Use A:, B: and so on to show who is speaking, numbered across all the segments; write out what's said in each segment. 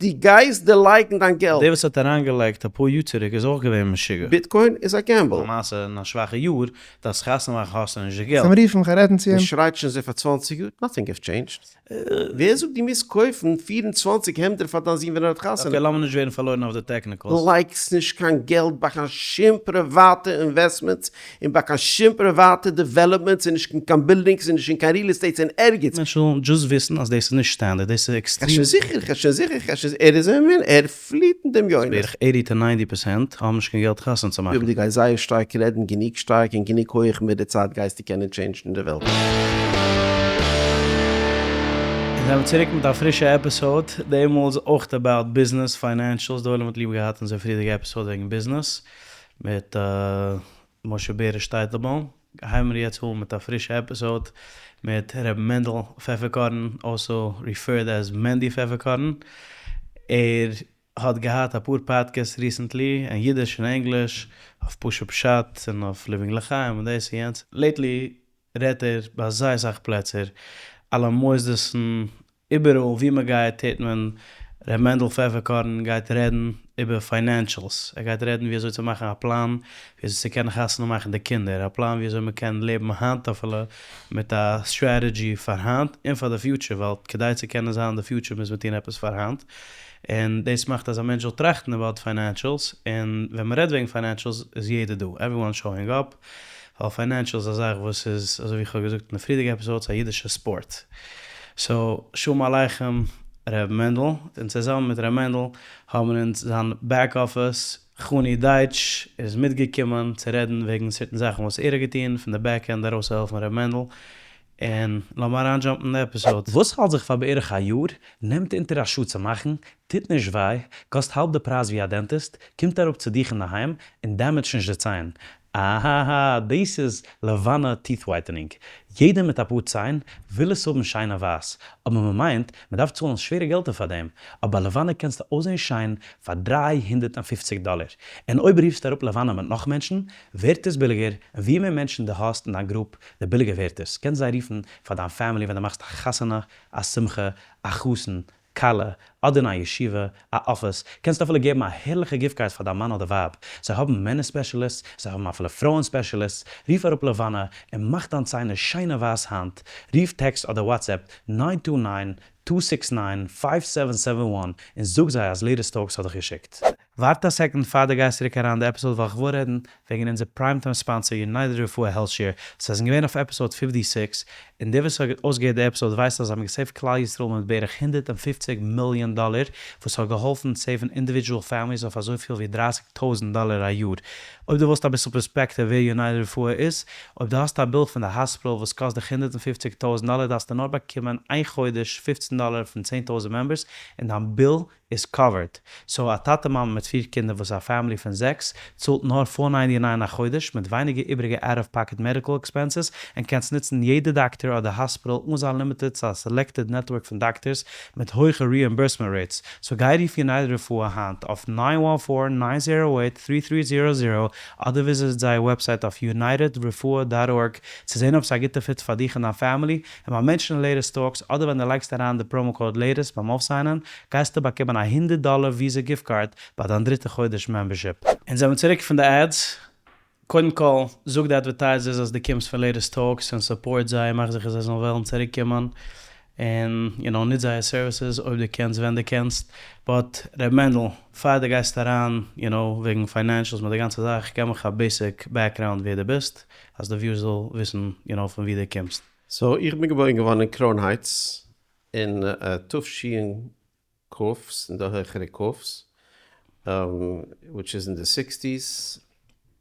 A: דו גייסט דערלייגן דיין געלט.
B: דער וואס האט אריינגעלייגט אפאר יאר צוריק איז אויך געווען משוגע.
A: Bitcoin איז א gamble.
B: למעשה אין א שוואכע יאר דארפסט חתונה מאכן האסטו נישט די געלט.
C: צום רופן כ'גיי רעדן צו אים.
A: מען שרייט שוין אזוי פאר 20 יאר, nothing have changed. ווער זאגט דו מוזט קויפן 24 העמדער פאר דיין זון ווען ער האט חתונה?
B: Okay לאמיר נישט ווערן פארלוירן אויף די technicals.
A: לייגסט נישט קיין געלט ביי קיין שום פריוואטע investments און ביי קיין שום פריוואטע developments און נישט אין קיין buildings און נישט אין קיין real estates אין ערגעץ.
B: מענטשן זאלן just וויסן אז דאס איז נישט standard, דאס איז עקסטרעם.
A: כ'האב שוין זיכער, כ'האב שוין זיכער, כ'האב שוין זיכער, ער איז א מין, ער פליט אין דמיונות.
B: בערך 80 to 90% האבן נישט קיין געלט חתונה צו מאכן.
A: אויב דו גייסט זייער שטארק רעדן גענוג שטארק און גענוג הויעך מיט די צייט גייסטו קענען change ן די וועלט.
B: אונז זעמיר צוריק מיט א פרישע episode, די מאל איז אויך about business, financials, די עולם האט ליב געהאט אונזער פריערדיגע episode וועגן ביזנעס מיט משה בעריש טייטלבוים, הייבן מיר יעצט אן מיט א פרישע episode מיט ר' מענדל פעפערקארן, also referred as מענדי פעפערקארן, ער האט געהאט אפאר podcasts recently אין אידיש און ענגליש, אויף פשוט פשט און אויף Living לחיים און דאס און יענץ, lately רעדט ער ביי זייער סאך פלעצער, אלע מוסדות'ן, איבעראל ווי מען גייט הערט מען ר' מענדל פעפערקארן גייט רעדן איבער financials, ער גייט רעדן ווי אזוי צו מאכן א פלאן, ווי אזוי צו קענען חתונה מאכן די קינדער, א פלאן ווי אזוי מען קען לעבן היינט אפילו מיט א strategy פאר היינט און פאר די future, ווייל כדי צו קענען זיין אין די future מוז מען טון עפעס פאר היינט, און דאס מאכט אז א מענטש זאל טראכטן about financials, און ווען מען רעדט וועגן financials איז יעדער דא, everyone showing up, ווייל financials איז א זאך וואס איז, אזוי ווי איך האב געזאגט אין די פריערדיגע episodes, א אידישע ספארט. So, שלום עליכם ר' מענדל, און צוזאמען מיט ר' מענדל האבן אונז זיין back office, חני דייטש איז מיטגעקומען צו רעדן וועגן certain זאכן וואס ער האט געטון פון די back end ארויסצוהעלפן ר' מענדל, און לאמיר אריינ jump ן אין די episode.
D: וואס האלט זיך פאר בערך א יאר, נעמט אונטער א שעה צו מאכן, טוט נישט וויי, קאסט האלב די פרייז ווי א dentist, קומט אראפ צו דיך אינדערהיים, און damage ט נישט די ציין. אהההה, דאס איז לבנה teeth whitening. יעדער מיט אפאר ציין וויל עס האבן שיין און ווייס, אבער מען מיינט מען דארף צאלן שווערע געלטער פאר דעם, אבער ביי לבנה קענסטו אויסזען שיין פאר 350 דאלער, און אויב רופסטו אראפ לבנה מיט נאך מענטשן, ווערט עס ביליגער, און ווי מער מענטשן דו האסט אין דיין group, די ביליגער ווערט עס. קענסט זיי רופן פאר דיין family ווען דו מאכסט א חתונה, א שמחה, א חתן, כלה, אדער אין א ישיבה, א אפיס, קענסט אפילו געבן א הערליכע gift card פאר דיין מאן אדער ווייב, זיי האבן מענער specialists, זיי האבן אפילו פרויען specialists, רוף אראפ לבנה און מאך דיין ציינער שיינע ווייס היינט, רוף טעקסט אדער WhatsApp 929 269 5771 און זאג זיי אז Latest Talks האט דיך געשיקט.
B: ווארט א second פאר דו גייסט צוריק אריין די episode ווייל כ'וויל רעדן וועגן אונזער prime time sponsor United רפואה HealthShare, זיי זענען געווען אויף episode 56, און דער וואס האט אויסגעהערט די episode ווייסט אז זיי האבן גע save ט כלל ישראל מיט בערך 150 מיליאן דאלער, וואס האט געהאלפן save ן individual families אויף אזויפיל ווי 30,000 דאלער א יאר. אויב דו ווילסט אביסל perspective ווער United רפואה איז, אויב דו האסט א bill פון די האספיטאל וואס קאסט דיך 150,000 דאלער דארפסטו נאר באקומען איין חודש 15 דאלער פון 10,000 members און דיין bill איז covered. So א טאטע מאמע מיט פיר קינדער וואס איז א family פון זעקס, צאלט נאר 4.99 א חודש מיט ווייניגער איבעריגע out of pocket medical expenses און קענסט נוצן יעדע דאקטער אדער האספיטאל אן זיין limited צו א selected network פון דאקטערס מיט הויכע reimbursement rates. So גיי רוף United רפואה היינט אויף 914-908-3300 אדער visit זייער website אויף unitedrefuah.org צו זען אויב ס'איז א גוטע fit פאר דיך און דיין family, און ביים mention Latest Talks אדער ווען דו לייגסט אריין די promo code Latest ביים אויפ sign ען, גייסטו באקומען א 100 דאלער Visa gift card ביי דיין דריטע חודש membership. אונז זעמיר צוריק פון די ads. קודם כל, זאג די advertisers אז דו קומסט פון Latest Talks און support זיי, מאך זיכער זיי זאלן וועלן צוריקקומען און you know, נוץ זייער services אויב דו קענסט, ווען דו קענסט. But ר' מענדל, פאר דו גייסט אריין, you know, וועגן financials מיט די גאנצע זאך, געב מיך א basic background ווער דו ביסט, אז די viewers זאל וויסן, you know, פון ווי דו קומסט.
A: So, איך בין געבוירן געווארן אין קראון הייטס, אין תש"כ, אין די העכערע ק'ס, which is in the 60s.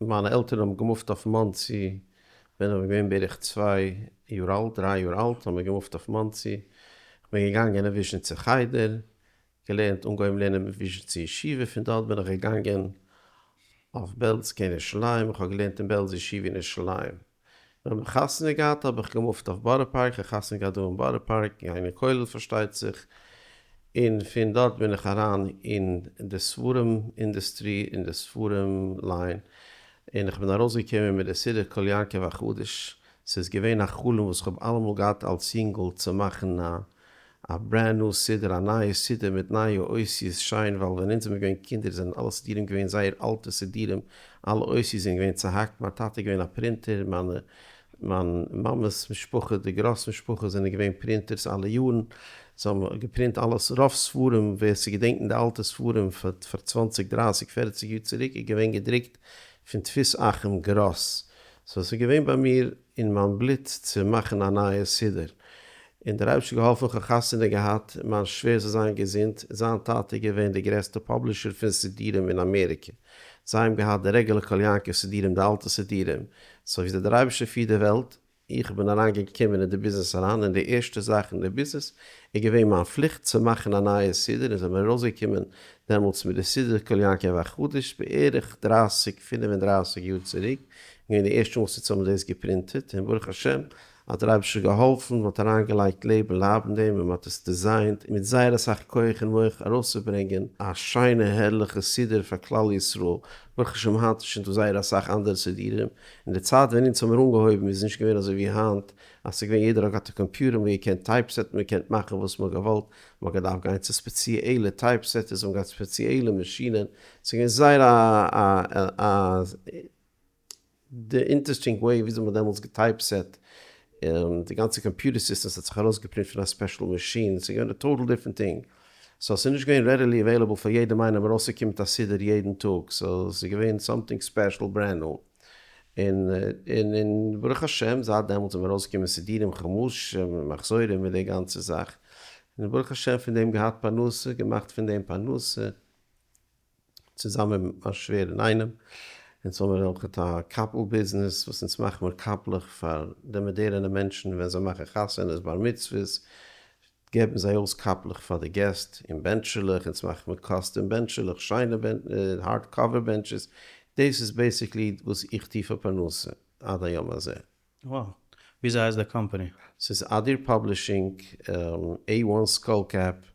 A: מיינע עלטערן האבן גע move ט אויף מאנסי, ווען איך בין געווען בערך צוויי יאר אלט, דריי יאר אלט, האבן מיר גע move ט אויף מאנסי. איך בין געגאנגען אין וויזשניצער חדר, געלערנט, אנגעהויבן לערנען אין וויזשניצער ישיבה, פון דארט בין איך געגאנגען אויף בעלז קיין ירושלים, איך האב געלערנט אין בעלז ישיבה אין ירושלים. ווען איך האב חתונה געהאט האב איך גע move ט אויף בארא פארק, איך האב חתונה געהאט דא אין בארא פארק, געגאנגען אין כולל פארשטייט זיך, און פון דארט בין איך אריין אין די ספרים industry, אין די ספרים line, און איך בין ארויסגעקומען מיט די סידור קול יעקב החדש. ס'איז געווען א חלום וואס איך האב אלעמאל געהאט אלס יונגל צו מאכן א. א brand new סידור, א נייע סידור מיט נייע אותיות, שיין, ווייל ווען אונז זעמיר געווען קינדער זענען אלע סידורים געווען זייער אלטע סידורים, אלע אותיות זענען געווען צוהאקט, מיין טאטע איז געווען א printer, מיינע מיין מאמע'ס משפחה, די גראס משפחה זענען געווען printers אלע יארן, זיי האבן געפרינט אלעס, רוב ספרים, ווער ס'געדענקט די אלטע ספרים פאר צוואנציג דרייסיג פערציג יאר צוריק איז געווען געדרוקט פון דפוס אחים גראס, so ס'איז געווען ביי מיר אין מיין בלוט צו מאכן א נייע סידור, און דער אייבערשטער האט געהאלפן כ'האב חתונה געהאט, מיין שווער זאל זיין געזונט, זיין טאטע איז געווען די גרעסטע publisher פון סידורים אין אמעריקע, זיי האבן געהאט די רעגולער קול יעקב סידורים די אלטע סידורים, so וויאזוי דער אייבערשטער פירט די וועלט, איך בין אריין געקומען אין די ביזנעס אריין און די ערשטע זאך אין די ביזנעס איז געווען מיין פליכט צו מאכן א נייע סידור און זעמיר ארויס געקומען דעמאלטס מיט די סידור קול יעקב החדש בערך דרייסיג פינף און דרייסיג יאר צוריק געווען די ערשטע מאל וואס אונז האבן דאס געפרינטעט און ברוך השם האט דער אייבערשטער געהאלפן מען האט אריין געלייגט לב און לייב אין דעם און מען האט עס designט מיט זייער אסאך כח און מח ארויסצוברענגען א שיינע הערליכע סידור פאר כלל ישראל, ברוך השם היינט איז שוין דא זייער אסאך אנדערע סידורים, אין די צייט ווען אונז האמיר אנגעהויבן איז נישט געווען אזוי ווי היינט אז ס'איז געווען יעדער האט געהאט א קאמפיוטער מען האט געקענט typeset ן מען געקענט מאכן וואס מען האט געוואלט, מען האט געדארפט גיין צו ספעציעלע typesetters האבן געהאט ספעציעלע מאשינען, ס'איז געווען זייער א א די interesting way וויאזוי מ'האט דעמאלטס געטייפסעט די גאנצע קאמפיוטער סיסטעמס האט זיך ארויסגעפרינט פון א special מאשין, ס'איז געווען א total different thing, so ס'איז נישט געווען readily available פאר יעדעם איינעם ארויסצוקומען מיט א סידור יעדן טאג, so ס'איז געווען something special brand new, און און ברוך השם זייט דעמאלטס זענען ארויסגעקומען סידורים חומשים מחזורים מיט די גאנצע זאך, און ברוך השם פון דעם געהאט פרנסה, געמאכט פון דעם פרנסה. צוזאמען מיט מיין שווער אינאיינעם, אונז האבן מיר אויך א קאפל ביזנעס וואס אונז מאכן מיר קאפלעך פאר די מאדערענע מענטשן ווען זיי מאכן חתונות בר מצוות געבן זיי אויס קאפלעך פאר די געסט און בענטשעלעך, אונז מאכן מיר custom בענטשעלעך, שיינע hard cover בענטשעס, דאס איז basically וואס איך טו פאר פרנסה עד היום הזה.
B: Wow. וויאזוי הייסט די קאמפאני?
A: ס'איז אדיר Publishing, עי וואן Skull Cap,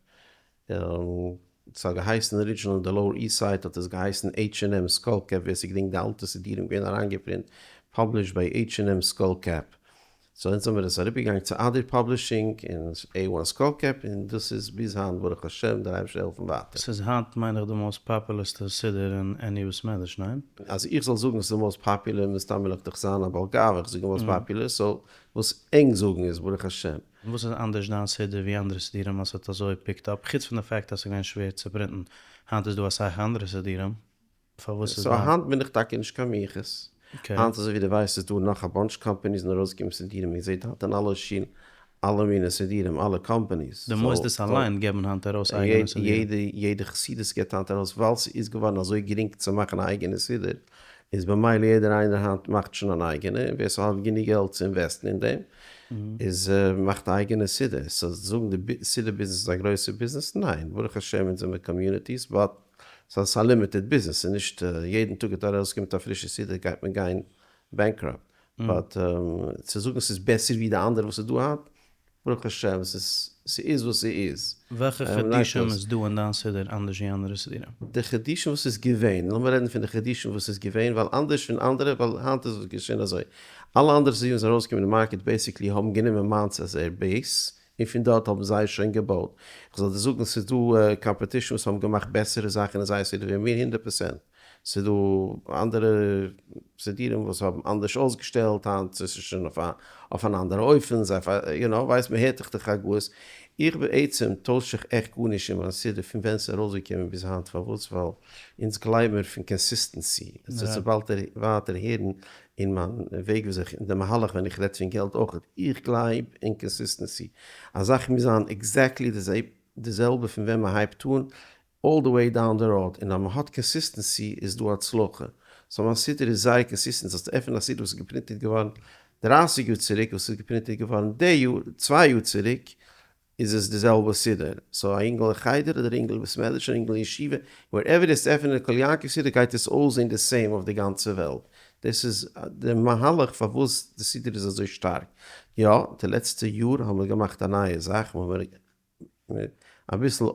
A: ס'האט געהייסן original אין די Lower East Side האט עס געהייסן עיטש ענד עם Skull Cap, ווער ס'געדענקט די אלטע סידירים געווען אריינגעפרינט, published by עיטש ענד עם Skull Cap, so אונז האמיר עס אריבערגעגאנגען צו אדיר Publishing און עי וואן Skull Cap און דאס איז ביז היינט ברוך השם דער אייבערשטער העלפן ווייטער.
B: ס'איז היינט מיין איך די most פאפולערסטע סידור אין any בית מדרש, ניין?
A: אז איך זאל זאגן ס'איז די most popular מסתם וועל איך דאך זיין א בעל גאווה איך זאג די most popular, so וואס ענק זאגן איז ברוך השם.
B: און וואס איז אנדערש דיין סידור ווי אנדערע סידורים אז ס'האט אזוי picked up, חוץ פון די fact אז ס'איז געווען שווער צו פרינטן, היינט איז דא אסאך אנדערע סידורים, פארוואס איז
A: so היינט בין איך טאקע נישט קיין מיוחס. היינט אזוי ווי דו ווייסט איז דא נאך א bunch companies און ארויסגעקומען סידורים, מען זעט היינט אין אלע שולן אלע מיני סידורים, אלע companies.
B: די מוסדות אליין געבן היינט ארויס אייגענע סידורים.
A: יעדע חסידות געבט היינט ארויס, ווייל ס'איז געווארן אזוי גרינג צו מאכן א אייגענע סידור, איז במילא יעדער איינער היינט מאכט שוין אן אייגענע, און ווער ס'האט גענוג געלט צו אינוועסטן אין דעם, איז מאכט א אייגענע סידור. so זאגן די סידור ביזנעס איז א גרויסע ביזנעס? ניין, ברוך השם אונז זעמיר communities, but ס'איז א limited ביזנעס, ס'איז נישט יעדן טאג וועט ארויסקומען א פרישע סידור גייט מען גיין bankrupt, but צו זאגן ס'איז בעסער ווי די אנדערע וואס איז דא היינט, ברוך השם ס'איז ס'איז וואס ס'איז.
B: וועלכע חידושים איז דא אין דיין סידור אנדערש ווי אנדערע סידורים?
A: די חידושים וואס איז געווען, לאמיר רעדן פון די חידושים וואס איז געווען, ווייל אנדערש פון אנדערע, ווייל היינט איז עס געשען אזוי, אלע אנדערע סידורים וואס זענען ארויסגעקומען אין market basically האבן גענומען מיינס as זייער base, און פון דארט האבן זיי שוין געבויט. איך זאל דיר זאגן ס'איז דא competition וואס האבן געמאכט בעסערע זאכן אין זייער סידור ווי מיר הונדערט פראצענט. ס'איז דא אנדערע סידורים וואס האבן אנדערש אויסגעשטעלט היינט, ס'איז שוין אויף אן אנדערע אופן, זיי יו נאו, ווייסט מ'הערט דאך די חגאות. איך בעצם טויש זיך עכט גארנישט אין מיין סידור פון ווען ס'איז ארויסגעקומען ביז היינט, פארוואס? ווייל אונז גלייב מיר פון consistency, עס וועט זיך באלד ווייטער הערן אין מיין וועג וויאזוי איך, אין די מהלך ווען איך רעד פון געלט אויך, איך גלייב אין consistency, א זאך מוז זיין exactly די זעלבע פון ווען מען הייבט אן, all the way down the road, און אז מען האט consistency איז דא הצלחה, so מיין סידור איז זייער consistent, זאלסטו עפענען א סידור וואס איז געפרינטעט געווארן דרייסיג יאר צוריק, וואס איז געפרינטעט געווארן די יאר, צוויי יאר צוריק, איז עס די זעלבע סידור, so א אינגל אין חדר אדער אינגל אין בית מדרש אדער אינגל אין ישיבה, wherever דו וועסט עפענען די קול יעקב סידור גייט עס אויסזעהן די same אויף די גאנצע וועלט, דאס איז די מהלך פארוואס די סידור איז אזוי שטארק, יא די לעצטע יאר האבן מיר געמאכט א נייע זאך, מיר האבן אביסל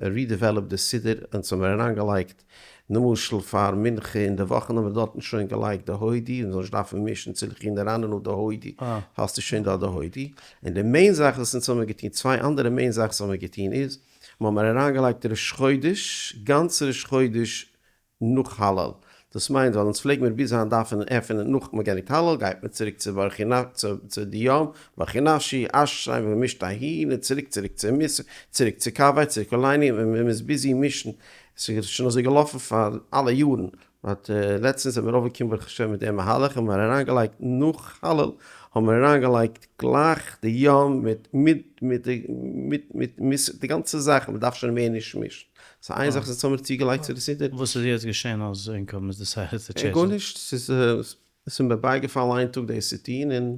A: redeveloped די סידור, אונז האמיר אריינגעלייגט למשל פאר מנחה אין די וואכן האמיר דארטן שוין געלייגט די הודי, מ'זאל נישט דארפן מישן צו לכי נרננה די הודי, האסטו שוין דארט די הודי. און די main זאך וואס אונז האמיר געטון, צוויי אנדערע main זאכן וואס האמיר געטון איז, מ'האמיר אריינגעלייגט ראש חודש, גאנץ ראש חודש נאך הלל, דאס מיינט ווייל אונז פלעג מיר ביז היינט דארפן עפענען נאך מען גענדיגט הלל גייט מען צוריק צו ברכי נ צו די יום ברכי נפשי אשרי מען מישט אהין און צוריק צוריק צו מוסף צוריק צו קאווע צוריק עלינו און מען איז busy מישן עס איז שוין אזוי געלאפן פאר אלע יארן but לעצטענס זעמיר אויפגעקומען ברוך השם מיט דעם מהלך און מיר אריינגעלייגט נאך הלל האבן מיר אריינגעלייגט גלייך די יום מיט מיט מיט די מיט מיט מוסף די גאנצע זאך מען דארף שוין מער נישט מישן. ס'איז איין זאך וואס האמיר צוגעלייגט צו די סידור.
B: וואס איז יעצט געשען אז ענק האבן עס decided צו טשעינדזשן?
A: גארנישט, ס'איז ס'איז מיר בייגעפאלן איין טאג דאס צו טון און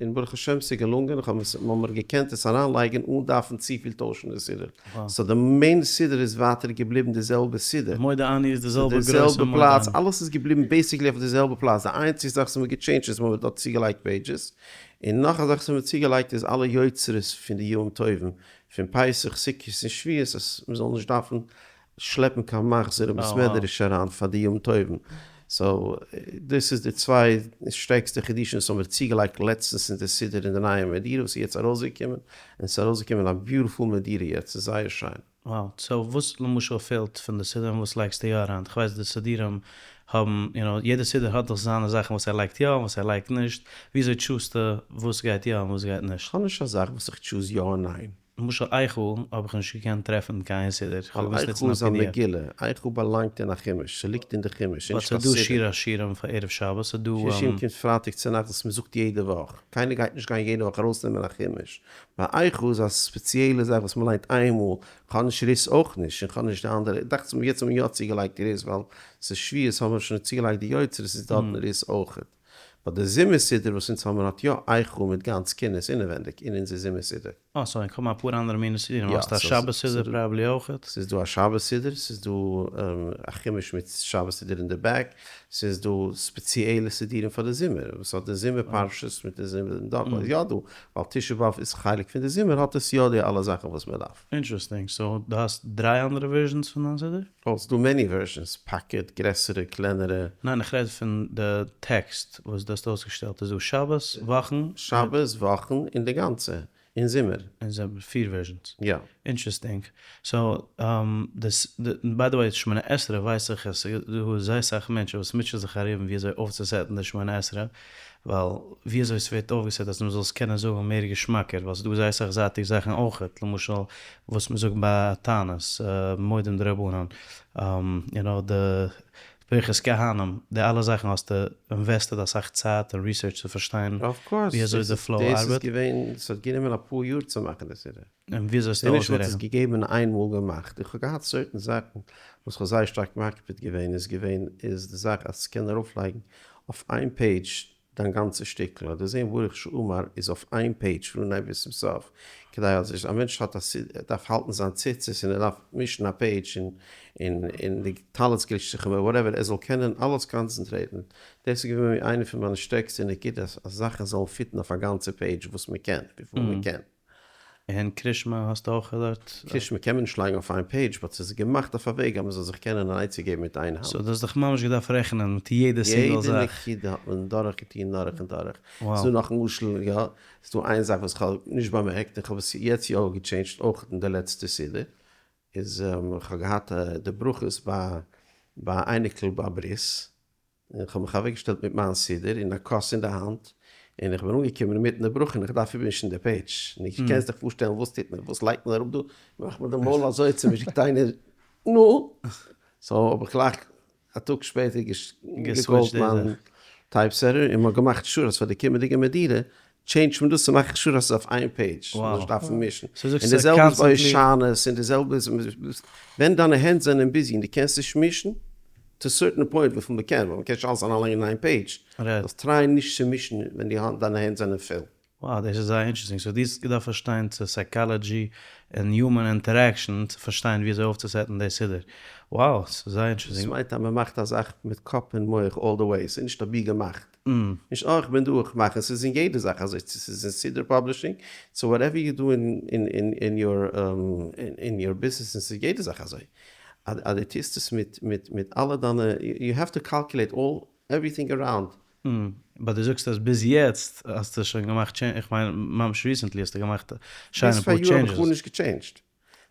A: און ברוך השם ס'איז געלונגען, איך האב עס מ'האמיר געקענט עס אריינלייגן אן דארפן צופיל טוישן די סידור, so די main סידור איז ווייטער געבליבן די זעלבע סידור.
B: מודה אני איז די זעלבע גרויסע מודה
A: אני. פלאץ, אלעס איז געבליבן basically אויף די זעלבע פלאץ, די איינציגסטע זאך וואס מ'האט געטשעינדזשט איז מ'האט דארט צוגעלייגט pages, און נאך א זאך וואס מ'האט צוגעלייגט איז אלע יוצרות פון די ימים טובים, פון פסח, סוכות און שבועות אז מען זאל נישט דארפן שלעפן קיין מחזור אין בית מדרש אריין פאר די יום טובים, so דאס איז די צוויי שטערקסטע חידושים וואס האבן מיר צוגעלייגט לעצטנס אין די סידור אין די נייע מהדורה וואס איז יעצט ארויסגעקומען, און ס'איז ארויסגעקומען א beautiful מהדורה יעצט, ס'איז זייער שיין.
B: Wow, so וואס למשל פעלט פון די סידור און וואס לייגסטו יא אריין? כ'ווייס די סידורים האבן, you know, יעדע סידור האט דאך זיינע זאכן וואס ער לייגט יא און וואס ער לייגט נישט, וויאזוי טשוזטו וואס גייט יא און וואס גייט נישט?
A: כ'האב נישט א זאך וואס איך טשוז יא און ניין.
B: למשל איכה האב איך נישט געקענט טרעפן קיין סידור, איך האב
A: געמוזט
B: נוצן
A: א פי די עף. איכה איז א מגילה, איכה באלאנגט אין א חומש, ס'ליגט אין די חומש, ס'איז נישט קיין
B: סידור. באט ס'איז דא שיר השירים פאר ערב שבת, ס'איז דא.
A: שיר השירים קומט פרייטאג צונאכטס וואס מ'זאגט יעדע וואך, קיינער גייט נישט גיין יעדע וואך ארויסנעמען א חומש, ביי איכה איז א ספעציעלע זאך וואס מ'ליינט איינמאל, כ'האב נישט רות אויך נישט, און כ'האב נישט די אנדערע, דאכט זיך מיר יעצט האט מען יא צוגעלייגט רות ווייל ס'איז שבועות האבן מיר שוין צוגעלייגט די יוצרות איז דארטן רות אויכעט. But די זומער סידור וואס אונז האבן האט יא איכה מיט גאנץ קינות אינעווענדיג אין אונזער זומער סידור.
B: אה so איך האב אפאר אנדערע מיני סידורים, האסט א שבת סידור probably אויכעט?
A: ס'איז דא א שבת סידור, ס'איז דא א חומש מיט שבת סידור אין די back, ס'איז דא ספעציעלע סידורים פאר די זומער, וואס האט די זומער פרשות מיט די זומער דארט איז יא דא, ווייל תשעה באב איז חלק פון די זומער האט עס יא די אלע זאכן וואס מען דארף.
B: Interesting, so דו האסט דריי אנדערע versions פון דיין סידור?
A: אה, ס'דא many versions, pocket, גרעסערע, קלענערע.
B: ניין איך רעד פון די טעקסט וואס דו האסט אויסגעשטעלט, איז דא שבת, וואכן,
A: שבת, וואכן, און די גאנצע, אין זומער.
B: אין זומער, פיר versions.
A: יא.
B: Interesting. So, דאס, by the way, שמונה עשרה ווייס איך אז ס'איז דא זייער סאך מענטשן וואס מוטשען זיך ארום ווי אזוי אויפצוסעטן די שמונה עשרה, ווייל ווי אזוי ס'ווערט אויפגעסעט אז מ'זאל עס קענען זאגן מער געשמאקער, ווייל ס'איז דא זייער סאך זייטיגע זאכן אויכעט, למשל וואס מ'זאגט ביי א תענית, מודים דרבנן, you know, די ברכת כהנים, די אלע זאכן האסטו invested אסאך צייט און research צו פארשטיין ווי אזוי די flow ארבעט.
A: דאס איז געווען, ס'האט גענומען אפאר יאר צו מאכן די סידור.
B: און ווי אזוי האסטו
A: אויסגערעכנט? נישט מ'האט עס געגעבן און איינמאל געמאכט. איך האב געהאט certain זאכן וואס כ'האב זייער שטארק מקפיד געווען איז געווען איז די זאך אז ס'קען ארויפלייגן אויף איין page דיין גאנצע שטיקל אדער זען ברוך שאמר איז אויף איין page פון אנהייב ביז צום סוף כדי אז א מענטש האט א דארף האלטן זיין ציצית און ער דארף מישן א page און און און די טלית גליטשט זיך און whatever ער זאל קענען אלעס קאנצענטרעיטן דאס איז געווען איינע פון מיינע שטערקסטע נקודות אז זאכן זאלן פיטן אויף א גאנצע page וואס מ'קען וויפיל מ'קען.
B: און קרישמע האסטו אויך דארט?
A: קרישמע קען מען נישט לייגן אויף איין page but ס'איז געמאכט אויף א וועג אז מ'זאל זיך קענען אן עצה געבן מיט איין האנט.
B: So דו האסט דיך ממש געדארפט רעכענען מיט יעדע single זאך.
A: יעדע נקודה האט מען דורך געטון דורך און דורך. ס'איז דא נאך משל יא, ס'איז דא איין זאך וואס כ'האב נישט באמערקט און כ'האב עס יעצט יא געטשעינדזשט אויך אין די לעצטע סידור, איז כ'האב געהאט די ברכות ביי ביי א אייניקל ביי ברית, און כ'האב מיך אוועקגעשטעלט מיט מיין סידור און א כוס אין די האנט, און איך בין אנגעקומען אינמיטן די ברכה און איך דארף איבערמישן די page, און דו קענסט דיך פארשטעלן וואס טוט מען, וואס לייגט מען אראפ דא, מאכט מען די מויל אזוי צומישט, זאגט איינער נו, so האב איך גלייך א טאג שפעטער געקאלט מיין typesetter און מ'האט געמאכט sure אז פאר די קומענדיגע מהדורה טשעינדזשט מען דאס צו מאכן sure אז ס'איז אויף איין page, מ'זאל נישט דארפן מישן. און די זעלבע איז ביי הושענות, און די זעלבע איז ווען דיינע הענט זענען busy און דו קענסט נישט מישן, to certain point וויפיל מ'קען, ווייל מ'קען נישט אלעס אריינלייגן אין איין page, זאלסט טרייען נישט צו מישן ווען דיינע הענט זענען פול.
B: Wow דאס איז זייער interesting, so דו האסט געדארפט פארשטיין צו psychology און human interaction צו פארשטיין ווי אזוי אויפצוסעטן די סידור, wow ס'איז זייער interesting.
A: דאס מיינט אז מען מאכט א זאך מיט קאפ און מח all the way, ס'איז נישט אבי געמאכט, נישט אה איך בין דא איך מאך עס, ס'איז אין יעדע זאך אזוי, צו ס'איז אין סידור publishing, צו whatever you do אין your business, און ס'איז יעדע זאך אזוי, אז דו טוסט עס מיט מיט אלע דיינע, you have to calculate all everything around.
B: But דו זאגסט אז ביז יעצט האסטו שוין געמאכט change, איך מיין ממש recently האסטו געמאכט שיינע
A: ביז
B: פאר
A: פאר יאר האב איך
B: changes.
A: גארנישט געטשעינדזשט.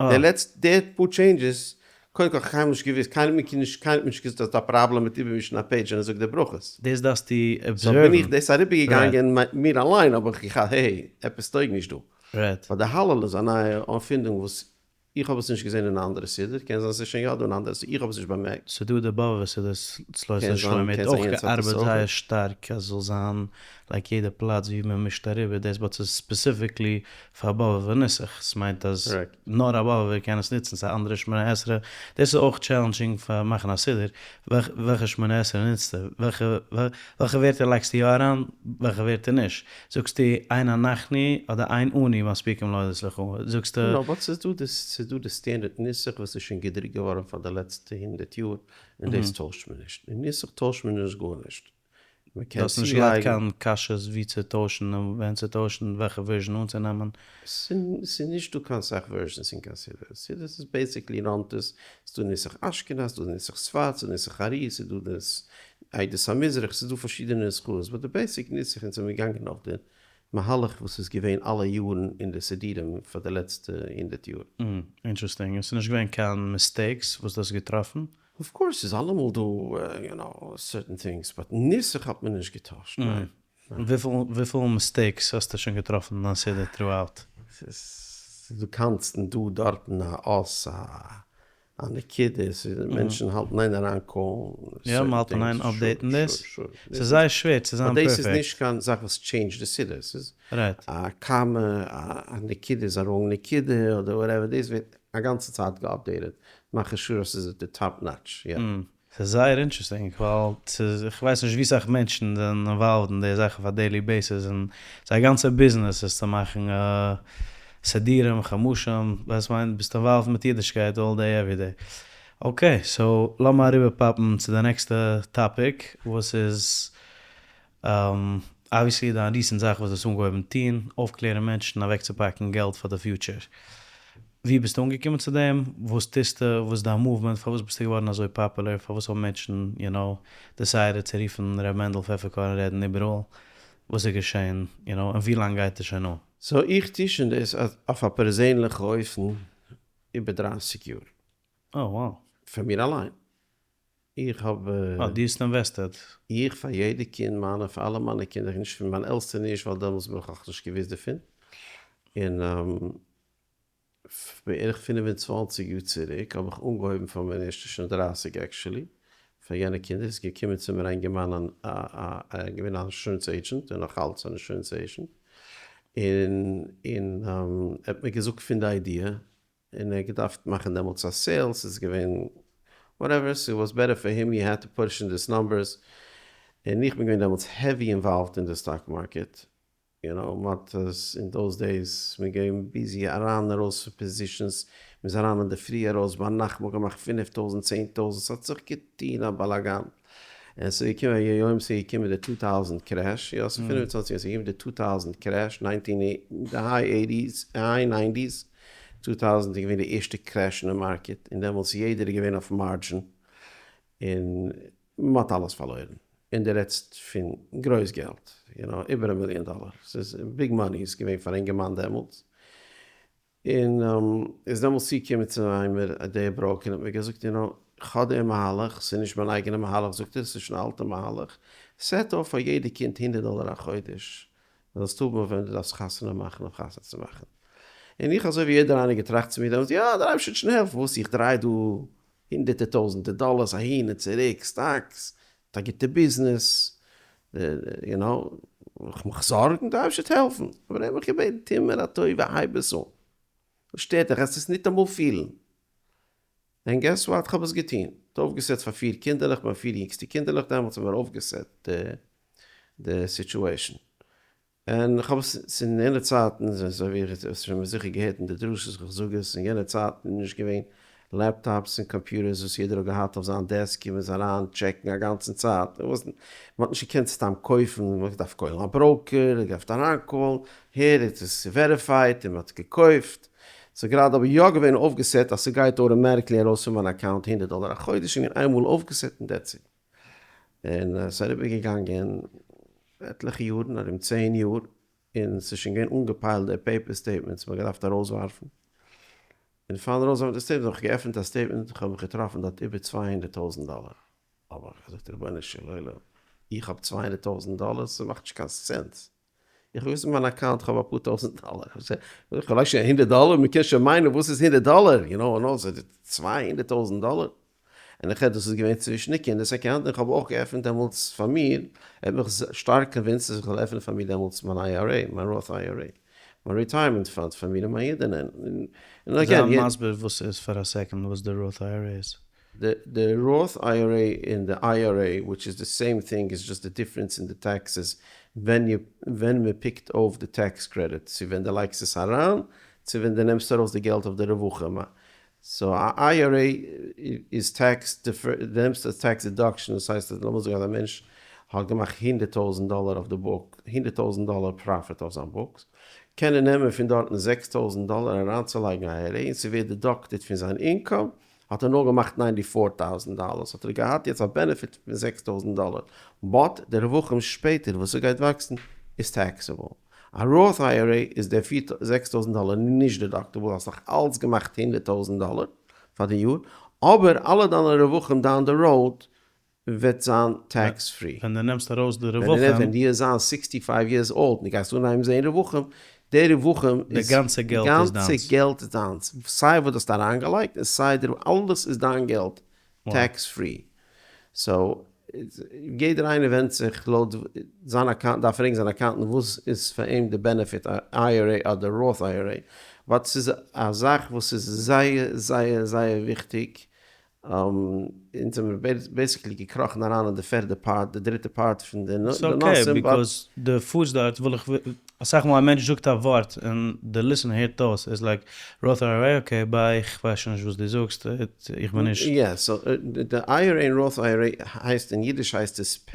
A: די לעצטע די פאר changes, קודם כל איך האב קיינמאל נישט געוואוסט, קיינער האט מיר נישט קיינער האט מיר נישט געזאגט אז ס'איז א פראבלעם מיט איבערמישן א page ווען ער זאגט די ברכות.
B: דאס דארפסטו
A: so בין איך
B: observe ן.
A: דאס אריבערגעגאנגען מיר אליין האב איך געכאפט hey עפעס טויג נישט דא. But די הלל איז א נייע ערפינדונג וואס איך האב עס נישט געזען אין א אנדערע סידור, קען זיין ס'איז שוין יא דא אין אנדערע סידור, איך האב עס נישט באמערקט.
B: ס'דא די באבובער סידור צלותיה
A: קען זיין,
B: שלמה האט
A: קען זיין
B: אויך
A: יענץ האט עס
B: געארבעט
A: אויך.
B: זייער שטארק אז ס'זאל זיין like יעדע פלאץ ווי מ'מישט אריבער דאס but ס'איז specifically פאר באבובער נוסח, ס'מיינט אז נאר א באבובער קען עס נוצן, ס'איז א אנדערע שמונה עשרה, דאס איז אויך challenging פאר מאכן א סידור, וועלכע שמונה עשרה נוצטו? וועלכע ווערטער לייגסטו יא אריין וועלכע ווערטער נישט? זאגסטו אין אנחנו אדער אין אנו מספיקים להודות לך? זאגסטו.
A: No, but ס'איז דא די ס'איז דא די standard נוסח וואס איז שוין געדרוקט געווארן פאר די לעצטע הונדערט יאר, און דאס טוישט מען נישט. אין נוסח טוישט מען נישט גארנישט. מען
B: דו
A: קען
B: האסט נישט געהאט
A: צולייגן.
B: קיין קשיות ווי צו טוישן און ווען צו טוישן, וועלכע version אנצונעמען?
A: ס'איז נישט דא קיין סאך versions אין קיין סידור. סידור איז basically ראנטעס, ס'איז דא נוסח אשכנז, ס'איז דא נוסח ספרד, ס'איז דא נוסח ארי, ס'איז דא דאס עדות המזרח, ס'איז דא פארשידענע נוסחאות, but די basic נוסח אונז זעמיר געגאנגען אויף די מהלך וואס איז געווען אלע יארן אין די סידורים פאר די לעצטע הונדערט יאר.
B: Interesting. און ס'איז נישט געווען קיין mistakes וואס דו האסט געטראפן?
A: Of course ס'איז אלעמאל דא you know certain things but נוסח האט מען נישט געטוישט ניין.
B: וויפיל mistakes האסטו שוין געטראפן אין דיין סידור throughout?
A: ס'איז דא constant דא דארטן א אות א נקודה ס'איז מענטשן האלטן איין אריין קאלן.
B: יא מ'האלט אין איין update ן דאס. ס'איז זייער שווער צו זיין
A: but דאס איז
B: פערפעקט.
A: נישט קיין זאך וואס change ט די סידור ס'איז א קאמע א נקודה איז א wrong נקודה אדער whatever דאס ווערט א גאנצע צייט געאפדעיטעד, מאכן sure אז ס'איז at די top notch, יא.
B: ס'איז זייער interesting, ווייל ס'איז, איך ווייס נישט ווי סאך מענטשן זענען involved אין די זאכן אויף א daily basis, און זייער גאנצע ביזנעס איז צו מאכן סידורים, חומשים, ווייסט מיין, ביסט involved מיט אידישקייט all day every day. Okay, so לאמיר אריבער פאפן צו די נעקסטע topic, וואס איז obviously דיין recent זאך וואס דו האסט אנגעהויבן טון, אויפקלערן מענטשן אוועקצופאקן געלט פאר די future. ווי ביסטו אנגעקומען צו דעם? וואס טוסטו? וואס איז דיין movement? פארוואס ביסטו געווארן אזוי פאפולער? פארוואס האבן מענטשן you know decided צו רופן ר' מענדל פעפערקארן רעדן איבעראל? וואס איז געשען? You know און ווי לאנג גייט עס שוין אן?
A: So איך טו שוין דאס אויף א פערזענליכע אופן איבער דרייסיג יאר.
B: Oh wow.
A: פאר מיר אליין. איך האב.
B: אה, דו האסט invested.
A: איך פאר יעדע קינד מיינע, פאר אלע מיינע קינדער, נישט פון מיין עלסטע נישט, ווייל דעמאלטס האב איך נאכנישט געוואוסט דערפון, און בערך 25 יאר צוריק האב איך אנגעהויבן פאר מיין ערשטע, שוין 30 actually, פאר יענע קינדער, איז געקומען צו מיר א אינגערמאן אן א א געווען א insurance agent, און נאך אלץ אן insurance agent, און און ער האט מיר געזאגט פון די idea, און ער האט געדארפט מאכן דעמאלטס א sale, ס'איז געווען whatever, ס'וואס better פאר him, he had to push in this numbers, און איך בין געווען דעמאלטס heavy involved אין די stock market, you know, מ'האט עס אין those days, מ'איז געווען busy אריין ארויס פון positions, מ'איז אריין אינדערפרי ארויס ביינאכט, מ'האט געמאכט 5000 10,000, ס'האט זיך געטון א באלאגאן, און ס'איז געקומען א יום, ס'איז געקומען די 2000 crash, יא ס'איז 25 יאר, ס'איז געקומען די 2000 crash, nineteen די high eighties, high nineties, 2000 איז געווען די ערשטע crash אין די market, און דעמאלטס יעדער איז געווען אויף margin, און מ'האט אלעס פארלוירן, און דו רעדסט פון גרויס געלט, you know, איבער א מיליאן דאלער, ס'איז big money איז געווען פאר א אינגערמאן דעמאלטס, און איז דעמאלטס צוגעקומען צו מיר דער broker און האט מיר געזאגט, you know, כ'האב דעם מהלך, ס'איז נישט מיין אייגענע מהלך, זאגט ער, ס'איז שוין א אלטע מהלך, set אויף פאר יעדע קינד הונדערט דאלער א חודש, זאלסט האבן אויף ווען דו דארפסט חתונה מאכן אויף חתונה צו מאכן. און איך אזוי ווי יעדער איינער געטראכט צו מיר דעמאלטס, יא, דער אייבערשטער וועט שוין העלפן, וואס איך דריי דא הונדערטער טויזענטער דאלערס אהין און צוריק, סטאקס, מיט א גוטע ביזנעס, you know, איך מיך זארגן, דער אייבערשטער וועט העלפן. אבער ער האט מיך געבעטן, טו מיר א טובה, הייב עס אן. וואס שטערט דיך? וועסט עס ניטאמאל פילן. און guess what, כ'האב עס געטון. האט אויפגעסעט פאר פיר קינדערלעך, מיין פיר יונגסטע קינדערלעך דעמאלטס האבן מיר אויפגעסעט די סיטועשאן. און איך האב עס אין יענע צייטן, אזוי ווי איך האב שוין זיכער געהערט אין די דרשות איך זאג עס, אין יענע צייטן איז נישט געווען laptops און computers וואס יעדער האט געהאט אויף זיין desk און מ'איז אריין טשעקן א גאנצן צייט, מען האט נישט געקענט סתם קויפן, מען האט געדארפט קאלן א broker, געדארפט אריין קאלן, הער איז עס verified און מען האט געקויפט, ס'איז גראדע אבער יא געווען אויפגעסעט אז ס'גייט automatically ארויס פון מיין account 100 דאלער א חודש און איינמאל אויפגעסעט און that's it. און ס'איז אריבערגעגאנגען עטליכע יארן, ארום 10 יאר, און ס'איז שוין געווען אנגעפיילט די paper statements, מ'האט געדארפט ארויסווארפן. און פארן ארויסווארפן די statement האב איך געעפנט א statement, איך האב מיך געטראפן דארט איבער 200,000 דאלער. אבער איך געזאגט, רבונו של עולם, איך האב 200,000 דאלער? ס'מאכט נישט קיין sense. איך ווייס אין מיין account איך האב אפאר טויזנט דאלער. איך לייג שוין 100 דאלער, מ'קען שוין מיינען וואס איז 100 דאלער, you know, און אזוי 200,000 דאלער. און איך דאס איז געווען צווישן די קינדער'ס account, און איך האב אויך געעפנט דעמאלטס פאר מיר, ער האט מיך שטארק convinced אז איך זאל עפענען פאר מיר דעמאלטס מיין IRA, מיין Roth IRA, מיין retirement fund פאר מיר און מיין אידענע.
B: און again, זיי מסביר וואס איז פאר א second וואס די Roth IRA איז.
A: The Roth IRA and the IRA, which is the same thing, is just the difference in the taxes when מען פיקט אויף די tax credit, צו ווען דו לייגסט עס אריין, צו ווען דו נעמסט ארויס די געלט אויף די רווחים. So א IRA איז tax, דו נעמסט א tax deduction, דאס הייסט אז לאמיר זאגן אז א מענטש האט געמאכט 100,000 דאלער אויף די book, 100,000 דאלער profit אויף זיין books, קען ער נעמען פון דארטן 6,000 דאלער אריינצולייגן IRA און ס'ווערט deducted פון זיין income, האט ער נאר געמאכט 94,000 דאלער, האט ער געהאט יעצט א benefit פון 6,000 דאלער, but די רווחים שפעטער וואס ס'גייט וואקסן איז taxable. א Roth IRA איז דער 6,000 דאלער נישט deductible, האסט נאך אלץ געמאכט 100,000 דאלער פאר די יאר, אבער אלע דיינע רווחים down the road וועט זיין tax free.
B: ווען דו נעמסט ארויס די רווחים.
A: ווען דו זיין 65 years old און דו גייסט אנהייבן זען רווחים, די רווחים
B: איז די גאנצע געלט איז דיינס.
A: גאנצע געלט איז דיינס. סיי וואס דו האסט אריינגעלייגט און סיי די אלעס איז דיין געלט tax free. So יעדער איינער ווענדט זיך לויט זיין account, דארף פרעגן זיין accountant וואס איז פאר אים די benefit, IRA אדער Roth IRA. But ס'איז א זאך וואס איז זייער זייער זייער וויכטיג. אונז האבן basically געקראכן אריין אין די פערדע part, די דריטע part פון די
B: נושאים. Okay, because די פארסט דארט וויל איך, אסאך מאל א מענטש זאגט א ווארט און די listener הערט אויס, איז like, Roth IRA, okay, bye, איך ווייס שוין נישט וואס דו זאגסט, איך בין נישט.
A: יא, so די IRA און Roth IRA הייסט, אין אידיש הייסט עס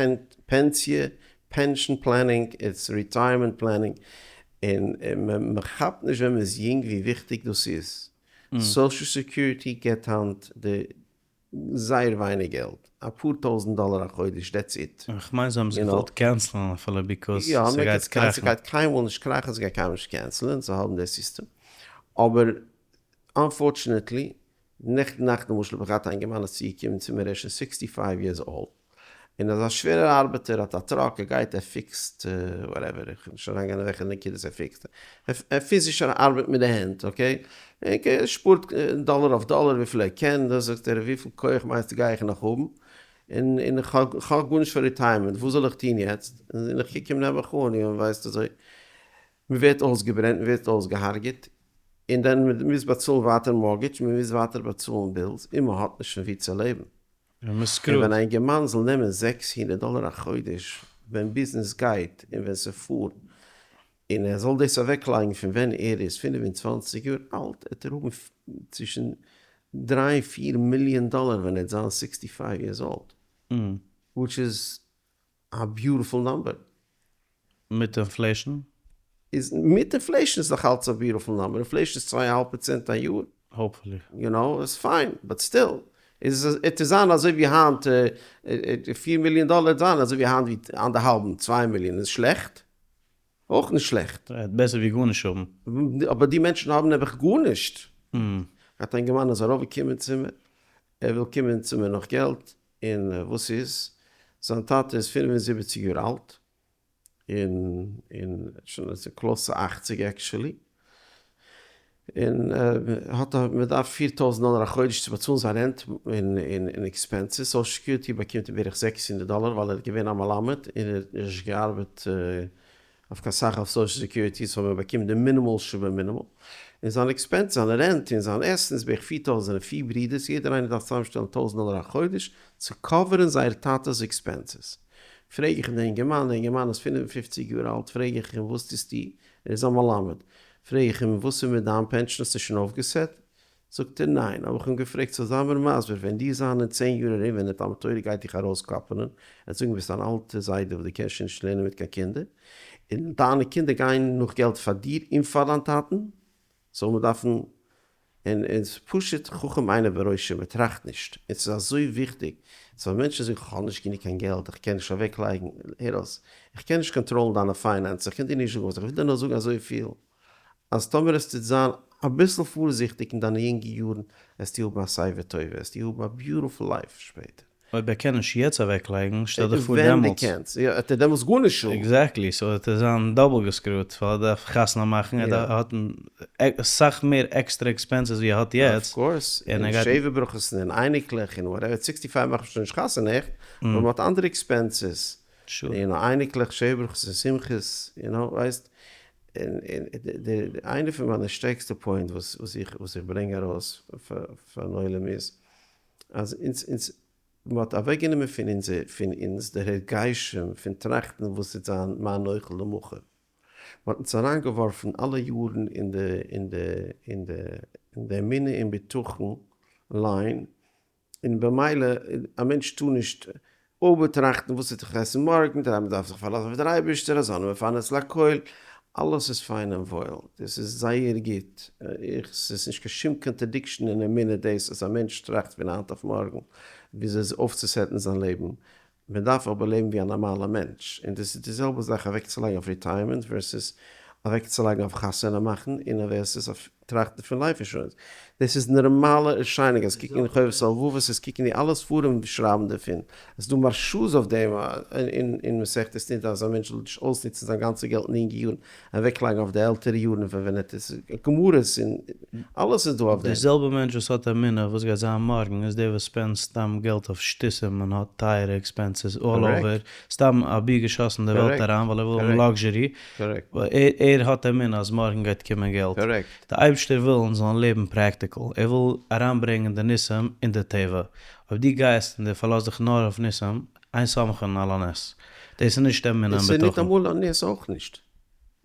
A: פענסיע, pension planning, it's retirement planning, און מען כאפט נישט ווען מען איז יונג ווי וויכטיג דאס איז. Social Security געבט היינט די זייער ווייניג געלט, אפאר טויזנט דאלער א חודש, that's it.
B: איך מיין זיי האבן עס געוואלט קענסלען אפילו because ס'גייט
A: קראכן. ס'גייט קיינמאל נישט קראכן, ס'גייט קיינמאל נישט קענסלען, זיי האבן די סיסטעם. אבער unfortunately, נעכטן נאכט למשל האב איך געהאט א אינגערמאן איז צוגעקומען צו מיר, ער איז שוין 65 years old, און אזא שווערער ארבעטער, האט א truck, ער גייט ער פיקסט whatever, איך וויל נישט אריינגיין אין וועלכע נקודות ער פיקסט, ער פיזיש ארבעט מיט די הענט, okay, ער שפארט דאלער אויף דאלער וויפיל ער קען, דאס זאגט ער, וויפיל כח מיינסטו גיי איך נאך האבן, און איך האב גארנישט פאר retirement, וואס זאל איך טון יעצט? און איך קוק אים נעבעך אן, און ווייסט אזוי, מען ווערט אויסגעברענט, מען ווערט אויסגעהארגעט, און דאן מען מוז באצאלן ווייטער mortgage, מען מוז ווייטער באצאלן bills, און מען האט נישט פון וואו צו לעבן.
B: און מ'איז
A: ווען א אינגערמאן זאל נעמען 600 דאלער א חודש ווען ביזנעס גייט און ווען ס'פארט, און ער זאל דאס אוועקלייגן פון ווען ער איז 25 יאר אלט, וועט ער האבן צווישן 3 און 4 מיליאן דאלער ווען ער וועט זיין 65 years old. Which is a beautiful number.
B: מיט inflation?
A: איז מיט inflation איז נאך אלץ א beautiful number. Inflation איז 2.5% א יאר.
B: Hopefully.
A: You know, it's fine, but still. איז עס זיין אזוי ווי היינט 4 מיליאן דאלער זיין אזוי ווי היינט ווי אנדערהאלבן, 2 מיליאן איז שלעכט? אויך נישט שלעכט.
B: בעסער ווי גארנישט האבן.
A: אבער די מענטשן האבן נעבעך גארנישט. האט א אינגערמאן איז ארויפגעקומען צו מיר, ער וויל קומען צו מיר נאך געלט, און וואס איז? זיין טאטע איז 75 יאר אלט, און און שוין close צו 80 actually, און האט א, מען דארף 4,000 דאלער א חודש צו באצאלן זיין rent און און expenses, Social Security באקומט ער בערך 600 דאלער ווייל ער איז געווען א מלמד און ער האט נישט געארבעט אויף קיין סאך אויף Social Security, so מען באקומט די מינימאל שבמינימאל. און זיין expense, זיין rent און זיין עסן איז בערך 4,000, זענען פיר ברידערס, יעדער איינער דארף צוזאמשטעלן 1,000 דאלער א חודש צו קאווערן זייער טאטע'ס expenses. פרעג איך די אינגערמאן, די אינגערמאן איז 55 יאר אלט, פרעג איך אים וואס טוסטו? ער איז א מלמד. פרעג איך אים וואס איז מיט דיין pension, האסטו שוין אויפגעסעט? זאגט ער ניין. האב איך אים געפרעגט, so זיי מיר מסביר, ווען דו זיין אין 10 יאר ארום, ווען די תלמוד תורה גייט דיך ארויסקאפענען, און זאגן ביסט אן אלטע זיידע וואס דו קענסט שוין נישט לערנען מיט קיין קינדער, און דיינע קינדער גייען נאך געלט פאר דיר און פאר דיין טאטן, זאל מען דארפן, און ס'איז פשוט חכם עיניו בראשו, מען טראכט נישט, און ס'איז אזוי וויכטיג, so מענטשן זאגן כ'האב נישט גענוג קיין געלט, איך קען נישט אוועקלייגן, הער אויס, איך קען נישט קאנטראלן דיינע finance, איך קען דיר נישט זאגן וואס, איך וויל דיר נאר זאגן אזויפיל, אז טאמער עסטו זיין אביסל פארזיכטיג אין דיינע יונגע יארן, עסטו האבן א שיבה טובה, עסטו האבן א beautiful life שפעטער.
B: אויב ער קען נישט יעצט אוועקלייגן, שטעל דיך פאר דעמאלטס.
A: ווען דו קענסט, יא, וועט ער דעמאלטס גארנישט האבן.
B: Exactly, so וועט ער זיין double געסקרוט, ווייל ער דארף חתונה מאכן, ער האט אסאך מער extra expenses ווי ער האט יעצט.
A: Of course, און שבע ברכות און אייניקלעך און whatever, 65 מאכט מען שוין נישט חתונה עכט, אבער מען האט אנדערע expenses, און אייניקלעך, שבע ברכות און שמחות, יו נאו, ווייסט, און איינע פון מיינע שטערקסטע point וואס איך ברענג ארויס פארן עולם איז, אז אונז אונז מען האט אוועקגענומען פון אונזער פון אונז די הרגשים פון טראכטן וואס וועט זיין מה נאכל למחר, מען האט אונז אריינגעווארפן אלע יארן אין די אין די אין די אין די אמונה און בטחון line, און במילא א מענטש טאר נישט איבערטראכטן וואס וועט איך עסן מארגן, מען דארף זיך פארלאזן אויף דער אייבערשטער, הזן ומפרנס לכל, אלעס איז פיין און וואויל, דאס איז זייער גוט, איך, ס'איז נישט קיין שום contradiction אין אמונה דאס אז א מענטש טראכט פון היינט אויף מארגן וויאזוי אויפצוסעטן זיין לעבן, מען דארף אבער לעבן ווי א נארמאלער מענטש, און דאס איז די זעלבע זאך אוועקצולייגן אויף retirement versus אוועקצולייגן אויף חתונה מאכן און versus אויף טראכטן פון life insurance. דאס איז נארמאלע ערשיינונג, עס קוקן אין חובת הלבבות, עס קוקן די אלע ספרים שרייבן דערפון, עס איז דא מהרש"א'ס אויף דעם אין מסכת נדה אז א מענטש זאל נישט אויסנוצן זיין גאנצע געלט אין יונגע יארן, אוועקלייגן אויף די עלטערע יארן ווען ווען עס איז גמרות און אלעס איז דא אויף
B: דעם. די זעלבע מענטש וואס האט אמונה וואס גייט זיין מארגן איז דער וואס spend סתם געלט אויף שטותים און האט טייערע expenses all over, סתם אבי געשאסן די וועלט אריין ווייל ער וויל האבן luxury, ער האט אמונה אז מארגן גייט קומען געלט. די אייבערשטער וויל אונז זאלן לעבן practical, ער וויל אריינברענגען די ניסים אין די טבע, אויב דו גייסט און דו פארלאזט דיך נאר אויף ניסים, אין סומכין על הנס. דאס איז נישט אמונה און
A: עס איז
B: בטחון.
A: ניטאמאל א נס אויך נישט.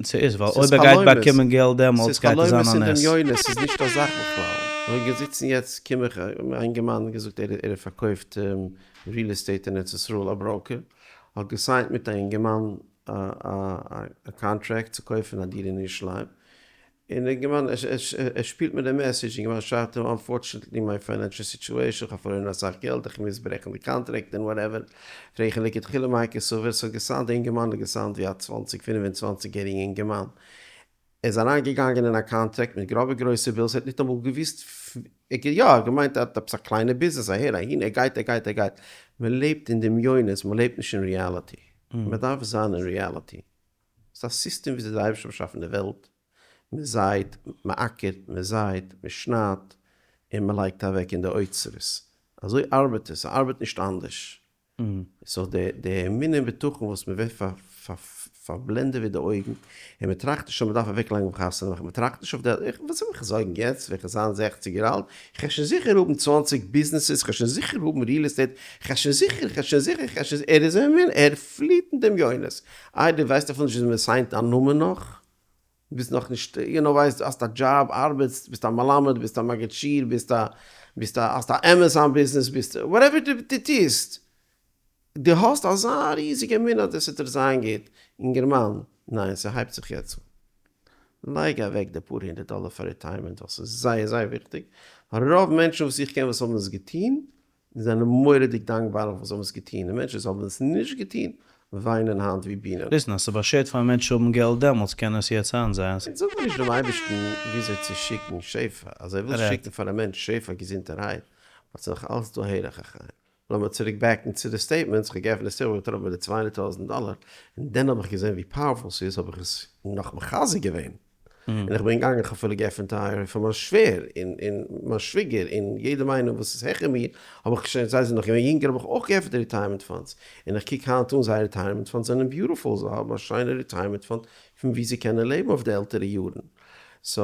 B: ס'איז, ווייל אויב ער גייט באקומען געלט דעמאלטס גייט עס זיין א נס.
A: ס'איז חלומות און דמיונות, ס'איז נישט א זאך בכלל. כ'בין געזיצן יעצט קום איך, א אינגערמאן האט געזאגט ער ער פארקויפט real estate אין ארץ ישראל, א broker, האט געסיינט מיט א אינגערמאן א א contract צו קויפן א דירה אין ירושלים, און אינגערמאן ער שפילט מיט די message, אינגערמאן שרייבט אים unfortunately my financial situation, כ'האב פארלוירן אסאך געלט, איך מוז ברעכן די contract און whatever, פרעג איך אים לכתחילה מאי קסבר, ס'האט געסאונדט די אינגערמאן האט געסאונדט ווי א צוואנציג פינף און צוואנציג יעריגע אינגערמאן, ער איז אריין געגאנגען אין א contract מיט גראבע גרויסע bills, ער האט ניטאמאל געוויסט, יא ער האט געמיינט ער האט עפעס א קליינע ביזנעס אהער אהין, ער גייט ער גייט ער גייט, מען לעבט אין דמיונות, מען לעבט נישט אין reality, מען דארף זיין אין reality. ס'איז א סיסטעם וויאזוי דער אייבערשטער האט באשאפן די וועלט, מען זייט, מען אקערט, מען זייט, מען שניידט, און מען לייגט אוועק אין די אוצרות. אזוי ארבעט עס, ס'ארבעט נישט אנדערש. So די די אמונה און בטחון וואס מען ווערט פארבלענדעוועט די אויגן, און מען טראכט נישט אז מען דארף אוועקלייגן אויף חתונה מאכן, מען טראכט נישט אויף די, איך וואס זאל מיך זארגן יעצט ווען כ'וועל זיין זעכציג יאר אלט, כ'גיי שוין זיכער האבן 20 ביזנעסעס, כ'גיי שוין זיכער האבן real estate, כ'גיי שוין זיכער, כ'גיי שוין זיכער, כ'גיי שוין זיכער, ער איז א מין, ער פליעט אין דמיונות. איי דו ווייסט אפילו נישט וויאזוי מען סיינט א נאמען נאך? ביסט נאך נישט, יו נאו, ווייסט, האסט א דזשאב, ארבעטסט, ביסט א מלמד, ביסט א מגיד שיעור, ביסט א, ביסט א, האסט א עמעזאן ביזנעס, ביסט, whatever דו טוסט, דו האסט אזא ריזיגע אמונה אז דאס וועט דיר זיין גוט, אינגערמאן, ניין, ס'הייבט זיך יעצט אן. לייג אוועק די פאר הונדערט דאלער פאר retirement ווייל ס'איז זייער זייער וויכטיג, רוב מענטשן וואס איך קען וואס האבן עס געטון, זענען מורא'דיג דאנקבאר אויף וואס זיי האבן עס געטון, און מענטשן וואס האבן עס נישט געטון וויינען היינט ווי בינען.
B: Listen, אז ס'באשערט פאר א מענטש צו האבן געלט דעמאלטס קען עס יעצט איינזען.
A: אונז זאגן מיר נישט דעם אייבערשטן וויאזוי צו שיקן שפע, אז ער וויל שיקן פאר א מענטש שפע געזונטערהייט, באט ס'איז נאך אלץ דא הירח החיים. לאמיר צוריק בעקן צו די statements, כ'האב געעפנט די statement געטראפן מיט די 200,000 דאלער, און דען האב איך געזען ווי powerful ס'איז, האב איך עס נאך מחזק געווען, און איך בין געגאנגען, כ'האב אפילו געעפנט א IRA פאר מיין שווער, און און מיין שוויגער, און יעדעם איינעם וואס איז העכער מיר, האב איך שוין, זיי זענען נאך געווען יונגער, האב איך אויך געעפנט retirement funds, און איך קוק היינט אן זייער retirement funds זענען beautiful, זיי האבן א שיינע retirement fund פון וואו זיי קענען לעבן אויף די עלטערע יארן, so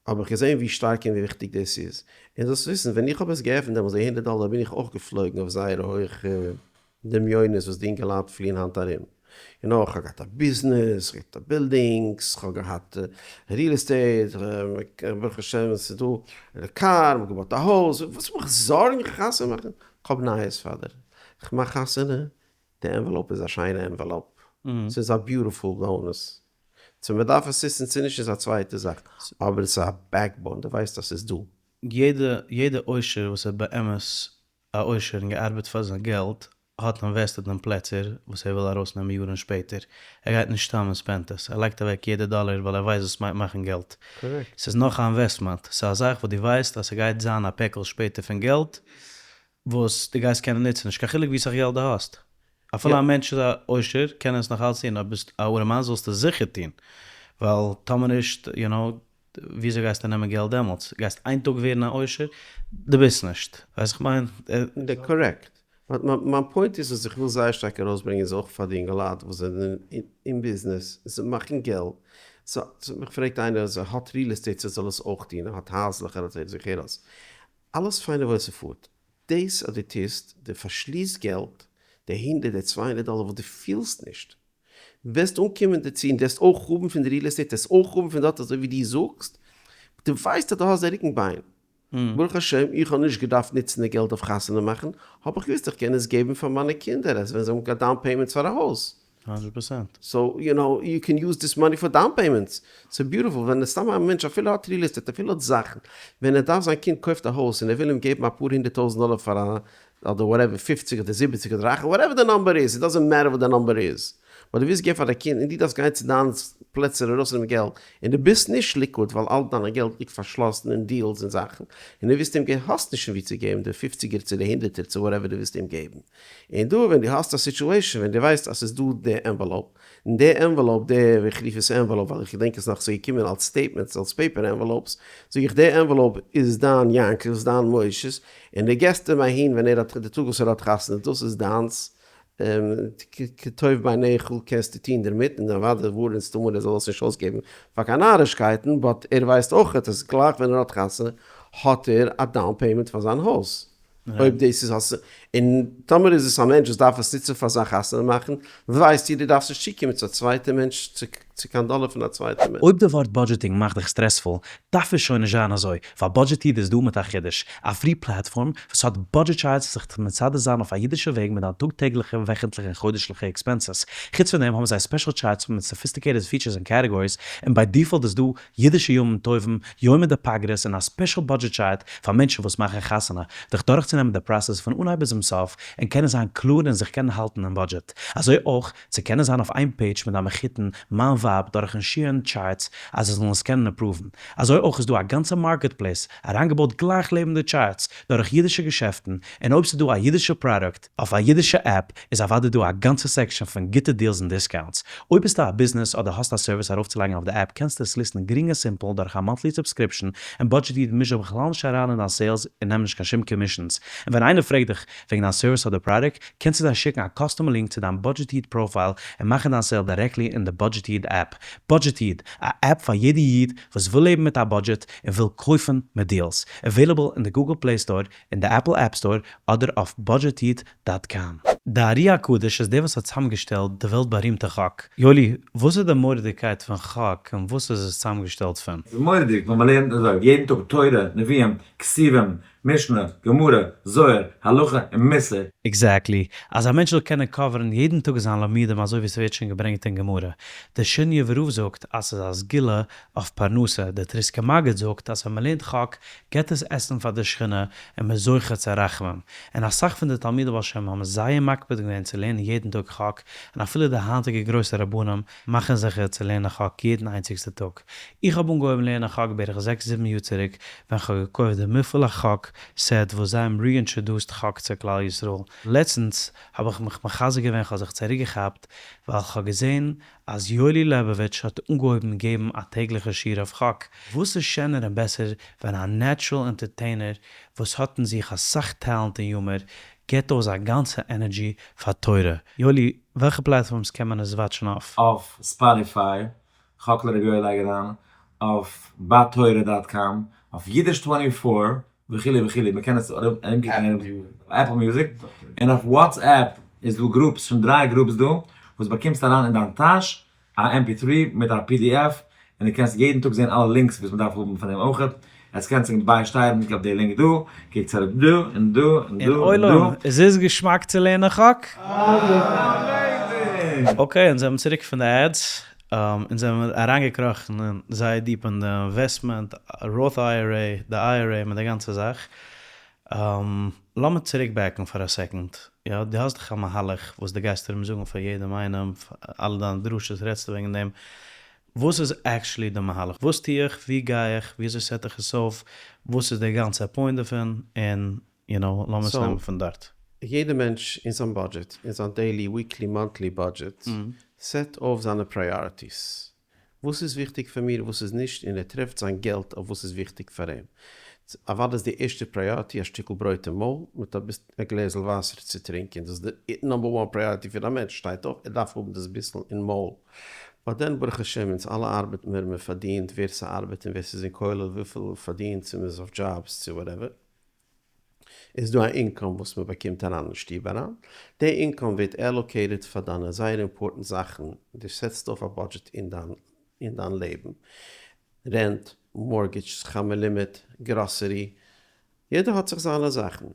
A: האב איך געזען ווי שטארק און ווי וויכטיג דאס איז. און זאלסט וויסן, ווען איך האב עס געעפנט דעמאלס די הונדערט דאלער בין איך אויך געפלויגן אויף זייער הויכע. דמיונות וואס די אינגעלייט פליען היינט ארום. יו נאו, כ'האב געהאט א ביזנעס, כ'האב געהאט בילדינגס, כ'האב געהאט real estate, ברוך השם ס'איז דא די קאר, מ'האט געבויט א הויז, וואס מיך זארגן חתונה מאכן? כ'האב נייעס פאר דיר, כ'מאך חתונה, די envelope איז א שיינע envelope, ס'איז א beautiful bonus, צו מ'דארף assistance צו נישט איז א צווייטע זאך, אבער ס'איז א backbone, דו ווייסט אז ס'איז דא.
B: יעדע יעדע עושר וואס איז באמת א עושר און געארבעט פאר זיין געלט האט invested אין פלעצער וואס ער וויל ארויסנעמען יארן שפעטער, ער גייט נישט סתם און spend ט עס, ער לייגט אוועק יעדע דאלער ווייל ער ווייסט וואס מיינט מאכן געלט.
A: Correct.
B: ס'איז נאך א investment, ס'איז א זאך וואס דו ווייסט אז ס'גייט זיין א פעקל שפעטער פון געלט וואס דו גייסט קענען נוצן, נישט קיין חילוק ווי סאך געלט דו האסט. אפילו א מענטש איז א עושר קען ער עס נאך אלץ טון, אויב ביסט א ארעמאן זאלסטו עס זיכער טון, ווייל טאמער נישט, יו נאו, וויאזוי גייסטו נעמען געלט דעמאלטס? גייסט איין טאג ווערן א עושר? דו ביסט נישט. ווייסט איך מיין?
A: Correct. But מיין point איז וואס איך וויל זייער שטארק ארויסברענגען איז אויך פאר די אינגעלייט וואס זענען אין ביזנעס, זיי מאכן געלט, so מיך פרעגט איינער אז ער האט real estate צו ער זאל עס אויך טון, ער האט הייזלעך ער האט זיך הער אויס, אלעס פיין און וואויל ס'פארט, דאס אז דו טוסט, דו פארשליסט געלט, די הונדערט די 200 דאלער וואס דו פילסט נישט, וועסט אנקומען דערצו און דו וועסט אויך האבן פון די real estate, וועסט אויך האבן פון דארט אזוי ווי דו זאגסט, דו ווייסט אז דו האסט די רוקן ביין. ברוך השם איך האב נישט געדארפט נוצן די געלט אויף חתונה מאכן, האב איך געוואוסט איך קען עס געבן פאר מיינע קינדער אז ווען זיי האבן down payments פאר א הויז.
B: 100%.
A: So you know you can use this money for down payments. ס'איז beautiful ווען סתם א מענטש אפילו האט real estate אפילו האט זאכן, ווען ער דארף זיין קינד קויפט א הויז און ער וויל אים געבן אפאר הונדערט טויזנט דאלער פאר א אדער whatever פופציג אדער זיבעציג אדער אכט whatever די number איז, it doesn't matter וואס די number איז, but דו ווילסט געבן פאר דיין קינד און דו דארפסט גיין צו דיין פלעצער ארויסנעמען געלט און דו ביסט נישט liquid ווייל אלע דיינע געלט ליגט פארשלאסן אין deals און זאכן און דו ווילסט אים געבן האסט נישט פון ווי צו געבן די פופציגער צו די הונדערטער צו whatever דו ווילסט אים געבן און דא ווען דו האסט א situation ווען דו ווייסט אז ס'איז דא די envelope און די envelope די איך רוף עס envelope ווייל איך געדענק עס נאך ס'איז געקומען אלס statements אלס paper envelopes זאג איך די envelope איז דיין יענקל'ס דיין משה'ס און דו געסט אים אהין ווען ער האט די טאג וואס ער האט חתונה דאס איז דיינס כטוב בעיניך קענסטו טון דערמיט און אוודאי ווארענסטו אים ער זאל עס נישט אויסגעבן פאר קיין נארישקייטן but ער ווייסט אויכעט אז גלייך ווען ער האט חתונה האט ער א down payment פאר זיין הויז. אויב דאס איז האסט און טאמער איז עס א מענטש וואס דארף עס נוצן פאר זיין חתונה מאכן, ווייסט דו דארפסט נישט צוקומען צו א צווייטע מענטש צו קיין דאלער פון א צווייטע מענטש.
D: אויב די ווארט budgeting מאכט דיך stressful, דארף עס שוין נישט זיין אזוי, ווייל Budget איד איז דא מיט א חידוש, א free platform וואס האט budget charts זיך צו מסדר זיין אויף א אידישע וועג מיט דיין טאג טעגליכע, וועכענטליכע און חודש'ליכע expenses. חוץ פון דעם האבן זיי special charts מיט sophisticated features און categories, און by default איז דא אידישע ימים טובים, יומי דפגרא'ס און א special budget chart פאר מענטשן וואס מאכן חתונה, דיך דורכצונעמען די process פון אנהייב ביז צום סוף, און קענען זיין קלאר און זיך קענען האלטן אין budget. אזוי אויך צו קענען זיין אויף איין page מיט דיין מחותן, מיין ווייב, דורכן share ן charts אז זיי זאלן עס קענען approve ן. אזוי אויך איז דא א גאנצע market place אריינגעבויט גלייך לעבן די charts דורך אידישע געשעפטן, און אויב ס'איז דא א אידישע פראדוקט אויף א אידישע app איז אוודאי דא א גאנצע section פון גוטע deals און discounts. אויב ביסטו א ביזנעס אדער האסט א service ארויפצולייגן אויף די app קענסטו עס list ן גרינג און simple דורך א monthly subscription און Budget איד מישט זיך בכלל נישט אריין אין דיין sales און נעמט נישט קיין שום commissions. און ווען איינער פרעגט דיך וועגן דיין service אדער פראדוקט קענסטו זיי שיקן א custom link צו דיין Budget איד profile און מאכן דיין sale directly אין די Budget איד app. Budget איד, א app פאר יעדע איד וואס וויל לעבן מיט א budget און וויל קויפן מיט deals. Available אין די Google Play Store אין די Apple App Store אדער אויף budgeted dot com.
B: די ארי הקדוש איז דער וואס האט צוזאמגעשטעלט די וועלט בארימטע חק. יואלי, וואס איז די מורא'דיגקייט פון חק און וואס איז עס צוזאמגעשטעלט פון?
C: ס'איז מורא'דיג ווען מ'לערנט אזוי יעדן טאג תורה, נביאים, כתובים, משנה, גמרא, זוהר, הלכה און מוסר.
B: Exactly. אז א מענטש זאל קענען cover ן יעדן טאג זיין לימודים אזוי ווי ס'ווערט שוין געברענגט אין גמרא. דער שינאווער רב זאגט אז ס'איז א סגולה אויף פרנסה, דער טריסקער מגיד זאגט אז ווען מ'לערנט חק געבט עס עסן פאר די שכינה און מ'איז זוכה צו רחמים. און אסאך פון די תלמידי בעל שם האבן זייער מקפיד געווען צו לערנען יעדן טאג חק, און אפילו די היינטיגע גרויסע רבנים מאכן זיכער צו לערנען חק יעדן איינציגסטע טאג. איך האב אנגעהויבן לערנען חק בערך זעקס זיבן יאר צוריק ווען כ'האב געקויפט די מפעל החק set וואס זיי האבן reintroduced חק צו כלל ישראל. לעצטנס האב איך מיך מחזק געווען כ'האב זיך צוריקגעכאפט ווייל כ'האב געזען אז יואלי לעבאוויטש האט אנגעהויבן געבן א טעגליכע שיעור אויף חק, וואס איז שענער און בעסער ווען א natural entertainer וואס האט אין זיך אסאך talent און humor געבט אויס זיין גאנצע energy פאר תורה. יואלי, וועלכע platforms קען מען עס watch ן אויף?
C: אויף Spotify, חק לר' יואל לייג אריין, אויף בתורה dot com, אויף אידיש 24, וכו' וכו', מען קען עס ארומקוקן אויף Apple Music, און אויף WhatsApp. איז דא groups, שוין דריי groups דא, וואס באקומסט אריין אין דיין טאש א MP3 מיט א PDF, און דו קענסט יעדן טאג זען אלע links וואס מ'דארף האבן פון דעם אויכעט. עטס קענטס זיך ביישטייערן אויף די link דא, קוקטס אראפ דא, און דא, און דא,
B: און
C: און דא.
B: עולם, עס איז געשמאק צו לערנען חק?
C: Amazing!
B: Okay, אונז זעמיר צוריק פון די ads, אונז זעמיר אריינגעקראכן זייער deep אין די investment, Roth IRA, די IRA מיט די גאנצע זאך. לאמיר צוריק back ן פאר א second, יא, דו האסט דאך א מהלך וואס דו גייסט ארום זאגן פאר יעדעם איינעם, אלע דיינע דרשות רעדסטו וועגן דעם, וואס איז actually די מהלך? וואס טו איך? ווי גיי איך? ווי אזוי set איך עס אויף? וואס איז די גאנצע point דערפון? און you know, לאמיר עס נעמען פון דארט.
A: יעדע מענטש אין זיין budget, אין זיין daily, weekly, monthly budget, set אויף זיינע priorities. וואס איז וויכטיג פאר מיר, וואס איז נישט, און ער טרעפט זיין געלט אויף וואס איז וויכטיג פאר אים. אוודאי איז די ערשטע priority א שטיקל ברויט אין מויל, מיט א גלעזל וואסער צו טרינקען, דאס איז די number one priority פון א מענטש, שטייט אויף, ער דארף האבן דאס ביסל אין מויל. But then ברוך השם אונז אלע ארבעטן מיר, מען פארדינט, ווער ס'ארבעט און ווער ס'איז אין כולל וויפיל פארדינט, צו מ'איז אויף דזשאבס צו whatever, איז דא א income וואס מען באקומט אריין אין שטוב אריין, די income ווערט allocated פאר דיינע זייער important זאכן, דו סעטסט אויף א budget אין דיין אין דיין לעבן, rent, mortgage, שכר לימוד, גראסערי, יעדער האט זיך זיינע זאכן.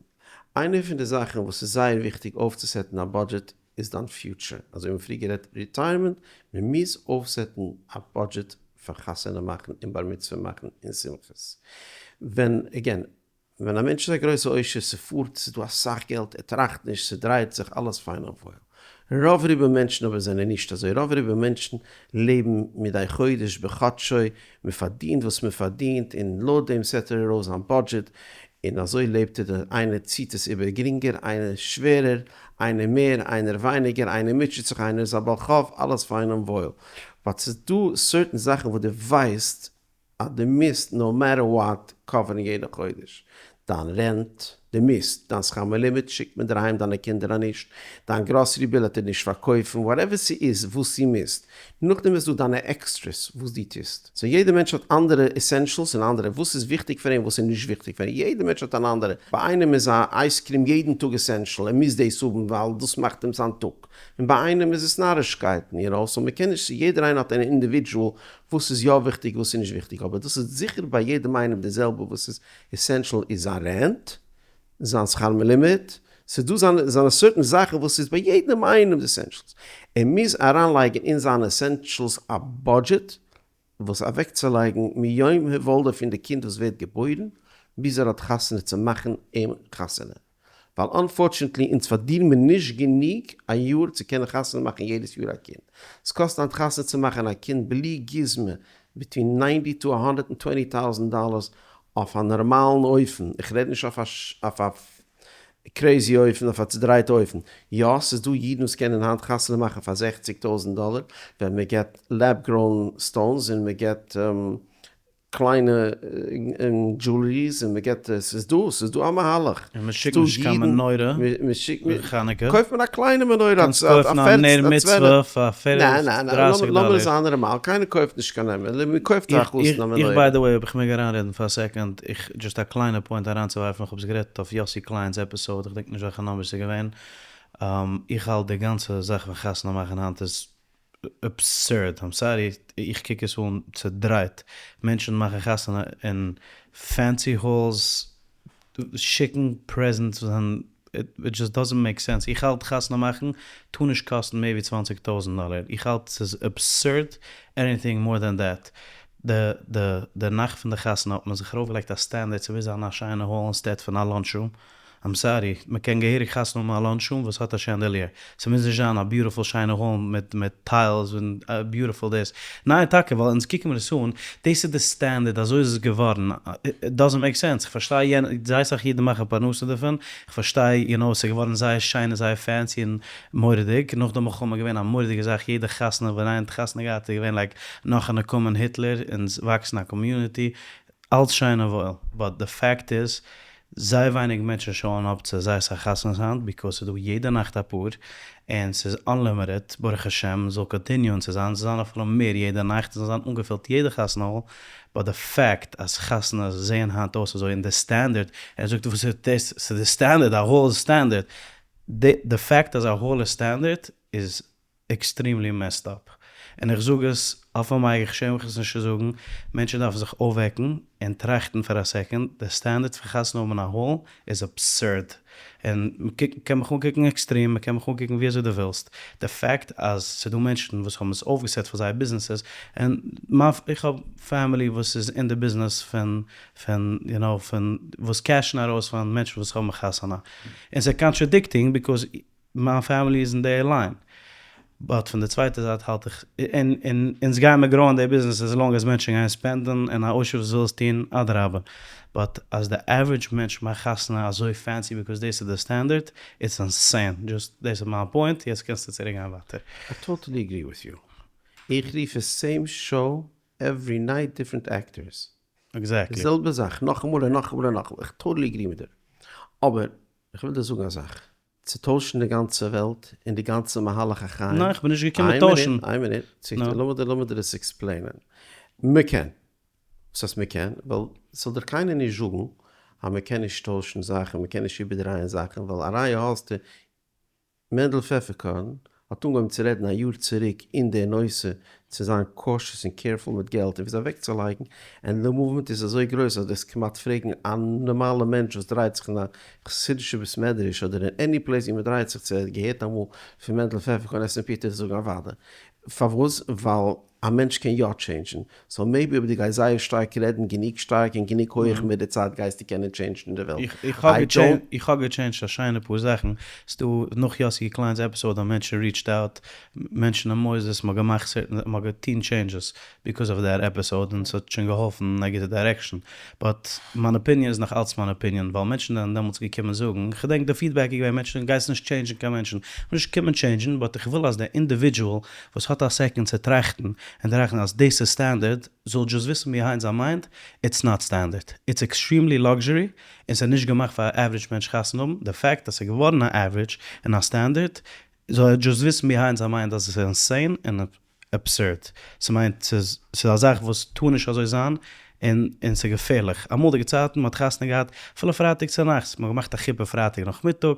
A: איינע פון די זאכן וואס איז זייער וויכטיג אויפצוסעטן א budget איז דיין future, אזוי ווי מיר פריער גערעדט retirement, מען מוז אויפסעטן א budget פאר חתונה מאכן און בר מצוה מאכן און שמחות. ווען, again, ווען א מענטש איז א גרויסע עושר, ס'פארט, ס'איז דא אסאך געלט, ער טראכט נישט, ס'דרייט זיך, אלעס פיין און וואויל. רוב רובם מענטשן אבער זענען נישט אזוי, רוב רובם מענטשן לעבן מדי חודש בחדשו, מען פארדינט וואס מען פארדינט און לויט דעם סעט ער ארויס זיין budget, און אזוי לעבט ער, איינער ציט עס איבער גרינגער, איינער שווערער, איינער מער, איינער ווייניגער, איינער מוטשעט זיך, איינער איז א בעל חוב, אלעס פיין און וואויל. But ס'איז דא certain זאכן וואס דו ווייסט אז דו מוזט no matter what cover ן יעדע חודש דיין rent, דו מוזט, דיין שכר לימוד שיקט מען דיר אהיים דיינע קינדער אז נישט, דיין grocery bill העט ער נישט פארקויפן, whatever ס'איז וואס דו מוזט, נאכדעם איז דא דיינע extras וואס דו טוסט, so יעדע מענטש האט אנדערע essentials און אנדערע וואס איז וויכטיג פאר אים וואס איז נישט וויכטיג פאר אים, יעדע מענטש האט אן אנדערע, ביי איינעם איז א ice cream יעדן טאג essential, ער מוז דאס האבן ווייל דאס מאכט אים זיין טאג, און ביי איינעם איז עס נארישקייטן, you know, so מ'קען נישט, יעדער איינער האט אן individual וואס איז יא וויכטיג וואס איז נישט וויכטיג, אבער דאס איז זיכער ביי יעדעם איינעם די זעלבע, וואס איז essential איז זיין rent, זיין שכר לימוד, ס'איז דא זיינע זיינע certain זאכן וואס איז ביי יעדעם איינעם די essentials, ער מוז אריינלייגן אין זיינע essentials א budget וואס אוועקצולייגן מיום היוולדו פון די קינד וואס ווערט געבוירן ביז ער האט חתונה צו מאכן אים חתונה. ווייל unfortunately אונז פארדינען מיר נישט גענוג א יאר צו קענען חתונה מאכן יעדעס יאר א קינד. ס'קאסט היינט חתונה צו מאכן א קינד בלי גוזמא between ninety to 120 טויזענט dollars אויף א נארמאלן אופן, איך רעד נישט אויף א crazy אופן, אויף א צודרייטע אופן. יא, ס'איז דא אידן וואס קענען היינט חתונה מאכן פאר 60 טויזענט דאלער ווען מ'געט lab grown stones און מ'געט קליינע jewelries און מ'געט, ס'איז דא, ס'איז דא א מהלך.
B: און מ'שיקט נישט קיין מנורה חנוכה.
A: קויפט מען א קליינע מנורה, א
B: קענסט קויפן א נר מצוה פאר 30 דאלער.
A: לאמיר זיין נארמאל, קיינער קויפט נישט קיין נר, מ'קויפט א חתן א מנורה.
B: איך by the way אויב איך מעג אריינרעדן פאר א second, איך just א קליינע point אריינצואווארפן, איך האב עס גערעדט אויף יאסי קליינ'ס episode, איך דענק נישט וועלכע number ס'איז געווען, איך האלט די גאנצע זאך פון חתונה מאכן היינט איז absurd, I'm sorry, איך קוק עס אן צודרייט, מענטשן מאכן חתונה אין fancy halls, שיקן presents וואס זענען, it just doesn't make sense, איך האלט חתונה מאכן טאר נישט קאסטן מער ווי 20 טויזנט דאלער, איך האלט ס'איז absurd anything more than that, די די די נאכט פון די חתונה האט מען זיך ארויפגעלייגט א standard ס'מוז זיין א שיינע hall instead פון א lunch room, I'm sorry, מ'קען געהעריג חתונה האבן א lunch room וואס האט א chandelier. ס'מוז נישט זיין א beautiful שיינע hall מיט מיט tiles און beautiful דאס. ניין טאקע ווייל אונז קוקן מיר עס אן, דאס איז די standard, אזוי איז עס געווארן, it doesn't make sense, איך פארשטיי יענע, זייער סאך אידן מאכן פרנסה דערפון, איך פארשטיי you know ס'איז געווארן זייער שיין און זייער fancy און מורא'דיג, נאך די מלחמה איז געווען א מורא'דיגע זאך, יעדע חתונה ווען איינער האט חתונה געהאט איז געווען like נאך א נקמה אין היטלער, אונז וואקסן א community, אלץ שיין און וואויל, but די fact איז, זייער ווייניג מענטשן show ען אפ צו זייער סאך חתונות היינט, because ס'איז דא יעדע נאכט אפאר, און ס'איז unlimited, ברוך השם, זאל continue ען צו זיין, ס'זאל זיין אפילו מער יעדע נאכט, ס'זאל זיין אנגעפילט יעדע חתונה hall, but די fact אז חתונות זעען היינט אויס אזוי און די standard, ער זאגט וואס איז דאס, ס'איז די standard, א hall איז standard. די fact אז א hall איז standard איז extremely messed up. און איך זאג עס אויף א mic, איך שעם מיך עס נישט צו זאגן, מענטשן דארפן זיך אויפוועקן און טראכטן פאר א second, די standard פון חתונה האבן אין א hall איז absurd. און מ'קען מיך אנקוקן extreme, מ'קען מיך אנקוקן ווי אזוי דו ווילסט. די fact אז ס'דא מענטשן וואס האבן עס אויפגעסעט פאר זייער ביזנעסעס, און איך האב family וואס איז אין די ביזנעס פון פון you know פון וואס קעשן ארויס פון מענטשן וואס האבן חתונה. און ס'איז contradicting because מיין family איז אין די line. But פון די צווייטע זייט האלט איך, און און אונז גייען מיר גראוען די ביזנעס as long as מענטשן גייען ספענדן און א עושר וואס וויל עס טון אדרבה. But אז די average מענטש מאכט חתונה אזוי fancy because דאס איז די standard, it's insane. Just דאס איז מיין point, יעצט קענסטו צוריק גיין ווייטער.
A: I totally agree with you. איך רוף עס same show every night different actors.
B: Exactly.
A: די זעלבע זאך נאכאמאל און נאכאמאל און נאכאמאל. איך totally agree מיט דיר. אבער איך וויל דיר זאגן א זאך. צו טוישן די גאנצע וועלט און די גאנצע מהלך החיים.
B: ניין איך בין נישט געקומען טוישן.
A: איין מינוט, לאמיר דיר עס עקספלעינען. מ'קען. וואס הייסט מ'קען? ווייל ס'זאל דיר קיינער נישט זאגן אז מ'קען נישט טוישן זאכן, מ'קען נישט איבערדרייען זאכן, ווייל א ראיה האסטו, מענדל פעפערקארן האט אנגעהויבן צו רעדן א יאר צוריק אין די נושא צו זיין cautious און careful מיט געלט און וויאזוי אוועקצולייגן, און די movement איז אזוי גרויס אז דאס כמעט פרעגן א נארמאלע מענטש וואס דרייט זיך אין א חסידישע בית מדרש אדער אין any place ווי מען דרייט זיך צו ער האט געהערט אמאל פון מענדל פעפערקארן S&P וועט ער זאגן אוודאי. פארוואס? ווייל א מענטש קען יא טשעינדזשן, so maybe אויב דו גייסט זייער שטארק רעדן גענוג שטארק און גענוג הויעך מיט די צייט גייסטו קענען טשעינדזשן די וועלט.
B: איך האב געטשעינדזשט א שיינע פאר זאכן, ס'דא נאך יאסי קליינ'ס episode האבן מענטשן reached out, מענטשן אין מוסדות, מ'האט געמאכט certain, מ'האט געטון changes because of that episode און ס'האט שוין געהאלפן אין א גוטע direction, but מיין opinion איז נאך אלץ מיין opinion, ווייל מענטשן זענען דעמאלטס געקומען זאגן, כ'געדענק די feedback איז געווען מענטשן גייסט נישט טשעינדזשן קיין מענטשן, כ'וויל נישט קומען טשעינדזשן but איך וויל אז די individual וואס האט א second צו טראכטן און טראכטן אז דאס איז standard זאל just וויסן behind זיין mind it's not standard it's extremely luxury און ס'איז נישט געמאכט פאר א average מענטש חתונה האבן, די fact אז ס'איז געווארן א average און א standard זאל ער just וויסן behind זיין mind אז עס איז insane און absurd, ס'מיינט ס'איז ס'איז א זאך וואס טאר נישט אזוי זיין און און ס'איז געפערליך. אמאליגע צייטן מ'האט חתונה געהאט אפילו פרייטאג צונאכטס, מ'האט געמאכט א חופה פרייטאג נאכמיטאג,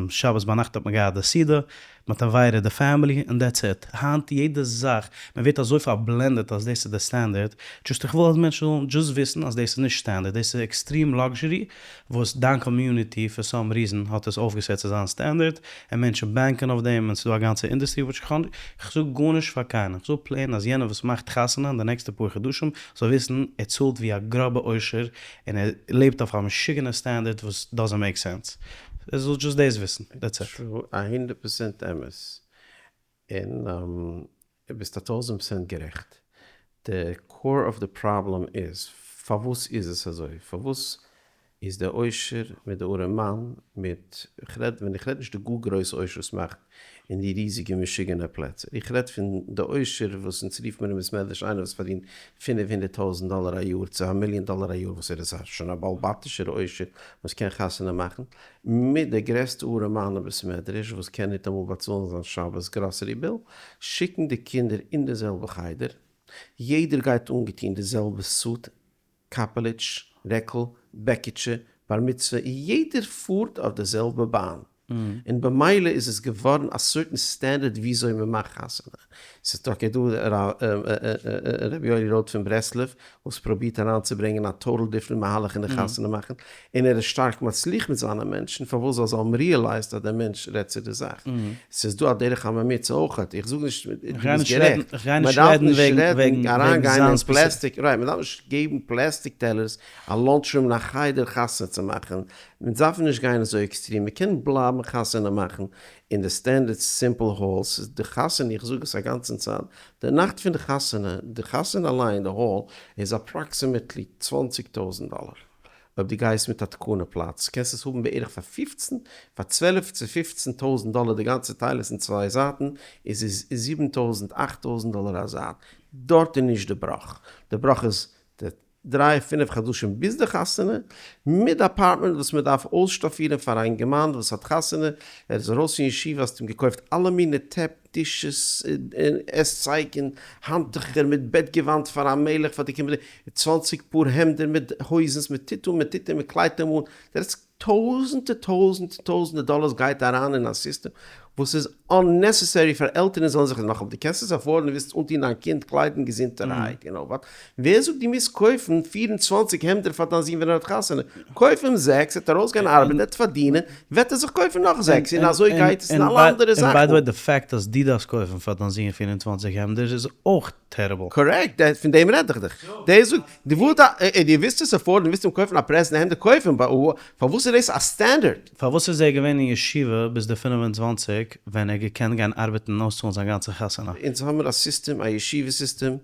B: שבת ביינאכט האט מען געהאט די סעודה, מ'האט invited די family און that's it. היינט יעדע זאך, מ'ווערט אזוי פארבלענדעט אז דאס איז די standard, just איך וויל אז מענטשן זאלן just וויסן אז דאס איז נישט standard, דאס איז extreme luxury וואס דיין community for some reason האט עס אויפגעסעט צו זיין standard, און מענטשן בענקען אויף דעם, און ס'איז דא א גאנצע industry וואס איך איך זאג גארנישט פאר קיינעם, איך זאג plain אז יענער וואס מאכט חתונה אין די נעקסטע פאר חדשים זאל וויסן ער צאלט ווי א גראבע עושר און ער לעבט אויף א משוגענע standard וואס doesn't make sense, ער זאל just דאס וויסן, that's it.
A: True, א הונדערט פראצענט אמת, און ביסט א טויזענט פראצענט גערעכט. די core of the problem איז, פארוואס איז עס אזוי? פארוואס איז דער עושר מיט די ארעמאן מיט, כ'רעד, ווען איך רעד נישט די גאר גרויסע עושר וואס מאכט אין די ריזיגע משוגענע פלעצער, איך רעד פון די עושר וואס אונז רופט מיר אין בית מדרש איינער וואס פארדינט 500 טויזענט דאלער א יאר צו א מיליאן דאלער א יאר וואס ער איז א שוין א בעל בתישער עושר וואס קען חתונה מאכן, מיט די גרעסטע ארעמאן אין בית מדרש וואס קען ניטאמאל באצאלן זיין שבת grocery bill, שיקן די קינדער אין די זעלבע חדר, יעדער גייט אנגעטון די זעלבע suit, קאפעליטש, רעקל, בעקיטשע, בר מצוה, יעדער פארט אויף די זעלבע באן, און במילא איז עס געווארן א certain standard וויאזוי מען מאכט חתונה. ס'איז טאקע דא רבי יואלי רוט פון ברסלב וואס פרובירט אריינצוברענגען א total different מהלך אין די חתונה מאכן, און ער איז שטארק מצליח מיט זיינע מענטשן, פארוואס זאל זיי האבן realized אז דער מענטש רעדט צו די זאך. ס'איז דא א דרך הממוצע אויכעט, איך זאג נישט, דו ביסט גערעכט, מען דארף נישט רעדן, אריינגיין אין פלעסטיק, right, מען דארף נישט געבן פלעסטיק טעלערס א lunch room אין א חדר חתונה צו מאכן, מען דארף נישט גיין אזוי extreme, מען קען בלייבן חתונה מאכן אין די standard simple halls, די חתונה, איך זאג עס א גאנצן צייט, די נאכט פון די חתונה, די חתונה אליין, די hall, איז approximately 20 טויזנט דאלער, אויב דו גייסט מיט א תקנה פלאץ, קענסט עס האבן בערך פאר 15, פאר 12 צו 15 טויזנט דאלער די גאנצע טיילעס אין צוויי זייטן, איז עס 7 טויזנט, 8 טויזנט דאלער א זייט, דארט איז נישט די בראך, די בראך איז די דריי פינף חדשים ביז די חתונה, מיט די apartment וואס מען דארף אויסשטאפירן פאר א אינגערמאן וואס האט חתונה, ער איז ארויס פון ישיבה האסט אים געקויפט אלע מיני טעפ, dishes, און עסצייג און האנטוכער מיט בעטגעוואנט פאר א מלך פאר די קומענדע 20 פאר העמדער מיט הויזנס, מען טוט אן, מען טוט און מען קליידט אים אן, דער איז. טויזענטע טויזענטע טויזענטע דאלארס גייט אריין אין א סיסטעם וואס איז unnecessary פאר עלטערן זאלן זיך נאך אויב דו קענסט עס afford ן און ווילסט אנטון דיין קינד קליידן געזונטערהייט, יו נאו וואט, ווער זאגט דו מוזט קויפן 24 העמדער פאר דיין זון ווען ער האט חתונה, קויף אים זעקס, ער וועט ארויסגיין ארבעטן, ער וועט פארדינען, וועט ער זיך קויפן נאך זעקס, און אזוי גייט עס אין אלע אנדערע זאכן.
B: און by the way די fact אז דו דארפסט קויפן פאר דיין זון 24 העמדער איז אויך terrible.
A: Correct, פון דעם רעד איך דיך. דער זאגט, דו ווילסט א, דו ווילסט עס afford ן, ווילסט אים קויפן א present העמדער, קויף אים, פארוואס איז דאס א standard?
B: פארוואס איז ער געווען אין ישיבה ביז די 25 ווען ער געקענט גיין ארבעטן און אויסצאלן זיין גאנצע חתונה?
A: אונז האמיר א סיסטעם, א ישיבה סיסטעם,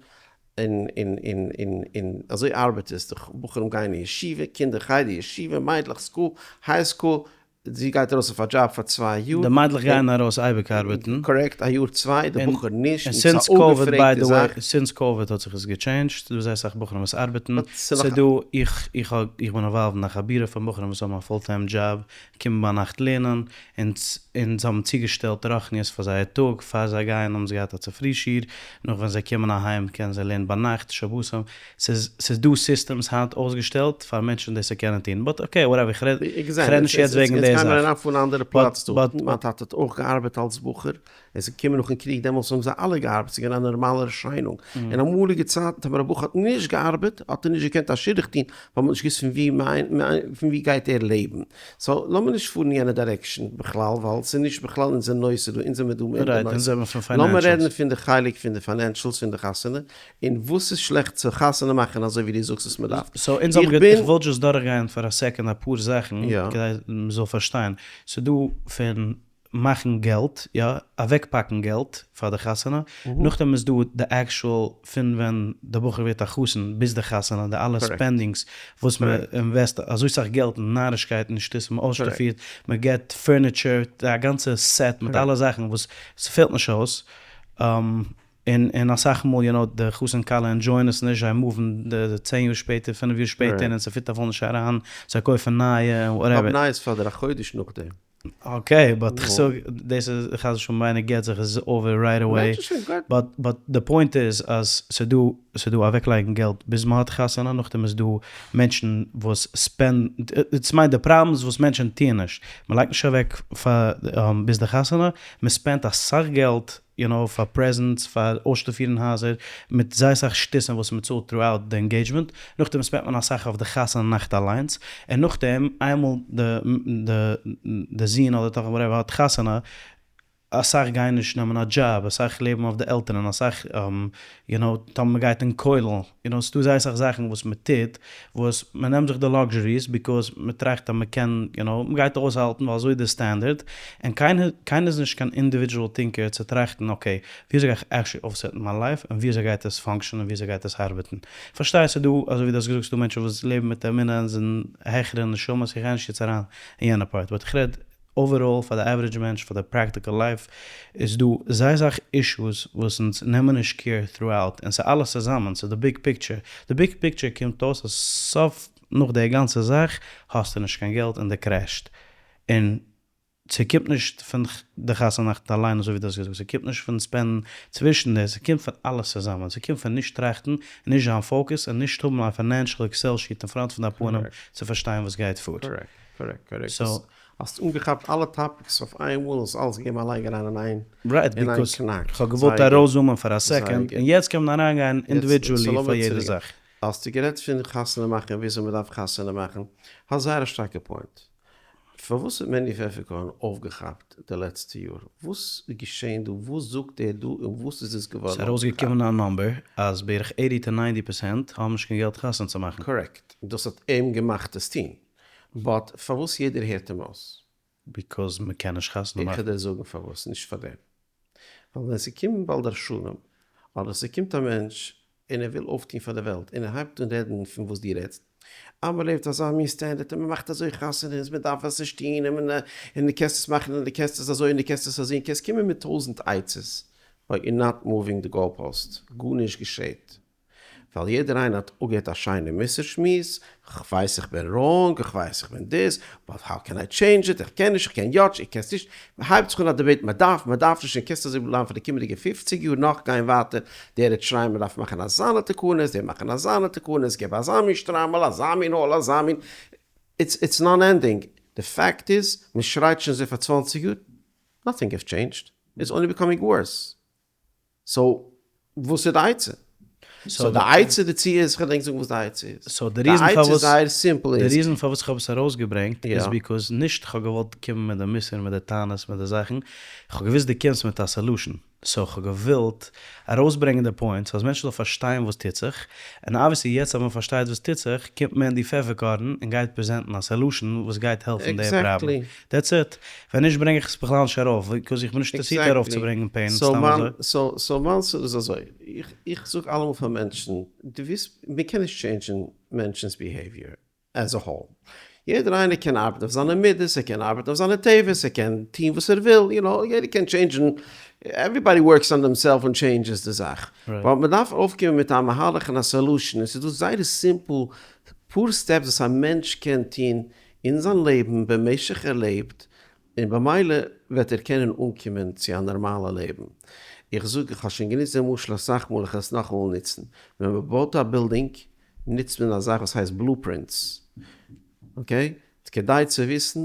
A: און און און און און אזוי ארבעט עס, די בחורים גייען אין ישיבה, קינדער חדר ישיבה, מיידלעך school, high school, זי גייט ארויס אויף א דזשאב פאר צוויי יאר.
B: די מיידלעך גייען ארויס אייביג ארבעטן.
A: Correct, א יאר צוויי, די בחור נישט,
B: און since COVID by the way, since COVID האט זיך עס גע change ט, ס'דא זייער אסאך בחורים וואס ארבעטן, ס'דא, איך איך האב, איך בין involved אין א חבורה פון בחורים וואס האבן א full time job, קומען ביינאכט לערנען, און און זיי האבן צוגעשטעלט רוחניות פאר זייער טאג, פאר זיי גייען האבן זיי געהאט א צופרי שיעור, נאך ווען זיי קומען אהיים קענען זיי לערנען ביינאכט, שבתים, ס'איז ס'איז דא systems היינט אויסגעשטעלט פאר מענטשן דאס צו קענען טון, but okay whatever איך רעד איך רעד נישט יעצט וועגן די זאך.
A: יעצט גיימער אריין פון א אנדערע פלאץ דא, מיין טאטע האט אויך געארבעט אלס בחור, עס איז געקומען נאכן קריג דעמאלטס האבן זיי אלע געארבעט, ס'איז געווען א נארמאלע ערשיינונג, אין אמאליגע צייטן טאמער א בחור האט נישט געארבעט האט ער נישט געקענט א שידוך טון ווייל מ'האט נישט געוואוסט פון ווי פון ווי גייט ער לעבן, so לאמיר נישט פארן יענע direction בכלל ווייל ס'איז נישט בכלל אונזער נושא דא, אונז זעמיר דא מער אין די נושא, לאמיר רעדן פון די חלק פון די financials פון די חתונה, און וואס איז שלעכט צו חתונה מאכן אזוי ווי דו זאגסט וואס מען דארף?
B: So אונז האבן גערעדט, איך וויל just דורכגיין פאר א second אפאר זאכן כדי מען זאל פארשטיין, ס'איז דא פון מאכן געלט, יא, אוועקפאקן געלט פאר די חתונה, נאכדעם איז דא די actual פון ווען די בחור ווערט א חתן ביז די חתונה, די אלע spendings וואס מען invest אזוי סאך געלט אין נארישקייטן און שטותים, מען אויסשטאפירט, מען געט furniture, א גאנצע set מיט אלע זאכן וואס ס'פעלט נישט אויס, און און אסאך מאל יו נאו די חתן כלה enjoy ען עס נישט זיי move ן די צען יאר שפעטער פינף יאר שפעטער און ס'פיט אפילו נישט אריין זיי קויפן נייע און whatever.
A: כ'האב נייעס פאר דיר א חודש נאכדעם.
B: Okay but כ'זאג דאס איז חס ושלום איינער גט זיך איז עס over right away but but די point איז אז ס'דא ס'דא אוועקלייגן געלט ביז מ'האט חתונה נאכדעם איז דא מענטשן וואס spend ן ס'מיינט די פראבלעם איז וואס מענטשן טוען נישט מ'לייגט נישט אוועק פאר ביז די חתונה מ'spend ט אסאך געלט יו נאו, פאר presents, פאר אויסשטאפירן הייזער, מיט זייער סאך שטותים וואס מען צאלט throughout די engagement, נאכדעם spend ט מען אסאך אויף די חתונה נאכט אליינס, און נאכדעם איינמאל די די די זון אדער טאכטער whatever האט חתונה, אסאך גייען נישט נעמען א דזשאב, אסאך לעבן אויף די עלטערן, אסאך יו נאו, טאמער מען גייט אין כולל, יו נאו, ס'דא זייער סאך זאכן וואס מען טוט, וואס מען נעמט זיך די luxuries because מען טראכט אז מען קען, יו נאו, מען גייט אויסהאלטן ווייל אזוי איז די standard, און קיינער קיינער איז נישט קיין individual thinker צו טראכטן okay, וויאזוי גיי איך actually אויפ set ן מיין life, און וויאזוי גייט עס function ען און וויאזוי גייט עס ארבעטן. כ'פארשטיי ס'איז דא, אזוי ווי דו האסט געזאגט, ס'איז דא מענטשן וואס לעבן מיט אמונה און זענען העכערע נשמות, איך גיי נישט יעצט אריין אין יענע part, but איך רעד overall פאר די average מענטש פאר די practical life איז דא זייער סאך issues וואס אונז נעמען נישט care throughout און ס'איז אלעס צוזאמען ס'איז די big picture די big picture קומט אויס אז סוף נאך די גאנצע זאך האסטו נישט קיין געלט און די crash ט און ס'קומט נישט פון די חתונה נאכט אליין אזוי ווי דו האסט געזאגט ס'קומט נישט פון spend ן צווישן די ס'קומט פון אלעס צוזאמען ס'קומט פון נישט טראכטן און נישט זיין focused און נישט האבן א financial Excel sheet אין front פון דיין פנים צו פארשטיין וואס גייט פאר.
A: Correct correct. האסט אנגעכאפט אלע topics אויף איינמאל און עס אלעס געגעבן א לייג אריין אין איין
B: Right,
A: אין איין
B: because
A: קנאק.
B: כ'האב געוואלט
A: זייער גוט.
B: ארויס zoom ען פאר א
A: זייער
B: second,
A: גוט.
B: און יעצט קען מען אריינגיין
A: יעצט
B: individually
A: so
B: פאר
A: לאמיר
B: יעדע
A: צוריק
B: זאך.
A: האסטו גערעדט פון חתונה מאכן וויאזוי מ'דארף חתונה מאכן, האסט זייער א שטארקע point. פארוואס האט מענדי פעפערקארן אויפגעכאפט די לעצטע יאר? וואס איז געשען דא? וואס זאגט ער דא? און וואס איז עס געווארן
B: ס'איז
A: אויפגעכאפט?
B: ארויסגעקומען א number אז בערך eighty to ninety percent האבן נישט קיין געלט חתונה צו מאכן.
A: Correct. דאס האט אים געמאכט עס טון. But פארוואס יעדער הערט אים אויס?
B: Because מ'קען נישט חתונה
A: איך
B: מאכן.
A: וועל דיר זאגן פארוואס, נישט פאר דעם. ווייל ווען ס'קומט בעל דרשנים, אדער ס'קומט א מענטש און ער וויל אויפטון פאר די וועלט, און ער הייבט אן רעדן פון וואס דו רעדסט, אז מ'לעבט אזא מין standard און מ'מאכט אזוי חתונות, מ'דארף עס נישט טון, און און דו קענסט עס מאכן און דו קענסט עס אזוי און דו קענסט עס אזוי, און קענסט קומען מיט טויזנט עצות, but you're not moving the goal post, גארנישט געשעט. ווייל יעדער איינער האט אפגעהערט א שיינע מוסר שמועס, כ'ווייס איך בין wrong, כ'ווייס איך בין דאס, but how can I change it, איך קען נישט, איך קען יא, איך קען עס נישט, הייבט זיך אן א debate, מען דארף, מען דארף נישט, און קענסט אזוי בלייבן פאר די קומענדיגע פופציג יאר נאך גיין ווייטער, דער וועט שרייען מען דארף מאכן אזאנע תקנות, דער מאכן אזאנע תקנות, געב אזא מין שטריימל, אזא מין האל, אזא מין, it's non ending. די fact איז, מען שרייט שוין אזוי פאר 20 יאר, nothing has changed, it's only becoming worse. So וואס איז די עצה? So די עצה דערצו איז, כ'וועל ענק זאגן וואס די עצה איז.
B: So די
A: די
B: reason
A: עצה איז
B: פארוואס,
A: זייער simple
B: די
A: איז.
B: reason פארוואס כ'האב עס ארויסגעברענגט איז
A: יא.
B: because נישט כ'האב געוואלט קומען מיט די מוסר מיט די טענות מיט די זאכן, כ'האב געוואוסט דו קומסט מיט א solution, so כ'האב געווילט ארויסברענגען די points אז מענטשן זאלן פארשטיין וואס טוט זיך, און obviously יעצט אז מען פארשטייט וואס טוט זיך קומט מענדי פעפערקארן און גייט present ן א solution וואס גייט העלפן די פראבלעם.
A: Exactly.
B: That's it. ווען נישט ברענג איך עס בכלל נישט ארויף, because איך בין נישט אינטערעסירט
A: Exactly.
B: ארויפצוברענגען pain
A: So
B: סתם
A: מיין,
B: אזוי.
A: So, so מיין סוד איז אזוי, איך, איך זאג אלעמאל פאר מענטשן, דו ווייסט, מען קען נישט change ן מענטשנ'ס behavior as a whole. יעדער איינער קען ארבעטן אויף זיינע מידות, ער קען ארבעטן אויף זיינע טבע'ס, ער קען טון וואס ער וויל, you know, יעדער קען change ן, everybody works on themself און changes די זאך.
B: Right.
A: But מען דארף אויפקומען מיט א מהלך און א solution, עס איז דא זייער simple פאר steps וואס א מענטש קען טון אין זיין לעבן במשך ער לעבט, און במילא וועט ער קענען אנקומען צו א נארמאלע לעבן. איך זאג, איך האב שוין גענוצט דעם משל אסאך מאל, איך וועל עס נאכאמאל נוצן. ווען מען בויט א בילדינג, נוצט מען א זאך וואס הייסט blueprints. Okay? כדי צו וויסן,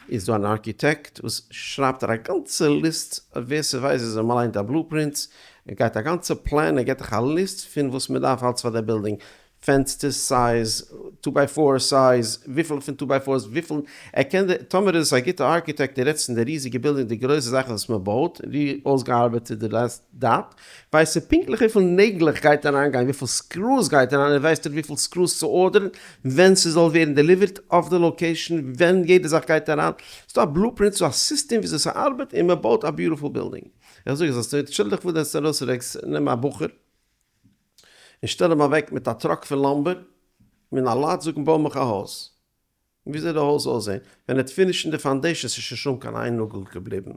A: איז דא אן ארכיטעקט וואס שרייבט א גאנצע list, ווער ס'ווייסט וויאזוי מ'ליינט א blueprints, ער גייט א גאנצע פלאן, ער געט דיך א list פון וואס מ'דארף אלץ פאר די בילדינג, פענסטער size, two by four size, וויפיל פון two by fours, וויפיל, ער קען די, טאמער איז עס א גוטע ארכיטעקט, דו רעדסט פון די ריזיגע בילדינג, די גרויסע זאכן וואס מען בויט, ווי אויסגעארבעט איז די last dot, ווייסט ער פונקטליך וויפיל נעגלעך גייט אריינגיין, וויפיל screws גייט אריין, ער ווייסט וויפיל screws צו order ן, ווען ס'זאל ווערן delivered אויף די location, ווען יעדע זאך גייט אריין, ס'דא א blueprint, ס'דא א סיסטעם וויאזוי ס'ארבעט, און מען בויט א beautiful בילדינג. איך זאג עס, שטעל דיך פאר דו האסט ארויס נעם א בחור, און שטעל אים אוועק מיט א truck פון lumber, מיט א lot, זאג אים בוי מיך א הויז. ווי זאל די הויז אויסזען? ווען ער וועט finish ן די foundation ס'איז שוין שוין קיין איין נאגל געבליבן.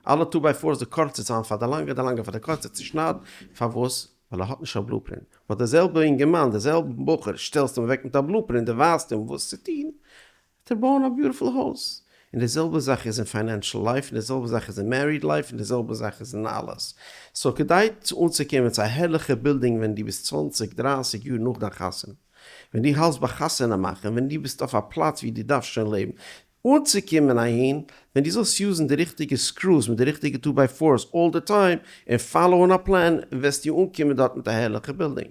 A: אלע two by fours די קורצע זיין פאר די לאנגע, די לאנגע פאר די קורצע צושניידן. פארוואס? ווייל ער האט נישט א blueprint. But די זעלבע אינגערמאן, די זעלבע בחור, שטעלסט אים אוועק מיט א blueprint, די ווייזט אים וואס צו טון, וועט ער בויען א beautiful הויז. און די זעלבע זאך איז אין financial life, און די זעלבע זאך איז אין married life, און די זעלבע זאך איז אין אלעס. So כדי צו אנצוקומען צו א הערליכע בילדינג ווען דו ביסט 20, 30 יאר נאך דיין חתונה, ווען דו האלסט ביי חתונה מאכן, ווען דו ביסט אויף א פלאץ ווי דו דארפסט שוין לעבן, אנצוקומען אהין, ווען דו זאלסט use ן די ריכטיגע screws מיט די ריכטיגע two by fours all the time, און follow ען א פלאן, וועסטו אנקומען דארט מיט א הערליכע בילדינג.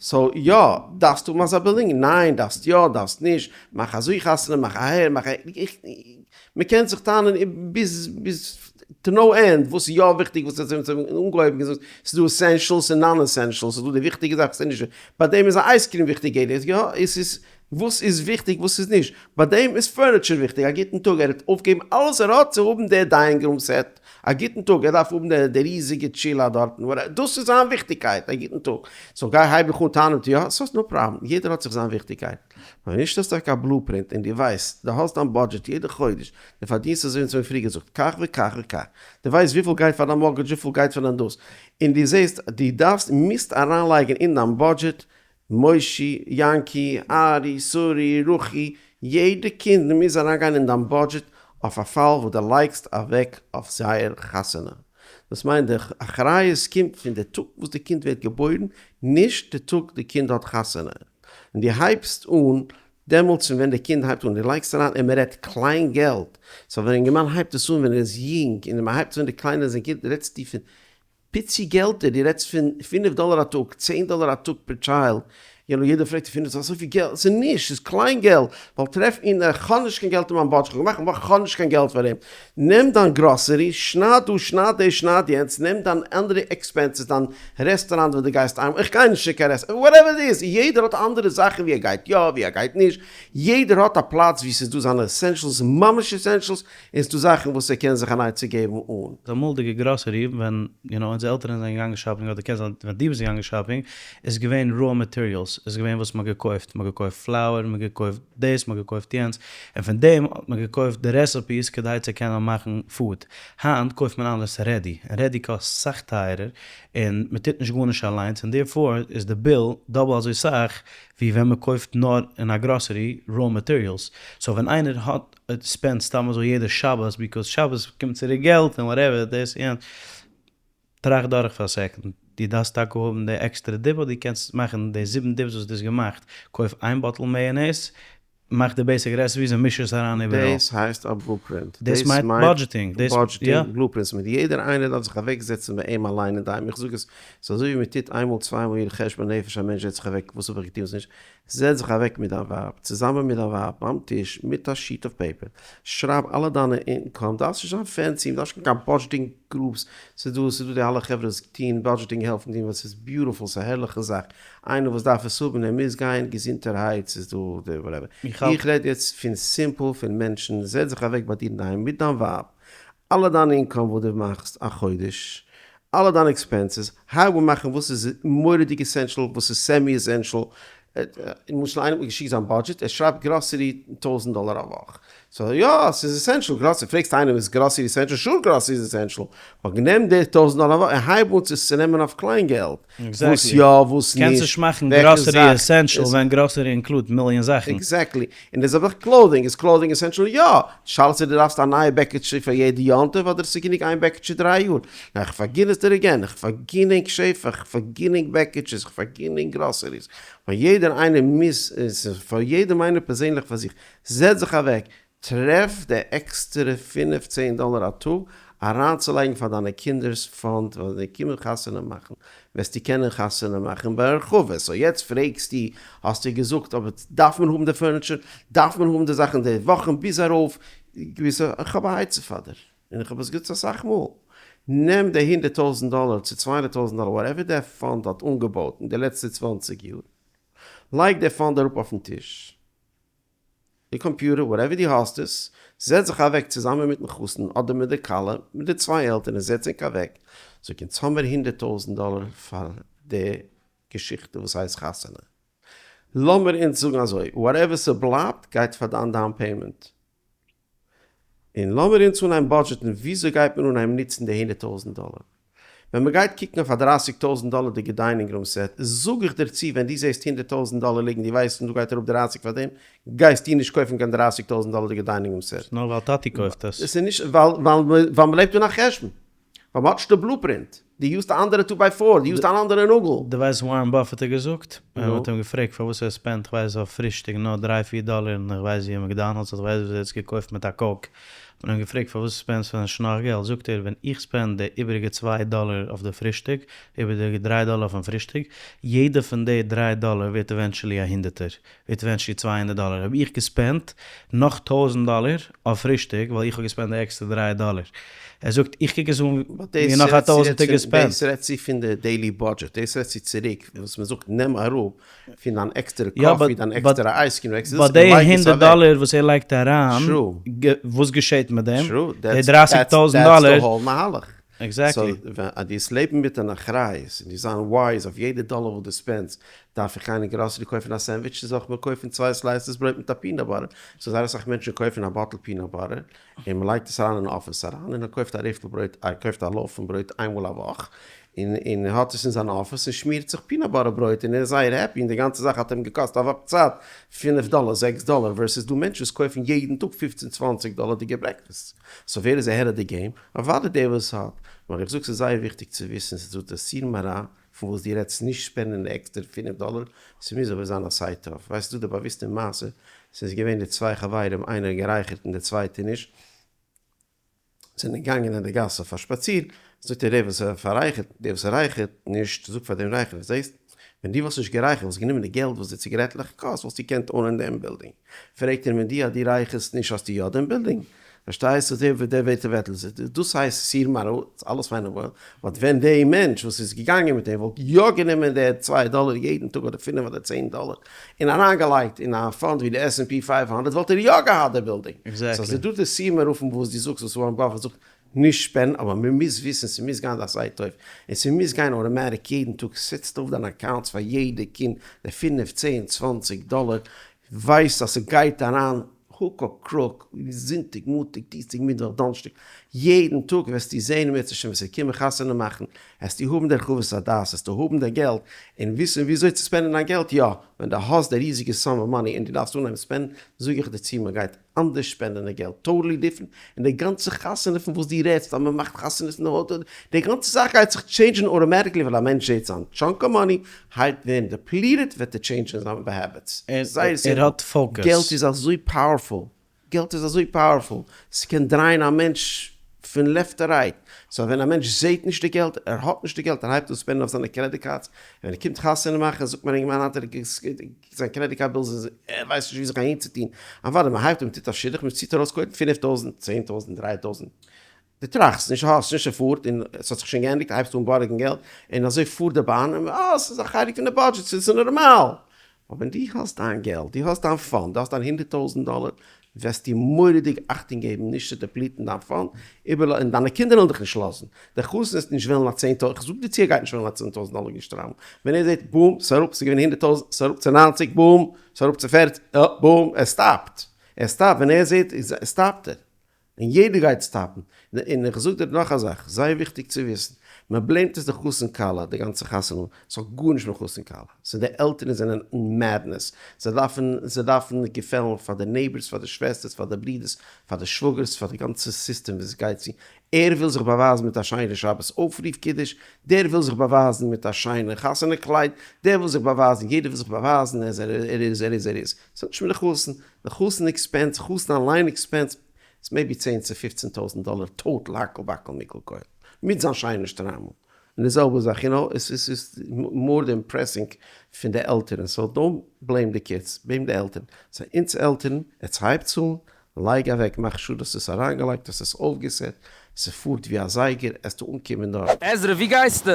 A: So יא, דארפסטו האבן אזא בילדינג? ניין, דארפסט יא, דארפסט נישט, מאך אזוי חתונה, מאך אהער, מאך אהער, מען קען זיך טענה'ן ביז ביז to no end וואס איז יא וויכטיג וואס איז אונז האבן אנגעהויבן געזאגט ס'איז דא essentials און non essentials, ס'איז דא די וויכטיגע זאכן ס'איז נישט, ביי דעם איז א ice cream וויכטיג יעדער יא, עס איז וואס איז וויכטיג וואס איז נישט, ביי דעם איז furniture וויכטיג, א גוטן טאג ער האט אויפגעגעבן אלעס ער האט צו האבן די dining room set, א גוטן טאג, ער דארף האבן די ריזיגע טשילא דארטן, דאס איז זיין וויכטיגקייט, א גוטן טאג. So גיי הייב איך אן טענה'ן מיט יא, ס'איז no problem, יעדער האט זיך זיין וויכטיגקייט. ווען נישט האסטו א blueprint און דו ווייסט, דו האסט דיין budget יעדע חודש, דו פארדינסט אזוי אונז האבן פריער געזאגט, כך וכך וכך, דו ווייסט וויפיל גייט פאר דיין mortgage, וויפיל גייט פאר דיין דאס, און דו זעסט, דו דארפסט, מוזט אריינלייגן אין דיין budget מושי, יענקי, ארי, סורי, רוחי, יעדע קינד מוז אריינגיין אין דיין budget אויף א פאל וואס דו לייגסט אוועק אויף זייער חתונה. דאס מיינט די אחריות קומט פון די טאג וואס די קינד ווערט געבוירן, נישט די טאג די קינד האט חתונה. און דו הייבסט אן דעמאלטס פון ווען די קינד הייבט אן, דו לייגסט אריין און מען רעדט קליין געלט, so ווען א אינגערמאן הייבט עס אן ווען ער איז יונג און מען הייבט עס אן די קליינע זענען קינד רעדסטו פון פיצי געלטער, דו רעדסט פון פינף דאלער א טאג, צען דאלער א טאג פער child, you know יעדער פרעגט פינף איז אזויפיל געלט, ס'איז נישט, ס'איז קליין געלט, ווייל טרעף איינער איך האב נישט קיין געלט אין מיין budget, כ'האב געמאכט א כ'האב נישט קיין געלט פאר דעם, נעם דיין גראסערי, שנייד דא, שנייד דאס, שנייד יענץ, נעם דיין אנדערע expenses, דיין רעסטוראנט וואס דו גייסט איין, איך גיי נישט צו קיין רעסטוראנט, whatever it is, יעדער האט אנדערע זאכן ווי ער גייט יא, ווי ער גייט נישט, יעדער האט א פלאץ ווי ס'איז דא זיינע essentials, ממש essentials, און ס'דא זאכן וואס ער קען זיך אן עצה געבן אן.
B: די אמאלדיגע גראסערי ווען you know אונזער עלטערן זענען געגאנגען shopping אדער קען זיין ווען דו ביסט געגאנגען shopping איז געווען raw materials איז געווען וואס מ'האט געקויפט מ'האט געקויפט flour מ'האט געקויפט דאס מ'האט געקויפט יענץ און פון דעם האט מען געקויפט די recipes כדי צו קענען מאכן food היינט קויפט מען אלעס ready און ready קאסט סאך טייערער און מ'טוט נישט גארנישט אליינס און therefore איז די bill double אזוי סאך ווי ווען מ'קויפט נאר אין א גראסערי raw materials so ווען איינער האט spend סתם אזוי יעדע שבת because שבת קומט צוריק געלט און whatever דאס יענץ, טראכט דורך פאר א second, דו דארפסט טאקע האבן די עקסטערע dip אדער דו קענסט מאכן די זיבן dips וואס דו האסט געמאכט, קויף איין bottle mayonnaise. מאך די basic recipes און מיש עס אריין איבעראל.
A: דאס הייסט א blueprint.
B: דאס מיינט budgeting.
A: Budgeting, blueprints, מיט יעדער איינער דארף זיך אוועק זעצן ביי אים אליין אינדערהיים, איך זאג עס, ס'איז אזוי ווי מען טוט איינמאל צוויי מאל יעדע חשבון נפש, א מענטש זעצט זיך אוועק, וואס האב איך געטון וואס נישט, זעץ זיך אוועק מיט דיין ווייב, צוזאמען מיט דיין ווייב ביים טיש מיט א sheet of paper, שרייב אלע דיינע income, דארפסט נישט זיין fancy, מ'דארף נישט קיין budgeting groups, ס'איז דא ס'איז דא די אלע חברה וואס טוהן budgeting העלפן טוהן וואס ס'איז beautiful ס'איז א הערליכע זאך, איינער וואס דארף עס האבן ער מוז גיין געזונטערהייט ס'איז דא די whatever, איך רעד יעצט פון simple פון מענטשן, זעץ זיך אוועק ביי דיר אינדערהיים מיט דיין ווייב, אלע דיינע income וואס דו מאכסט א חודש, אלע דיינע expenses, הייב אן מאכן וואס איז מורא'דיג essential, וואס איז semi essential, למשל איינער האט מיר געשיקט זיין budget, ער שרייבט גראסערי טויזענט דאלער א וואך, so יא ס'איז essential גראסערי, פרעגסט איינעם איז גראסערי essential, sure גראסערי איז essential, but נעם די טויזענט דאלער א וואך און הייב אן צו עס צונעמען אויף קליין געלט, וואס יא וואס נישט,
B: קענסט נישט מאכן גראסערי essential ווען גראסערי include מיליאן זאכן.
A: Exactly, און די זעלבע זאך clothing, איז clothing essential? יא! שאלה צו דו דארפסט א נייע בעקיטשע פאר יעדע יום טוב אדער ס'איז גענוג איין בעקיטשע דריי יאר. ניין כ'פארגין עס דיר again, כ'פארגין ענק שעפער, כ'פארגין ענק בעקיטשעס, כ'פארגין ענק גראסעריס. פאר יעדער איינער מוז, פאר יעדעם איינער פערזענליך פאר זיך, זעץ זיך אוועק, טרעף די עקסטערע פינף צען דאלער א טאג אריינצולייגן פאר דיינע קינדער'ס fund ווען זיי קומען חתונה מאכן וועסטו קענען חתונה מאכן בהרחבה, so יעצט פרעגסטו האסטו געזאגט אבער דארף מען האבן די furniture דארף מען האבן די זאכן די וואכן ביז ארויף געוויסע איך האב א עצה פאר דיר און איך האב עס געזאגט אסאך מאל נעם די הונדערט טויזענט דאלער צו 200 טויזענט דאלער whatever די fund האט אנגעבויט אין די לעצטע 20 יאר לייג די fund אראפ אויפן טיש די קאמפיוטער whatever דו האסט עס, זעץ זיך אוועק צוזאמען מיטן חתן אדער מיט די כלה, מיט די צוויי עלטערן זעץ ענק אוועק, זאג אונז האמיר הונדערט טויזענט דאלער פאר די געשיכטע וואס הייסט חתונה, לאמיר אונז זאגן אזוי, whatever ס'בלייבט גייט פאר דיין down payment, און לאמיר אונז אנהייבן budget ן וויאזוי גייט מען אנהייבן נוצן די הונדערט טויזענט דאלער. ווען מען גייט קוקן אויף א דרייסיג טויזענט דאלערדיגע dining room set, זאג איך דיר צו ווען דו זעסט הונדערט טויזענט דאלער ליגן דו ווייסט און דא גייט אראפ דרייסיג פאר דעם, גייסטו נישט קויפן קיין דרייסיג טויזענט דאלערדיגע dining room set.
B: נאר ווייל טאטי קויפט עס.
A: עס איז נישט ווייל ווייל מען לעבט אן א חשבון. ווייל מען האט נישט די blueprint. דו use ט א אנדערע two by four, דו use ט אן אנדערע נאגל.
B: דו ווייסט ווארען באפעט האט געזאגט? ווען מען האט אים געפרעגט פארוואס ער spend ט כ'ווייס אויף פרישטאג נאר דריי פיר דאלער און כ'ווייס ווי McDonald's אדער כ'ווייס וואס ער האט עס געקויפט מיט א Coke, האט מען אים געפרעגט פארוואס spend סטו נישט נאך געלט, זאגט ער ווען איך spend די איבעריגע צוויי דאלער אויף די פרישטאג, איבעריגע דריי דאלער אויפן פרישטאג, יעדע פון די דריי דאלער ווערט eventually א הונדערטער, ווערט eventually 200 דאלער, האב איך גע spend ט נאך טויזנט דאלער אויף פרישטאג ווייל איך האב גע spend ט די עקסטערע דריי דאלער. ער זאגט איך קוק עס אן ווי נאך א טויזענטער גע spend ט.
A: דאס רעדט זי פון די daily budget, דאס רעדט זי צוריק וואס מען זאגט נעם אראפ פון דיין עקסטערע coffee, דיין עקסטערע ice cream,
B: but די הונדערט דאלער וואס ער לייגט אריין, וואס געשעט מיט דעם? די דרייסיג טויזנט דאלער.
A: That's the whole מהלך.
B: Exactly.
A: So אז דו וועסט לעבן מיט אן אחריות און דו זיין wise אויף יעדע דאלער וואס דו spend סט, דארף איך גיין אין גראסערי קויפן א sandwich צו זאל איך מיר קויפן צוויי slices ברויט מיט א peanut butter? So זייער אסאך מענטשן קויפן א bottle peanut butter און מען לייגט עס אריין אין אפיס אריין און ער קויפט א ריפל ברויט ער קויפט א loaf פון ברויט איינמאל א וואך און און האט עס אין זיין אפיס און שמירט זיך peanut butter ברויט און ער איז זייער happy און די גאנצע זאך האט אים געקאסט א וואך צייט פינף דאלער זעקס דאלער versus דא מענטשן וואס קויפן יעדן טאג פופצן צוואנציג דאלערדיגע breakfast so ווער איז ahead of the game? אוודאי דער וואס האט. נאר איך זאג ס'איז זייער וויכטיג צו וויסן ס'איז דא די סור מרע פון וואס דו רעדסט נישט spend ען עקסטער פינף דאלער, ס'מוז אבער זיין א עשה טוב. ווייסט דו די באוויסטע מעשה, ס'איז געווען די צוויי חברים איינער גערייכערט און די צווייטע נישט, זענען געגאנגען אין די גאס אויף א שפאציר, זאגט ער דער וואס פאררייכערט, דער וואס רייכערט נישט, זאגט פאר דעם רייכערער, זעסט, ווען דו וואלסט נישט גערייכערט וואלסט גענומען די געלט וואס די ציגרעטלעך קאסט וואלסטו געקענט own ען דעם בילדינג. פרעגט ער אים און דו אז דו רייכערסט נישט האסטו יא דעם בילדינג? פארשטייסט אז דער דער ווערט ווערט דאס הייסט סור מרע, אלעס פיין און וואויל, but ווען די מענטש וואס איז געגאנגען מיט אים וואלט יא גענומען די צוויי דאלער יעדן טאג אדער פינף אדער צען דאלער און אריינגעלייגט אין א fund ווי די S&P 500 וואלט ער יא געהאט די בילדינג. So ס'איז דא די סור מרע פון וואס דו זאגסט וואס ווארען באפעט זאגט נישט spend ן אבער מ'מוז וויסן ס'מוז גיין די עשה טוב און ס'מוז גיין automatic יעדן טאג סעטסט אויף דיין accounts פאר יעדע קינד די פינף צען צוואנציג דאלער ווייסט אז ס'גייט אריין hook or crook, זונטאג מאנטאג דינסטאג מיטוואך דאנערשטאג, יעדן טאג וועסטו זען אם ירצה השם וועסטו קומען חתונה מאכן, העסטו האבן דער הרחבת הדעת, העסטו האבן דער געלט, און וויסן וויאזוי צו spend ען דיין געלט, יא, ווען דו האסט די ריזיגע sum of money און דו דארפסט אנהייבן spend ן, זאג איך דיר צו מען גייט. אנדערש ספענדען די געלט, totally different, און די גאנצע חתונה פון וואס דו רעדסט אז מען מאכט חתונות אין די האטעל, די גאנצע זאך גייט זיך טשעינדזשן automatically ווייל א מענטש זעט זיין chunk of money הייבט ווערן depleted וועט ער טשעינדזשן זיין habits, זייער
B: ער האט
A: simple,
B: focus.
A: געלט איז אזוי powerful, געלט איז אזוי powerful, ס'קען דרייען א מענטש פון left to right, so ווען א מענטש זעהט נישט די געלט, ער האט נישט די געלט, ער הייבט אן ספענדן אויף זיינע credit cards, ווען ער קומט חתונה מאכן זאגט מען אינגערמאן האט ער זיין credit card bills איז ער ווייסט נישט ווי זיך אהין צו טון, אוודאי מען הייבט אן מען טוט א שידוך מען ציט ארויס קודם 5000, 10,000, 3000, דו טראכסט נישט האסט נישט ס'פארט און ס'האט זיך שוין געענדיגט הייבסטו אן בארגן געלט און אזוי פארט די באן און אה ס'איז א חלק פון די budget ס'איז נארמאל. אבער ווען דו האסט דיין געלט, דו האסט דיין fund, דו האסט דיין 100,000 דאלער, וועסטו מורא'דיג אכטונג געבן נישט צו דעפליטן דיין fund, איבערלאזן, און דיינע קינדער וועלן דיך נישט לאזן, דער חתן וועט נישט וועלן א 10,000, איך זאג דיר צו ער גייט נישט וועלן א 10,000 דאלער שטריימל, ווען ער זעט בום, ס'איז אראפ, ס'איז געווען 100,000, ס'איז אראפ צו 90, בום, ס'איז אראפ צו 40, אה, בום, ער סטאפט, ער סטאפט, ווען ער זעט, סטאפט ער. און יעדער גייט סטאפן. און איך זאג דיר נאך א זאך, זייער וויכטיג צו וויסן, מען בלעימט עס די חתן כלה, די גאנצע חתונה, ס'האט גארנישט מיט חתן כלה, ס'איז די עלטערן זענען אין madness, זיי דארפן, זיי דארפן געפעלן פאר די neighbors, פאר די שוועסטערס, פאר די ברידערס, פאר די שוואגערס, פאר די גאנצע סיסטעם ווי ס'גייט צו, ער וויל זיך באווייזן מיט א שיינע שבת אויפרוף קידוש, דער וויל זיך באווייזן מיט א שיינע חתונה קלייד, דער וויל זיך באווייזן, יעדער וויל זיך באווייזן, ער איז, ער איז, ער איז, ער איז. ס'האט נישט מיט די חתן, די חתן expense, חתן אליין expense, איז maybe צען צו פופצן טויזנט דאלער total הכל בכל מכל כל, מיט זיין שיינע שטריימל, און די זעלבע זאך, יו נאו, עס איז more די impressing פון די עלטערן, so don't blame די kids, blame די עלטערן, so אונז עלטערן, עטס הייבטס אן, לייג אוועק, מאך sure דו האסט עס אריינגעלייגט, האסט עס אויפגעסעט, ס'פארט ווי א זייגער, עסטו אנקומען דארט.
E: עזרא, ווי גייסטו?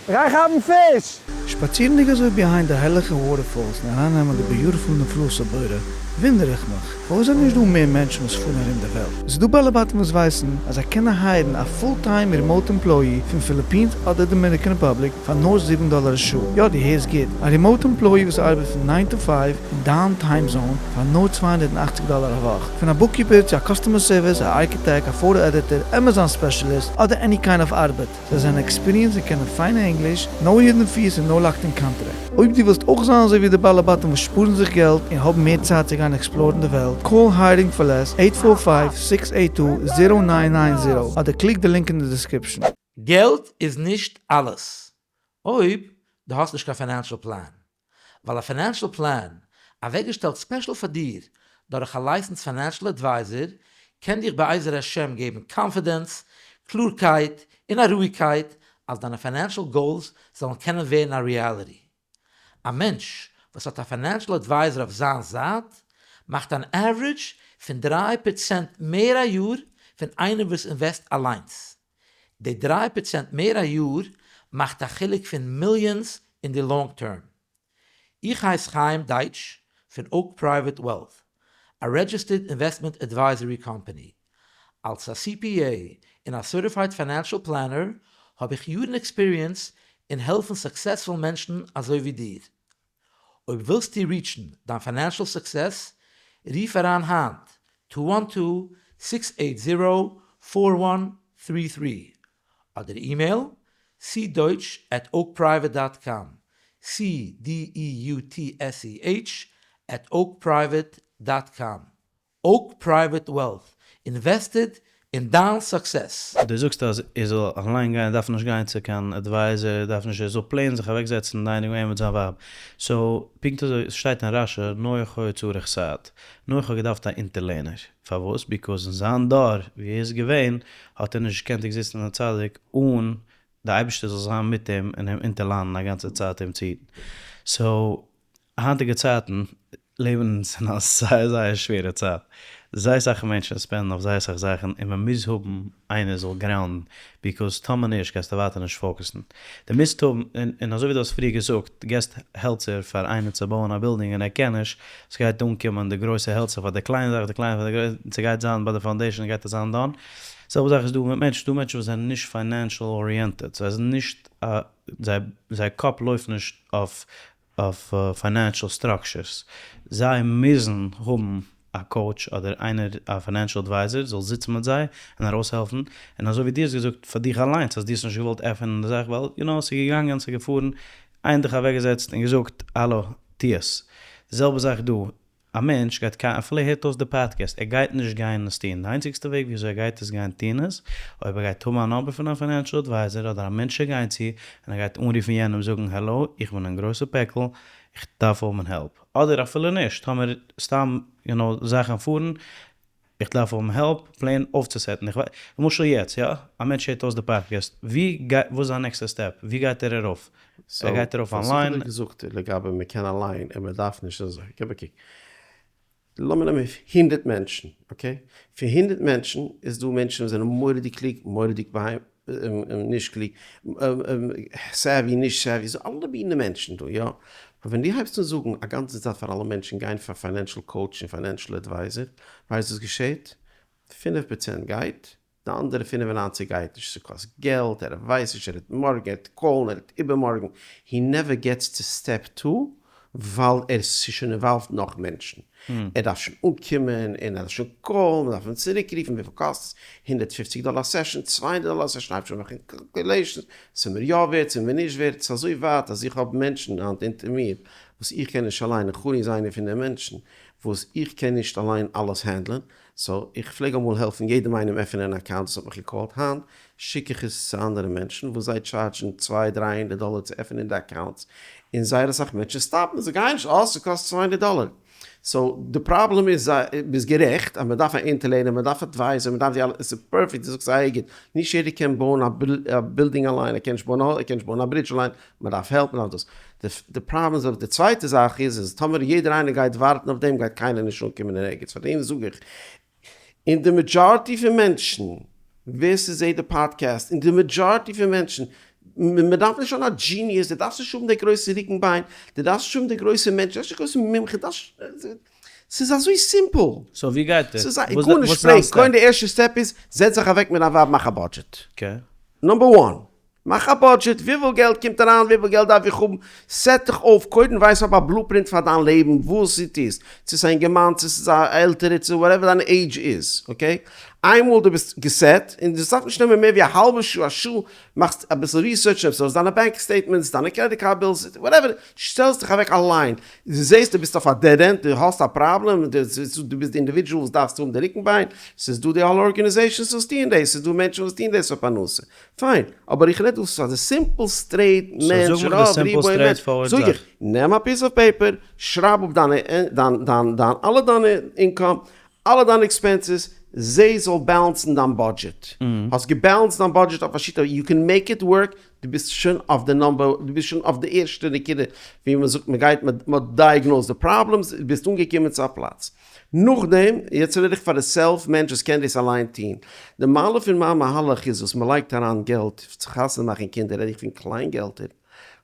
F: כ'גיי כאפן פיש!
G: שפאצירנדיג אזוי behind די הערליכע waterfalls און ארייננעמען די beautiful נפלאות הבורא, וואונדער איך מיך, פארוואס זענען נישט דא מער מענטשן וואס פארן ארום די וועלט? ס'איז דא בעלי בתים וואס ווייסן אז זיי קענען הייערן א full time remote employee פון פיליפינס אדער Dominican Republic פאר נאר זיבן דאלער א שעה. יא דו הערסט גוט, א remote employee וואס ארבעט פון nine to five אין דיין time zone פאר נאר 280 דאלער א וואך. פון א bookkeeper צו א customer service, א architect, א photo editor, Amazon specialist, אדער any kind of ארבעט. זיי זענען experienced און קענען פיינע ענגליש, no hidden fees און no locked in contract. אויב דו ווילסט אויך זיין אזוי ווי די בעלי בתים וואס שפארן זיך געלט און האבן מער צייט צו גיין עקספלארן די וועלט, call Hiring for Less eight four five six eight two zero nine nine zero אדער click די link אין די description.
H: געלט איז נישט אלעס אויב דו האסט נישט קיין financial plan, ווייל א financial plan אוועקגעשטעלט special פאר דיר דורך א licensed financial advisor קען דיך בעזר השם געבן confidence, קלארקייט און א רואיגקייט אז דיינע financial goals זאלן קענען ווערן א reality. א מענטש וואס האט א financial advisor אויף זיין זייט מאכט אן average פון 3% מער א יאר פון איינער וואס אינוועסט אליינס. די 3% מער א יאר מאכט א חילוק פון millions אין די long term. איך הייס חיים דייטש פון Oak Private Wealth, א registered investment advisory company. אלס א CPA און א certified financial planner האב איך יארן experience אין העלפן successful מענטשן אזוי ווי דיר. אויב ווילסטו ריטשן דיין financial success, רוף אריין היינט, two one two, six eight zero, four one three three, אדער email cdeutsch at oakprivate dot com, C D E U T S E H at oakprivate dot com, Oak Private Wealth, invested אין דיין success.
B: דו זאגסט אז ער זאל אליין גיין, ער דארף נישט גיין צו קיין advisor, ער דארף נישט, ער זאל plain זיך אוועק זעצן אין dining room מיט זיין ווייב. so, פונקט אזוי, עס שטייט אין רש"י, נח היה צריך סעד. נח האט געדארפט א אונטערלערנער. פארוואס? because אין זיין דור ווי ער איז געווען, האט ער נישט געקענט עקזיסטן א צדיק אן די אייבערשטער זאל זיין מיט אים און אים אונטערלערנען א גאנצע צייט אים צו היטן. so, היינטיגע צייטן לעבן אונז אין א זייער זייער שווערע צייט, זייער סאך מענטשן ספענדן אויף זייער סאך זאכן און מען מוז האבן איינער זאל גראונדן, because טאמער נישט גייסטו ווייטער נישט פאוקעסן, דו מוזט האבן, און אזוי ווי דו האסט פריער געזאגט, דו געסט העלצער פאר איינער צו בויען א בילדינג און ער קען נישט, ס'גייט אנקומען די גרויסע העלצער פאר די קליינע זאך, די קליינע פאר די גרויסע, ס'גייט זיין ביי די foundation גייט עס זיין done, זעלבע זאך איז דא מיט מענטשן, ס'דא מענטשן וואס זענען נישט financial oriented, זיי זענען נישט א, זיי זייער קאפ לויפט נישט אויף אויף financial structures, זיי מוזן האבן א coach אדער איינער א financial advisor זאל זיצן מיט זיי און ארויסהעלפן, און אזוי ווי דו האסט געזאגט פאר דיך אליינס אז דו האסט נישט געוואלט עפענען די זאך ווייל יו נאו ס'איז געגאנגען ס'איז געפארן, איינער האט דיך אוועקגעזעצט און געזאגט האלא טו עס, די זעלבע זאך דא. א מענטש גייט קיין אפילו ער הערט אויס די פאדקעסט ער גייט נישט גיין עס טון, די איינציגסטע וועג וויאזוי ער גייט עס גיין טון איז אויב ער גייט האבן א number פון א financial advisor אדער א מענטש ער גיין צו און ער גייט אנרופן יענעם זאגן העלא איך בין אין גרויסע פעקל איך דארף האבן help אדער אפילו נישט טאמער סתם יו נאו זאכן פארן איך דארף האבן help plan אויפצוסעטן, איך ווייס, למשל יעצט יא, א מענטש הערט אויס די פאדקעסט, ווי גייט, וואס איז זיין נעקסטע step, ווי גייט ער ארויף? ער גייט ארויף אנליין?
A: וואס איך האב דיר געזאגט לגבי מען קען אליין און מען דארף נישט אזוי, געב א קוק, לאמיר נעמען 100 מענטשן, okay, פון 100 מענטשן איז דא מענטשן וואס זענען מורא'דיג קלוג, מורא'דיג נישט קלוג, savvy נישט savvy, ס'איז אלע מיני מענטשן דא, יא? אבער ווען דו הייבסט אן זאגן א גאנצע צייט פאר אלע מענטשן גיין פאר financial coach און financial advisor, ווייסט וואס געשעט? 5% גייט, די אנדערע 95 גייט נישט, ס'קאסט געלט, ער ווייסט נישט, ער וועט מארגן, ער וועט call ן, ער וועט איבערמארגן, he never gets to step two, ווייל ער איז שוין involved נאך מענטשן, ער דארף שוין אנקומען און ער דארף שוין call ן, מען דארף אים צוריק רופן, וויפיל קאסט עס, 150 דאלער א session, 200 דאלער א session, הייבט שוין מאכן calculations, ס'איז מיר יא ווערט, ס'איז מיר נישט ווערט, ס'איז אזוי ווייט אז איך האב מענטשן היינט אונטער מיר וואס איך קען נישט אליין, און חוני איז איינער פון די מענטשן וואס איך קען נישט אליין אלעס handle ען, so איך פלעג אמאל העלפן יעדעם איינעם עפענען אן account וואס האט מיך געקאלט, היינט שיק איך עס צו אנדערע מענטשן וואס זיי טשארדזשן צוויי דריי הונדערט דאלער צו עפענען די accounts, און זייער אסאך מענטשן סטאפן, זיי גייען נישט, אה ס'קאסט 200 דאלער. so די פראבלעם איז, ביסט גערעכט אז מ'דארף א אונטערלערנער, מ'דארף advisor, מ'דארף די אלע, עס איז perfect, דו זאגסט זייער גוט, נישט יעדער קען בויען א בילדינג אליין, ער קען נישט בויען א הויז, ער קען נישט בויען א bridge אליין, מ'דארף help, מ'דארף דאס. די פראבלעם איז אבער די צווייטע זאך איז, אז טאמער יעדער איינער גייט ווארטן אויף דעם גייט קיינער נישט אנקומען אין ערגעץ, פארדעם זאג איך, און די majority פון מענטשן, ווער ס'זעט די פאדקעסט, און די majority פון מענטשן, מ'דארף נישט זיין א genius, דו דארפסט נישט האבן די גרויסע רוקן ביין, דו דארפסט נישט האבן די גרויסע מענטש, דו דארפסט נישט גרויסע מומחה, דו דארפסט, ס'איז אזוי simple.
B: so ווי גייט ער?
A: ס'איז א, גארנישט, פרעג, קודם די ערשטע step איז, זעץ זיך אוועק מיט דיין ווייב מאך א budget. number one. מאך א budget, וויפיל געלט קומט אריין, וויפיל געלט דארף איך האבן, set דיך אויף, קודם ווייס האב א blueprint פאר דיין לעבן, וואס דו טוסט, צו ס'איז א אינגערמאן, צו ס'איז א עלטערע, צו whatever דיין עידזש איז, okay? איינמאל דו ביסט געסעט, און דאס דארף נישט נעמען מער ווי א האלבע שעה, א שעה, מאכסט אביסל research, נעמסט ארויס דיינע bank statements, דיינע credit card bills, whatever, שטעלסט דיך אוועק אליין, דו זעסט דו ביסט אויף א dead end, דו האסט א פראבלעם, דו ביסט די individual וואס דארפסט האבן די רוקן ביין, ס'איז דא די אלע organizations וואס טוען דאס, ס'איז דא מענטשן וואס טוען דאס פאר פרנסה, פיין, אבער איך רעד דא פאר די simple straight מענטש, רוב ריבוי מענטש, זאג איך, נעם א piece of paper, שרייב אפ דיינע, דיין, דיין, דיין, אלע דיינע income, אלע דיינע expenses, זע זאל באלאנסן דיין budget. האסט געבאלאנסט דיין budget אויף א שיטה, you can make it work, דו ביסט שוין אויף די number, דו ביסט שוין אויף די ערשטע נקודה ווי מען זאגט מען גייט, מען האט diagnosed די problems, דו ביסט אנגעקומען צו א פלאץ. נאכדעם, יעצט רעד איך פאר די self מענטש וואס קען דאס אליין טון. די מעלה פון מיין מהלך איז וואס מען לייגט אריין געלט צו חתונה מאכן קינדער רעד איך פון קליין געלטער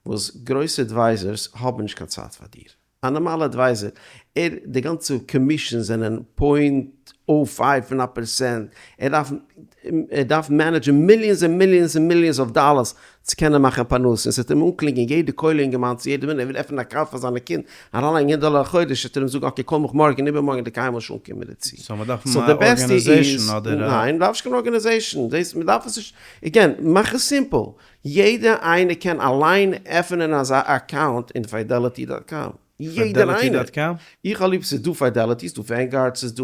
A: וואס גרויסע advisors האבן נישט קיין צייט פאר דיר. א נארמאלע advisor, ער, די גאנצע commission זענען point o five פון א פערסענט, ער דארף, ער דארף מענעדזשען millions און millions און millions of dollars צו קענען מאכן פרנסה, און ס'וועט אים אנקלינגען יעדע כולל אינגערמאן צו יעדע מינוט ער וויל עפענען א account פאר זיינע קינד, אריינלייגן הונדערט דאלער א חודש, וועט ער אים זאגן okay call מיך מארגן איבערמארגן וועט ער קיינמאל נישט אנקומען דערצו.
B: so מ'דארף
A: so
B: א
A: די בעסטע איז,
B: organization אדער א.
A: ניין מ'דארף נישט קיין organization, דאס מ'דארף עס נישט, again מאך עס simple, יעדער איינער קען אליין עפענען אזא account אין Fidelity dot com. יעדער איינער. איך האב ליב ס'איז דא Fidelity, ס'איז דא Vanguard, ס'איז דא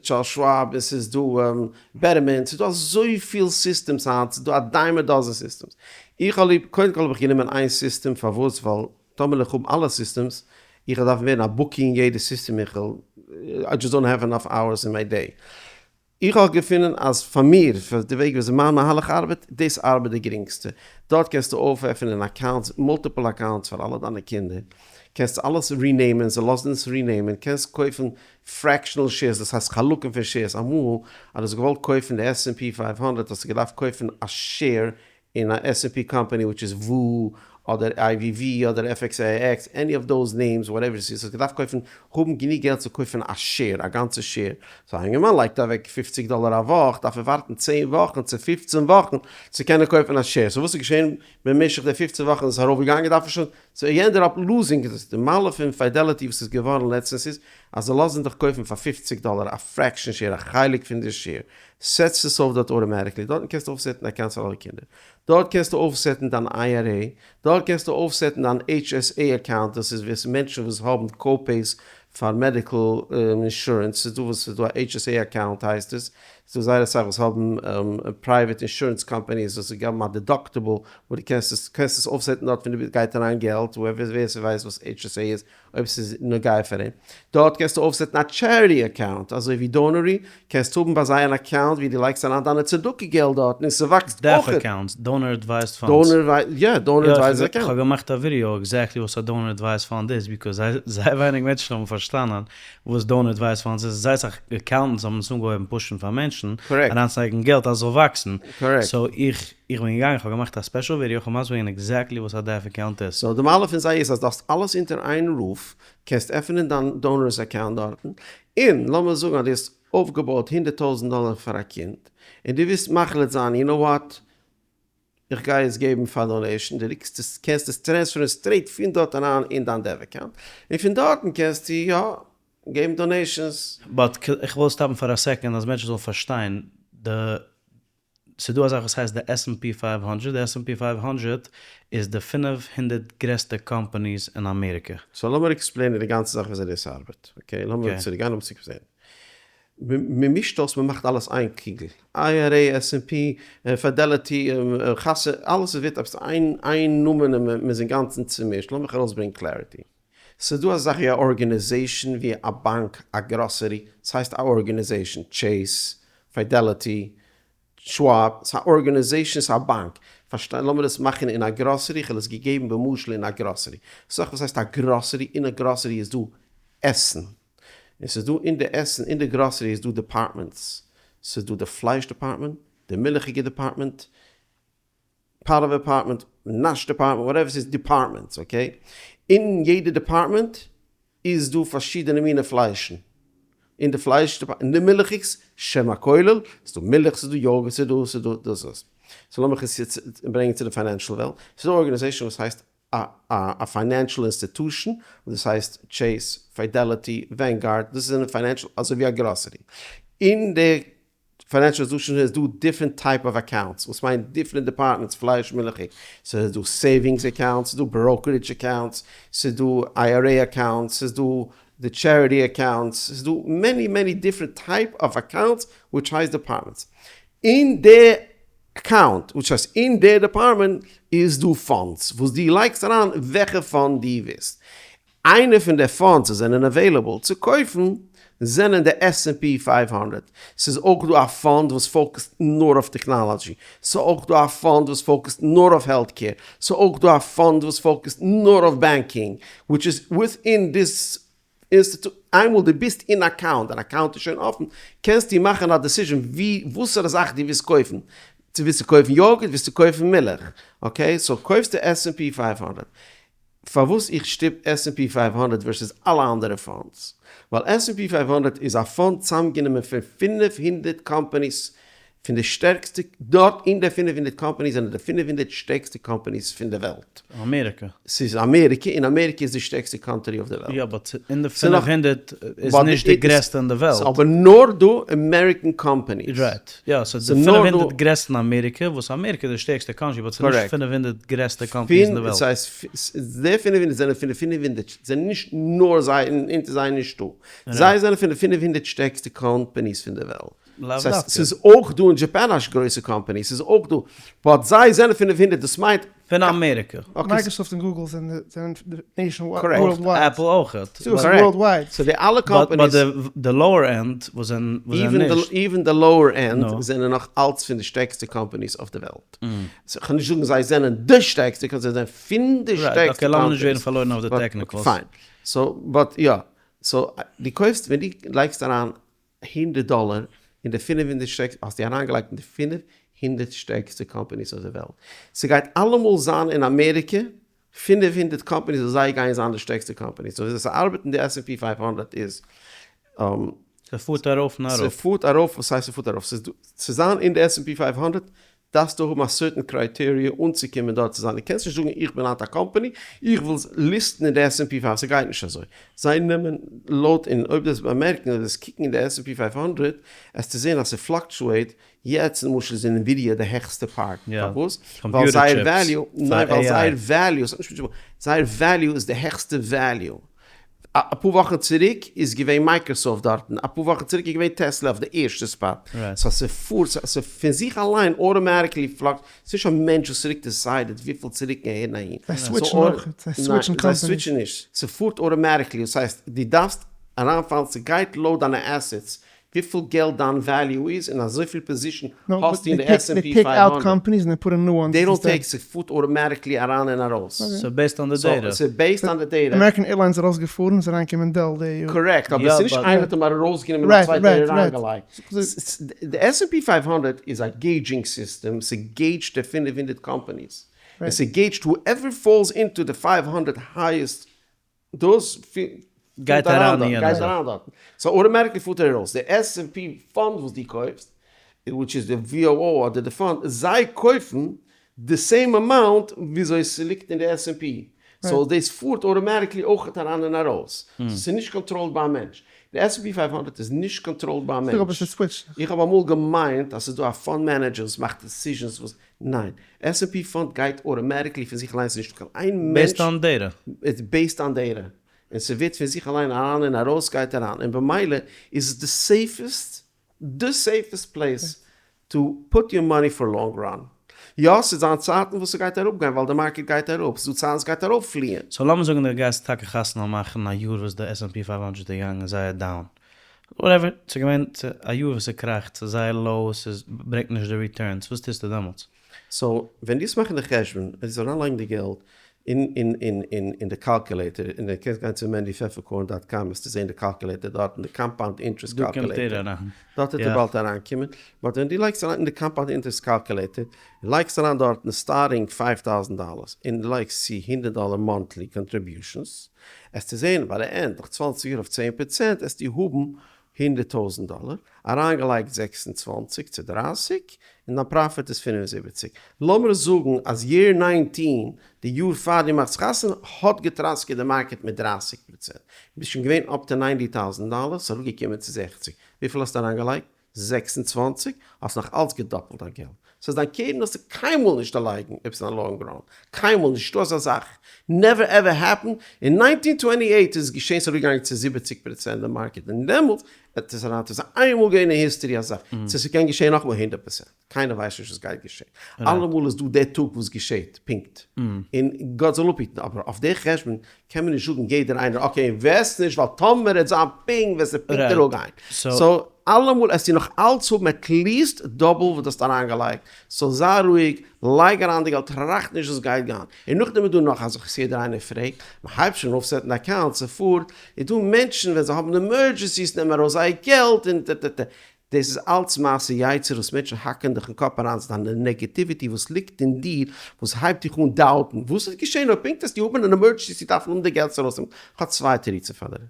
A: Charles Schwab, און ס'איז דא Betterment, ס'איז דא אזויפיל systems היינט, ס'איז דא א dime a dozen systems. איך האב ליב, קודם כל האב איך גענומען איין סיסטעם, פארוואס? ווייל טאמער איך האב אלע systems, איך וועל דארפן ווערן א bookie אין יעדע סיסטעם, איך וועל, I just don't have enough hours in my day. איך האב געפונען אז פאר מיר, פאר די וועג וויאזוי מיין מהלך ארבעט, דאס ארבעט די גרינגסטע. דארט קענסטו אויפעפענען accounts, multiple accounts פאר אלע דיינע קינדער, קענסט אלעס רינעימען, זיי לאזן עס רינעימען, קענסט קויפן fractional shares, דאס הייסט חלקים פון shares, אמאל אז דו האסט געוואלט קויפן די S and P 500 האסטו געדארפט קויפן א share אין א S and P company which איז VOO אדער IVV אדער FXAIX any of those names whatever עס איז האסט געדארפט קויפן האבן גענוג געלט צו קויפן א share א גאנצע share so א אינגערמאן לייגט אוועק 50 דאלער א וואך דארף ער ווארטן 10 וואכן צו 15 וואכן צו קענען קויפן א share so וואס איז געשען במשך די 15 וואכן איז עס ארויפגעגאנגען דארף ער שוין so he ended up losing די מעלה פון Fidelity וואס איז געווארן לעצטענס איז אז זיי לאזן דיך קויפן פאר 50 דאלער א fraction share א חלק פון די share. סעטסט עס אויף דארט automatically, דארטן קענסטו אויפסעטן accounts פאר אלע קינדער, דארט קענסטו אויפסעטן דיין IRA, דארט קענסטו אויפסעטן דיין HSA account, דאס איז וואס מענטשן וואס האבן co-pays פאר medical insurance, ס'איז דא וואס ס'איז דא א HSA account הייסט עס, ס'איז דא זייער אסאך וואס האבן private insurance companies וואס געבן א deductible וואס דו קענסט עס קענסט עס אויפסעטן דארט פון די גייט אריין געלט, ווער ס'ווייסט וואס HSA איז, אויב ס'איז נוגע פאר אים. דארט קענסטו אויפסעטן א charity account, אזוי ווי Donorly, קענסט האבן ביי זיי אן account ווי דו לייגסט אריין דיינע צדקה געלט דארטן און ס'וואקסט
B: DAF
A: אויך.
B: accounts, donor advised funds.
A: Donor, יא, donor advised account.
B: כ'האב געמאכט א ווידיאו exactly וואס א donor advised fund איז, because זייער ווייניג מענטשן האבן פארשטאנען וואס donor advised funds איז, זייער אסאך accountants האבן עס אנגעהויבן push ן פאר מענטשן אריינצולייגן געלט אז ס'זאל וואקסן, so איך איך בין געגאנגען איך האב געמאכט א special video איך האב מסביר געווען exactly וואס א DAF account איז.
A: So די מעלה פון זיי איז אז דו האסט אלעס אונטער איין roof, קענסט עפענען דיין donors account דארטן, און לאמיר זאגן אז דו האסט אויפגעבויט 100,000 דאלער פאר א קינד, און דו ווילסט מחליט זיין you know what, איך גיי עס געבן פאר donation, דו ריקסט עס, קענסט עס transfer ן straight פון דארט אריין אין דיין DAF account, און פון דארטן קענסטו יא געבן donations.
B: But איך וויל stop ן פאר א second אז מענטשן זאלן פארשטיין די ס'איז דא א זאך וואס הייסט די S&P 500, די S&P 500 איז די 500 גרעסטע companies אין אמעריקע.
A: So לאמיר explain ען די גאנצע זאך וויאזוי דאס ארבעט, okay? לאמיר צוריק גיין לאמיר צוריק זען. מ'מישט אויס מ'מאכט אלעס איין קוגל, IRA, S&P, Fidelity, חסד, אלעס ווערט עפעס איין איין נאמען און מ'איז אינגאנצן צומישט, לאמיך ארויסברענגן clarity. ס'איז דא א זאך ווי א organization ווי א באנק, א גראסערי, ס'הייסט א organization, Chase, Fidelity, Schwab, ס'איז א organization, ס'איז א באנק, פארשטיי, לאמיר עס מאכן אין א גראסערי, כ'האב עס געגעבן במשל אין א גראסערי, ס'איז א זאך וואס הייסט א גראסערי, אין א גראסערי איז דא עסן, און ס'איז דא אין די עסן, אין די גראסערי איז דא departments, ס'איז דא די פלייש department, די מילכיגע department, פארעווע department, נאש department, whatever ס'איז departments, okay? אין יעדע department איז דא פארשידענע מינע פליישן. אין די פלייש department, אין די מילכיגס, שם הכולל, ס'איז דא מילך, ס'איז דא yogurt, ס'איז דא, ס'איז דא דאס דאס. So לאמיך עס יעצט ברענגען צו די financial וועלט. ס'איז דא א organization וואס הייסט א א financial institution, וואס דאס הייסט Chase, Fidelity, Vanguard, דאס זענען financial, אזוי ווי א גראסערי. אין די financial institution איז דא different type of accounts, וואס מיינט different departments, פלייש, מילכיג, ס'איז דא savings accounts, ס'איז דא brokerage accounts, ס'איז דא IRA accounts, ס'איז דא די charity accounts, ס'איז דא many many different type of accounts which הייסט departments. אין די account, which הייסט אין די department איז דא funds וואס דו לייגסט אריין וועלכע fund דו ווילסט. איינע פון די funds וואס זענען available צו קויפן זענען די S&P 500. ס'איז אויך דא א fund וואס focus ט נאר אויף technology. ס'איז אויך דא א fund וואס focus ט נאר אויף health care. ס'איז אויך דא א fund וואס focus ט נאר אויף banking, which איז within this institute. איינמאל דו ביסט אין account, דיין account איז שוין אפן, קענסטו מאכן א decision ווי וואסערע זאך דו ווילסט קויפן. צו ווילסטו קויפן yogurt, ווילסטו קויפן מילך. Okay, so קויפסטו S&P 500. פארוואס איך שטופ S&P 500 versus אלע אנדערע funds? ווייל S&P 500 איז א fund צוזאמגענומען פון 500 companies פון די שטערקסטע, דארט אין די 500 companies זענען די 500 שטערקסטע companies פון די וועלט.
B: אמעריקע.
A: ס'איז אמעריקע, און אמעריקע איז די שטערקסטע country אויף די וועלט.
B: יא but אין די 500 איז נישט די גרעסטע אין די וועלט.
A: ס'איז אבער נאר דא American companies.
B: Right. יא סאו די 500 גרעסטע אין אמעריקע, וואס אמעריקע איז די שטערקסטע country but ס'איז נישט 500 גרעסטע companies אין די וועלט.
A: ס'הייסט די 500 זענען פון די 500, זענען נישט נאר זיי און אונטער זיי נישטא. זיי זענען פון די 500 שטערקסטע companies פון די וועלט. ס'הייסט ס'איז אויך דא אין Japan א גרויסע קאמפאני, ס'איז אויך דא, but זיי זענען 500, דאס מיינט.
B: פון אמעריקע.
G: Microsoft און Google זענען nationwide, worldwide.
B: Apple אויך.
G: Worldwide.
A: So די אלע companies.
B: But די lower end וואס זענען נישט.
A: Even די lower end זענען נאך אלץ פון די שטערקסטע companies אויף די וועלט. כ'קען נישט זאגן זיי זענען די שטערקסטע, זיי זענען פון די שטערקסטע companies.
B: Okay לאמיר נישט ווערן פארלוירן אויף די technicals.
A: Fine. So but יא. So דו קויפסט ווען דו לייגסט אריין 100 דאלער אין די 500 שטערקסטע, האסטו אריינגעלייגט אין די 500 שטערקסטע companies אויף די וועלט. ס'גייט אלעמאל זיין אין אמעריקע 500 companies וואס זיי גייען זיין די שטערקסטע companies. So וויאזוי ס'ארבעט אין די S&P 500 איז.
B: ס'פארט ארויף און אראפ.
A: ס'פארט ארויף, וואס הייסט ס'פארט ארויף? ס'איז דא, צו זיין אין די S&P 500. דארפסטו האבן א certain criteria אנצוקומען דארט צו זיין, דו קענסט נישט זאגן איך בין היינט א קאמפאני, איך וויל list ן אין די S and P 5, ס'גייט נישט אזוי, זיי נעמען לויט, און אויב דו וועסט באמערקן אויב דו וועסט קוקן אין די S and P 500 עסטו זען אז ס' fluctuate, יעצט למשל איז Nvidia די העכסטע part, פארוואס? ווייל זייער value, ניין ווייל זייער value, ס'האט נישט מיט זייער value איז די העכסטע value, אפאר וואכן צוריק איז געווען Microsoft דארטן, אפאר וואכן צוריק איז געווען Tesla אויף די ערשטע spot, so ס'פארט, ס'פון זיך אליין automatically fluc, ס'נישט א מענטש וואס צוריק decided וויפיל צו רוקן אהער און אהין.
G: זיי switch ן אויך, זיי switch ן
A: קאמפאניס. זיי switch ן נישט, ס'פארט automatically, דאס הייסט דו דארפסט אריינפאלן, ס'גייט לויט דיינע assets, וויפיל געלט דיין value איז און אזויפיל position האסטו אין די S and P 500. They don't take, ס'פארט automatically אריין און ארויס.
B: ס'איז based on די data.
A: ס'איז based on די data.
G: American Airlines איז ארויסגעפארן, איז אריינגעקומען Dell די יאר.
A: Correct, אבער ס'איז נישט איינער האט אים ארויסגענומען און א צווייטער אריינגעלייגט. די S and P 500 איז א gauging system, ס' gauge ט די 500 companies. און ס' gauge ט whoever falls into די 500 highest דאס
B: גייט אריין אין יענע
A: גייט אריין דארטן, so automatically פארט ער ארויס, די S and P fund וואס דו קויפסט, which איז די VOO אדער די fund, זיי קויפן די same amount וויאזוי ס'ליגט אין די S and P, so דאס פארט automatically אויכעט אריין און ארויס, so ס'איז נישט controlled ביי א מענטש, די S and P 500 איז נישט controlled ביי א מענטש, איך האב אמאל געמיינט אז ס'איז דא א fund manager וואס מאכט decisions וואס ניין, S and P fund גייט automatically פון זיך אליינס ס'איז נישטא קיין איין מענטש.
B: Based on data.
A: It's based on data. און ס'ווערט פון זיך אליין אריין און ארויס גייט אריין און במילא איז עס די safest די safest place to put your money for long run. יא ס'איז זיין צייטן וואס ס'גייט אראפגיין ווייל די market גייט אראפ, ס'איז דא צייטן ס'גייט ארויפפליען.
B: So לאמיר זאגן דו גייסט טאקע חתונה מאכן א יאר וואס די S and P 500 איז געגאנגען זייער down, whatever, ס'איז געווען א יאר וואס ס'קראכט, ס'איז זייער low, ס'ברענגט נישט די returns, וואס טוסטו דעמאלטס?
A: So ווען דו וועסט מאכן די חשבון, ווען דו וועסט אריינלייגן די געלט אין אין אין אין אין די calculator, און דו קענסט גיין צו Mendy Pfefferkorn dot com וועסטו זען די calculator דארטן, די compound interest calculator, דארט וועט ער באלד אריינקומען, but ווען דו לייגסט אריין אין די compound interest calculator, לייגסט אריין דארטן starting five thousand dollars, און דו לייגסט צו הונדערט דאלער monthly contributions, עסטו זען ביי די end נאך צוואנציג יאר אויף 10% עסטו האבן 100 טויזנט דאלער, אריינגעלייגט 26 צו 30, און דיין profit איז 75. לאמיר זאגן אז year 19, די יאר פאר דו מאכסט חתונה, האט געטראסקעט די market מיט 30%. ביסט שוין געווען up to 90 טויזנט דאלער, ס'איז אראפגעקומען צו 60. וויפיל האסטו אריינגעלייגט? 26, האסט נאך אלץ געדאפלט דיין געלט. ס'איז דיין קרן האסטו קיינמאל נישט דערלייגן אויב ס'איז א long run. קיינמאל נישט דא אזא זאך. Never ever happen. אין 1928 איז עס געשען ס'איז אראפגעגאנגען צו 70% די market און דעמאלטס האט עס אריין ס'איז איינמאל געווען אין history אזא זאך. צו ס'קען געשען נאכאמאל 100%. קיינער ווייסט נישט וואס גייט געשען. אלעמאל איז דא דער טאג וואס געשעט. פונקט. און גאט זאל אפהיטן. אבער אויף די חשבון קען מען נישט זאגן יעדער איינער okay invest נישט ווייל טאמער עט זיין פונקט וועסטו פונקט אראפגיין. So אלעמאל עסטו נאך אלץ האבן at least double וואס דו האסט אריינגעלייגט. So זיי רואיג, לייג אריין די געלט, טראכט נישט וואס גייט גיין. און נאכדעם איז דא נאך א זאך וואס יעדער איינער פרעגט, מען הייבט שוין אויף set ן account ס'פארט, איז דא מענטשן ווען זיי האבן emergencies נעמען ארויס זייער געלט און ט ט ט. דאס איז אלץ מעשה יצר וואס מענטשן האקן דיך אין קאפ אריין, ס'איז דיין negativity וואס ליגט אין דיר וואס הייבט דיך אן doubt ן, וואס איז געשען אויב פונקט וועסטו האבן אן emergency דארפן האבן די געלט צו ארויסנעמען, כ'האב צוויי תירוצים פאר דיר.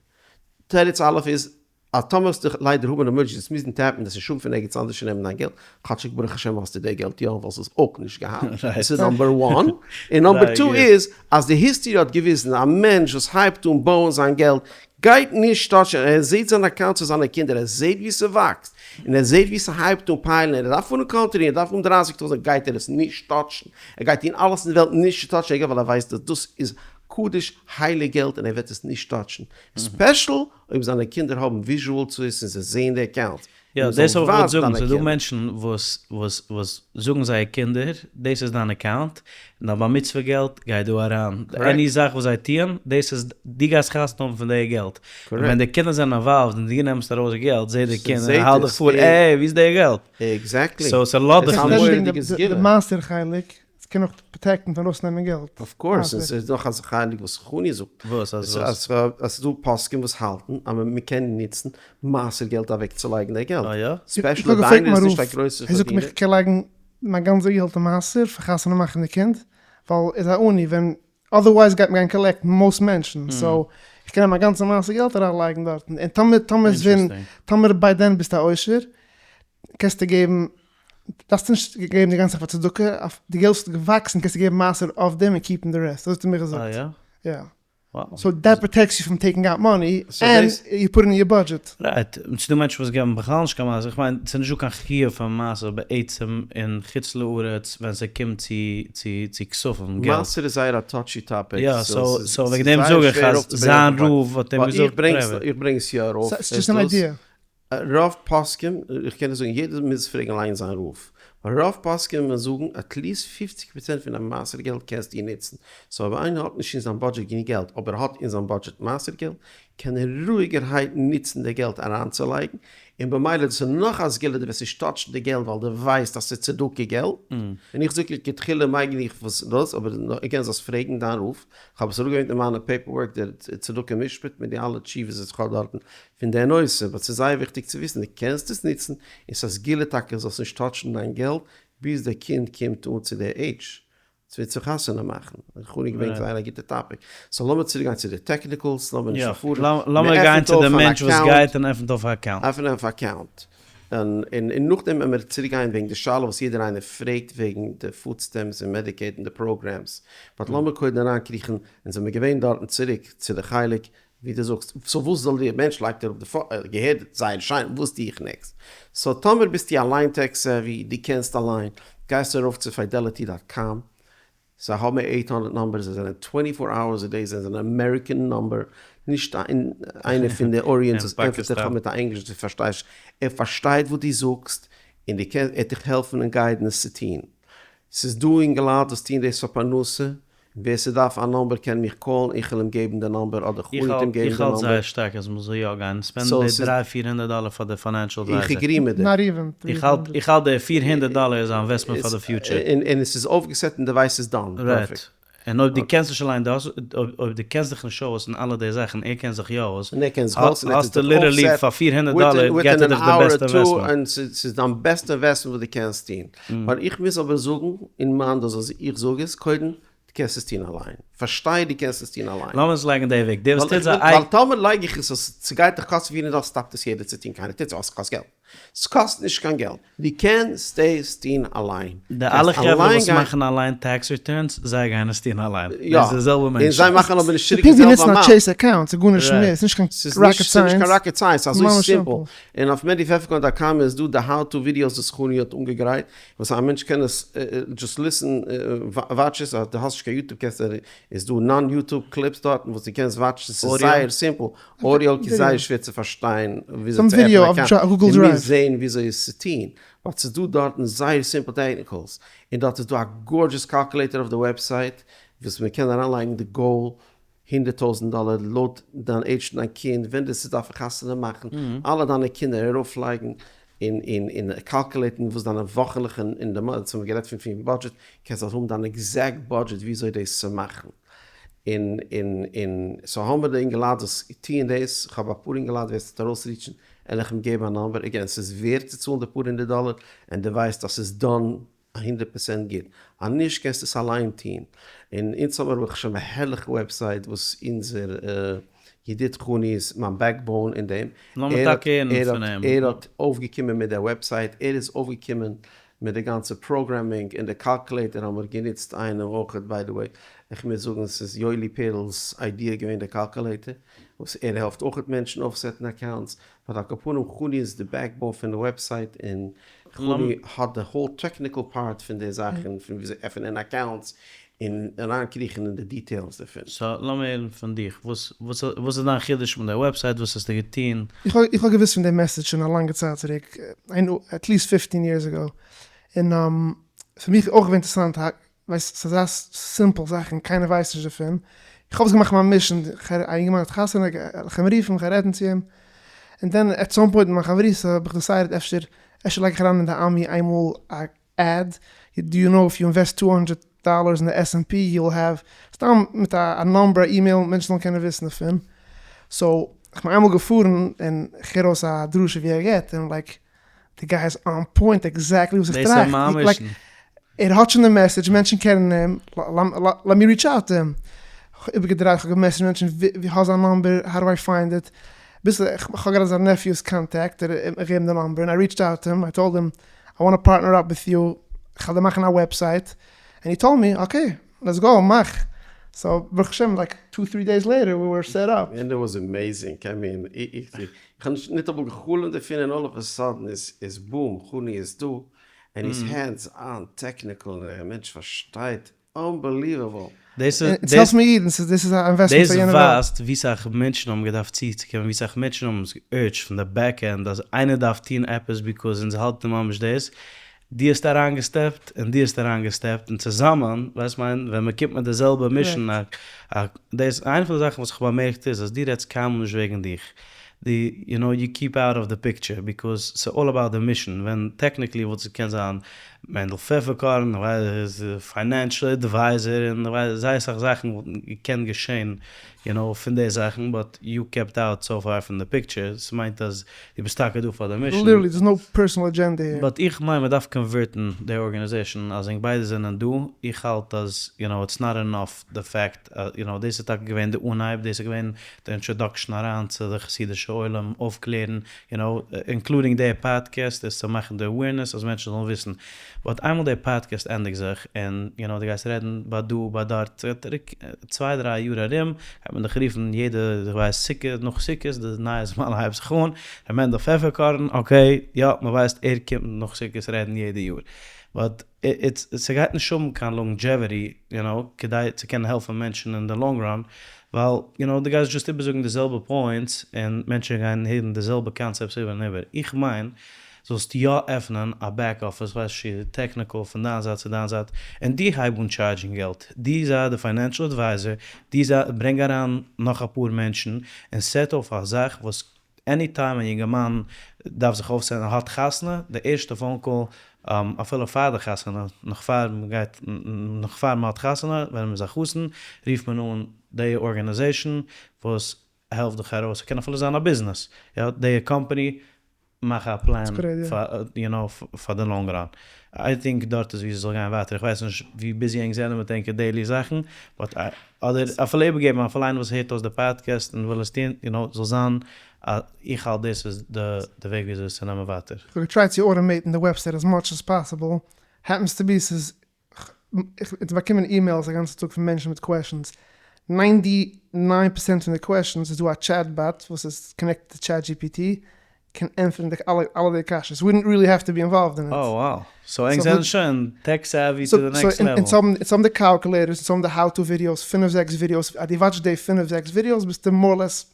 A: תירוץ א' איז אז טאמער וועסטו ליידער האבן אן emergency וועסט מוזן tap ן דאס נישט האבן פון ערגעץ אנדערש און נעמען דיין געלט, כאטשיג ברוך השם האסטו די געלט יא וואלסט עס אויך נישט געהאט, דאס איז number one, און number two איז אז די history האט געוויזן א מענטש וואס הייבט אן בויען זיין געלט גייט נישט touch ן, ער זעט זיין account צו זיינע קינדער, ער זעט ווי ס'וואקסט, און ער זעט ווי ס'הייבט אן pile ן, ער דארף פארן country, ער דארף האבן דרייסיג טויזענט, גייט ער עס נישט touch ן, ער גייט טון אלעס אין די וועלט נישט צו touch ן געלט, ווייל ער ווייסט אז דאס איז קדוש הייליג געלט און ער וועט עס נישט touch ן, special אויב זיינע קינדער האבן visual צו עס און זיי זעען די account,
B: יא, דאס האב איך געוואלט זאגן, ס'איז דא מענטשן וואס וואס וואס זאגן זייער קינדער, דאס איז דיין account, און דיין בר מצוה געלט גייט דא אריין, any זאך וואס זיי טוען, דאס איז, דו גייסט חתונה האבן פון די געלט, און ווען די קינדער זענען involved און דו נעמסט ארויס די געלט, זעט די קינד און האלט דיך פאר, עי, ווי איז די געלט?
A: Exactly.
B: So ס'לאזט דיך
G: נישט. די מעשר חלק, עס קען אויך protect ן פון ארויסנעמען געלט.
A: Of course, און ס'איז נאך אזא חלק וואס חוני זאגט.
B: וואס? אז וואס?
A: אז ס'איז דא פוסקים וואס האלטן אז מ'קען נוצן מעשר געלט אוועקצולייגן די געלט.
B: אה יא?
A: Special אויב איינער איז נישט א גרויסער פארדינער.
G: ער זאגט מיך כ'קען לייגן מיין גאנצע געלט אין מעשר פאר חתונה מאכן די קינד, ווייל ער איז א עני, ווען otherwise גייט מען גיין collect ן most מענטשן, so איך קען נעמען מיין גאנצע מעשר געלט אריינלייגן דארטן, און טאמער טאמער עס ווען טאמער by then ביסטו א עושר קענסטו געבן. דארפסט נישט געבן די גאנצע זאך פאר צדקה, אויף די געלט וואס איז געוואקסן קענסטו געבן מעשר אויף דעם און keep ן די rest, אזוי האט ער מיר געזאגט.
B: אה יא?
G: יא.
B: Wow.
G: So that protects you from taking out money and you put in your budget.
B: Right, און ס'דא מענטשן וואס געבן בכלל נישט קיין מעשר, איך מיין ס'איז נישטא קיין חיוב פון מעשר בעצם אין חוץ לארץ ווען ס'קומט צו צו צו כספים, געלט.
A: מעשר איז זייער א touchy topic.
B: יא, so so וועגן דעם זאג איך אז זיין רב האט אים געזאגט private.
A: איך ברענג עס יא ארויף.
G: ס'איז just an idea.
A: רוב פוסקים, איך קען נישט זאגן יעדער מוז פרעגן אליין זיין רב, אבער רוב פוסקים וועלן זאגן at least פופציג פראצענט פון דיין מעשר געלט קענסטו נוצן, so אויב איינער האט נישט אין זיין budget גענוג געלט אבער האט אין זיין budget מעשר געלט, קען ער רואיגערהייט נוצן די געלט אריינצולייגן, און במילא דאס איז נאך א סגולה דו וועסט נישט touch ן די געלט ווייל דו ווייסט אז ס'איז צדקה געלט, און איך זאג לכתחילה מעג איך וואס דאס, אבער again זאלסט פרעגן דיין רב, כ'האב עס אראפגעברענגט אין מיינע paperwork דער צדקה משפט מיט די אלע תשובות וואס כ'האב דארטן פון די נושא, but ס'איז זייער וויכטיג צו וויסן דו קענסט עס נוצן און ס'איז א סגולה טאקע זאלסט נישט touch ן דיין געלט ביז די קינד קומט אן צו די עידזש צו צו חתונה מאכן, חני געברענגט זייער א גוטע topic, so לאמיר צוריק גיין צו די technicals, לאמיר נישט פארפארן,
B: לאמיר גיין צו די מענטש וואס גייט און עפנט אויף א account.
A: עפענען אויף account, און און נאכדעם וועלן מיר צוריק גיין וועגן די שאלה וואס יעדער איינער פרעגט וועגן די food stamps און Medicaid און די programs, but לאמיר קודם אריינקריכן, אונז זעמיר געווען דארטן צוריק צו די חלק ווי דו זאגסט, so וואס זאל די מענטש לייגט אראפ די פאון, געהערט זייער שיין, וואס טו איך next? So טאמער ביסטו אליין tech savvy, דו קענסט אליין, גייסטו ארויף צו Fidelity dot com, זיי האבן א 800 number, זיי זענען twenty four hours a day, זיי זענען American number, נישט איינער פון די Orients וואס ענטפערט דיך מיט א ענגליש דו פארשטייסט, ער פארשטייט וואס דו זאגסט, און דו קענסט, ער וועט דיך העלפן און guide ן עס צו טון. ס'איז דא אינגעלייט וואס טוען דאס פאר פרנסה, ווער ס'דארף א number קען מיך call ן, איך וועל אים געבן די number אדער חני וועט אים געבן די
B: איך האלט
A: number.
B: זייער שטארק אז מ'זאל יא גיין spend ן די דריי פיר הונדערט דאלער פאר די financial advisor.
A: איך agree מיט דיר.
G: Not even three
B: איך האלט
G: hundred.
B: איך האלט די 400 דאלער איז א investment פאר די future.
A: און עס איז אויפגעסעט און די ווייסט ס'איז done.
B: Right.
A: Perfect.
B: און אויב דו קענסט נישט אליין דאס, אויב דו קענסט דיך נישט אויס אין אלע די זאכן, ער קען זיך יא אויס,
A: און ער קען זיך אויס, און ער טוט
B: האסטו
A: דיך
B: literally
A: אויפסעט
B: פאר 400 דאלער געט ער
A: within
B: דיך
A: an
B: די
A: hour
B: בעסטע
A: or two,
B: investment.
A: און ס'איז דיין בעסטע investment וואס דו קענסט טון. ווייל איך מוז אבער זאגן, אין מיין דאס אז איך זאג עס, קודם, דו קענסט עס טון אליין. פארשטיי דו קענסט עס טון אליין.
B: לאמיר עס לייגן די וועג, דער וואס טוט זיי
A: ווייל טאמער לייג איך עס אז ס'גייט דיך קאסטן 400 דאלער stop ט עס יעדער צו טון, קיינער טוט עס ווייל ס'קאסט געלט. ס'קאסט נישט קיין געלט, דו קענסט דאס טון אליין.
B: די אלע חברה וואס מאכן אליין tax returns, זיי גייען עס טון אליין.
A: יא,
B: דאס איז די זעלבע מענטשן.
A: און זיי מאכן אבער נישט צוריק די
G: פונקט ווי
A: זעלבע
G: נוצן א
A: amount.
G: Chase account, ס'איז גארנישט מער, ס'איז נישט קיין rocket
A: ס'איז נישט קיין
G: science.
A: rocket science, ס'איז אזוי
G: ממש
A: simple.
G: Simple.
A: און אויף מענדיפעפערקארן dot com איז דא די how to videos וואס חני האט אנגעגרייט, וואס א מענטש קען עס just listen, watch עס, אז דו האסט נישט קיין YouTube קענסטו, איז דא non YouTube clips דארטן וואס דו קענסט watch ן, ס'איז זייער simple, audio איז זייער שווער צו פארשטיין וויאזוי צו עפענען א account, דו מוזט זען וויאזוי עס צו טון, but ס'איז דא דארטן זייער simple technicals, און דארט איז דא א gorgeous calculator אויף די website וואס מען קען אריינלייגן די goal 100,000 דאלער לויט דיין עידזש פון דיין קינד, ווען דו דארפן חתונה מאכן, אלע דיינע קינדער ארויפלייגן און און calculate ן וואס דיינע וואכענליכע און די month, האבן מיר גערעדט פון פון budget, קענסט דארט האבן דיין exact budget וויאזוי דאס צו מאכן. און און און so האמיר די אינגעלייט וואס טוען דאס, כ'האב אפאר אינגעלייט ווער ס'טוט ארויסריטשן, על איך אים געבן א number, again ס'איז ווערט צו צאלן די פאר הונדערט דאלער, און דו ווייסט אז ס'איז done א 100% גוט, אז נישט קענסטו עס אליין טון, און אונז האמיר ברוך השם א הערליכע website וואס אונזער ידיד חני איז מיין backbone אין דעם,
B: לאמיר טאקע הערן פון אים.
A: ער האט אויפגעקומען מיט די website, ער איז אויפגעקומען מיט די גאנצע programming און די calculator האמיר גענוצט איינעם אויכעט, by the way, איך מוז זאגן ס'איז יואלי פערל'ס idea געווען די calculator, וואס ער העלפט אויכעט מענטשן אויפסעטן accounts, but על כל פנים חני איז די backbone פון די website און חני האט די whole technical part פון די זאכן פון וויאזוי עפענען accounts און אריינקריכן אין די details דערפון.
B: So לאמיר הערן פון דיך, וואס וואס איז דיין חידוש מיט די website, וואס האסטו געטון?
G: איך האב געוואוסט פון די message שוין א לאנגע צייט צוריק, at least fifteen years ago, און ס'איז מיך אויך געווען אינטערעסאנט, ווייסט ס'איז אזא simple זאך און קיינער ווייסט נישט דערפון, איך האב עס געמאכט מיין mission, א אינגערמאן האט חתונה, וועל איך אים רופן, איך גיי רעדן צו אים, און then at some point אין מיין חברותא האב איך decided אפשר אפשר לייג איך אריין אין די עמי איינמאל א ad, do you know if you invest 200 dollars אין די S&P you will have, סתם מיט א number א אימעיל מענטשן זאלן קענען וויסן דערפון, so איך בין איינמאל געפארן און איך הער אויס א דרשה ווי ער געבט און like די guy איז on point exactly וואס איך טראכט, like ער האט שוין די message מענטשן קענען אים, let me reach out to him, כ'האב איבערגעדרייט כ'האב געמעסעדזשט מענטשן ווי האסט זיין number how do I find it, ביז כ'האב געהאט זיין nephew's contact ער האט מיר געגעבן די number און I reached out to him I told him. I wanna partner up with you, כ'וועל דיר מאכן א website, and he told me, okay, let's go, מאך. So ברוך השם like two three days later we were set up.
A: And it was amazing, I mean, איך האב נישט ניטאמאל גע'חלומ'ט דערפון און all of a sudden איז boom, חני איז דא, און איז hands on, technical, און דער מענטש פארשטייט, unbelievable.
B: דאס איז
G: אונז העלפן מיר אידן, ס'איז דאס איז א investment פאר יענע וועלט.
B: דאס ווייזט ווי סאך מענטשן האבן געדארפט צוצוקומען, ווי סאך מענטשן האבן עס גע urge ט פון די back end אז איינער דארף טון עפעס because אונז האלטן ממש דאס, דו האסט אריינגעסטעפט און דו האסט אריינגעסטעפט און צוזאמען, ווייסט מיין, ווען מען קומט מיט די זעלבע mission, דאס איינע פון די זאכן וואס איך האב באמערקט איז אז דו רעדסט קיינמאל נישט וועגן דיך, דו you know you keep out of the picture because ס'איז all about די mission, ווען technically וואלט עס געקענט זיין מענדל פעפערקארן, financial advisor און זייער אסאך זאכן וואלטן געקענט געשען you know פון די זאכן but you kept out so far פון די picture, ס'מיינט אז דו ביסט טאקע דא פאר די mission.
G: Literally there's no personal agenda here.
B: But איך מיין מ'דארף convert ן די organization אז ענק ביידע זענען דא, איך האלט אז you know it's not enough די fact you know דאס איז טאקע געווען די אנהייב, דאס איז געווען די introduction אריין צו די חסידישע עולם, אויפקלערן, you know, including די פאדקעסט איז צו מאכן די awareness אז מענטשן זאלן וויסן, but איינמאל די פאדקעסט ענדיגט זיך און you know דו גייסט רעדן ביי דא ביי דארט, צוויי דריי יאר ארום גייט מען דיך רופן יעדע איך ווייס סוכה נאך סוכות די נייע זמן הייבט זיך אן, ר' מענדל פעפערקארן okay יא מען ווייסט ער קומט נאך סוכות רעדן יעדע יאר, but it's ס'גייט נישט האבן קיין longevity you know כדי צו קענען העלפן מענטשן אין די long run ווייל you know דו גייסט just איבערזאגן די זעלבע points און מענטשן גייען הערן די זעלבע concepts איבער און איבער איך מיין זאלסט יא עפענען א back office כ'ווייס נישט צו technical פון דיין זייט צו דיין זייט און דו הייב אן charge ן געלט דו זיי די financial advisor דו זיי ברענג אריין נאך אפאר מענטשן און set אויף א זאך וואס any time א יונגערמאן דארף זיך אויפסעטן האט חתונה, די ערשטע phone call, אפילו פאר די חתונה, נאך פאר מען גייט, נאך פאר מען האט חתונה, ווען מען איז א חתן, רופט מען אן די organization וואס העלפט דיך ארויס, ס'קען אפילו זיין א ביזנעס, יא, די קאמפאני מאך א פלען פאר, you know, פאר די long run. I think דארט איז ווי ס'זאל גיין ווייטער, איך ווייס נישט ווי busy ענק זענען מיט ענקער daily זאכן, but אדער אפילו איבערגעבן אפילו איינער וואס הערט אויס די פאדקעסט און וויל עס טון, you know, זאל זיין א, איך האלט דאס איז די וועג וויאזוי עס צו נעמען ווייטער.
G: כ'האב געטרייט צו automate ן די website as much as possible, happens to be ס'איז אונז באקומען emails א גאנצע טאג פון מענטשן מיט questions, ninety nine percent פון די questions איז דא א chat bot וואס איז connected צו ChatGPT קען ענטפערן די אלע אלע די קשיות, we don't really have to be involved in it.
B: Oh wow, so ענק זענען שוין tech savvy to the next level.
G: אונז האבן אונז האבן די calculators, אונז האבן די how to videos, פינף זעקס videos, אז דו watch סט די פינף זעקס videos ביסטו more or less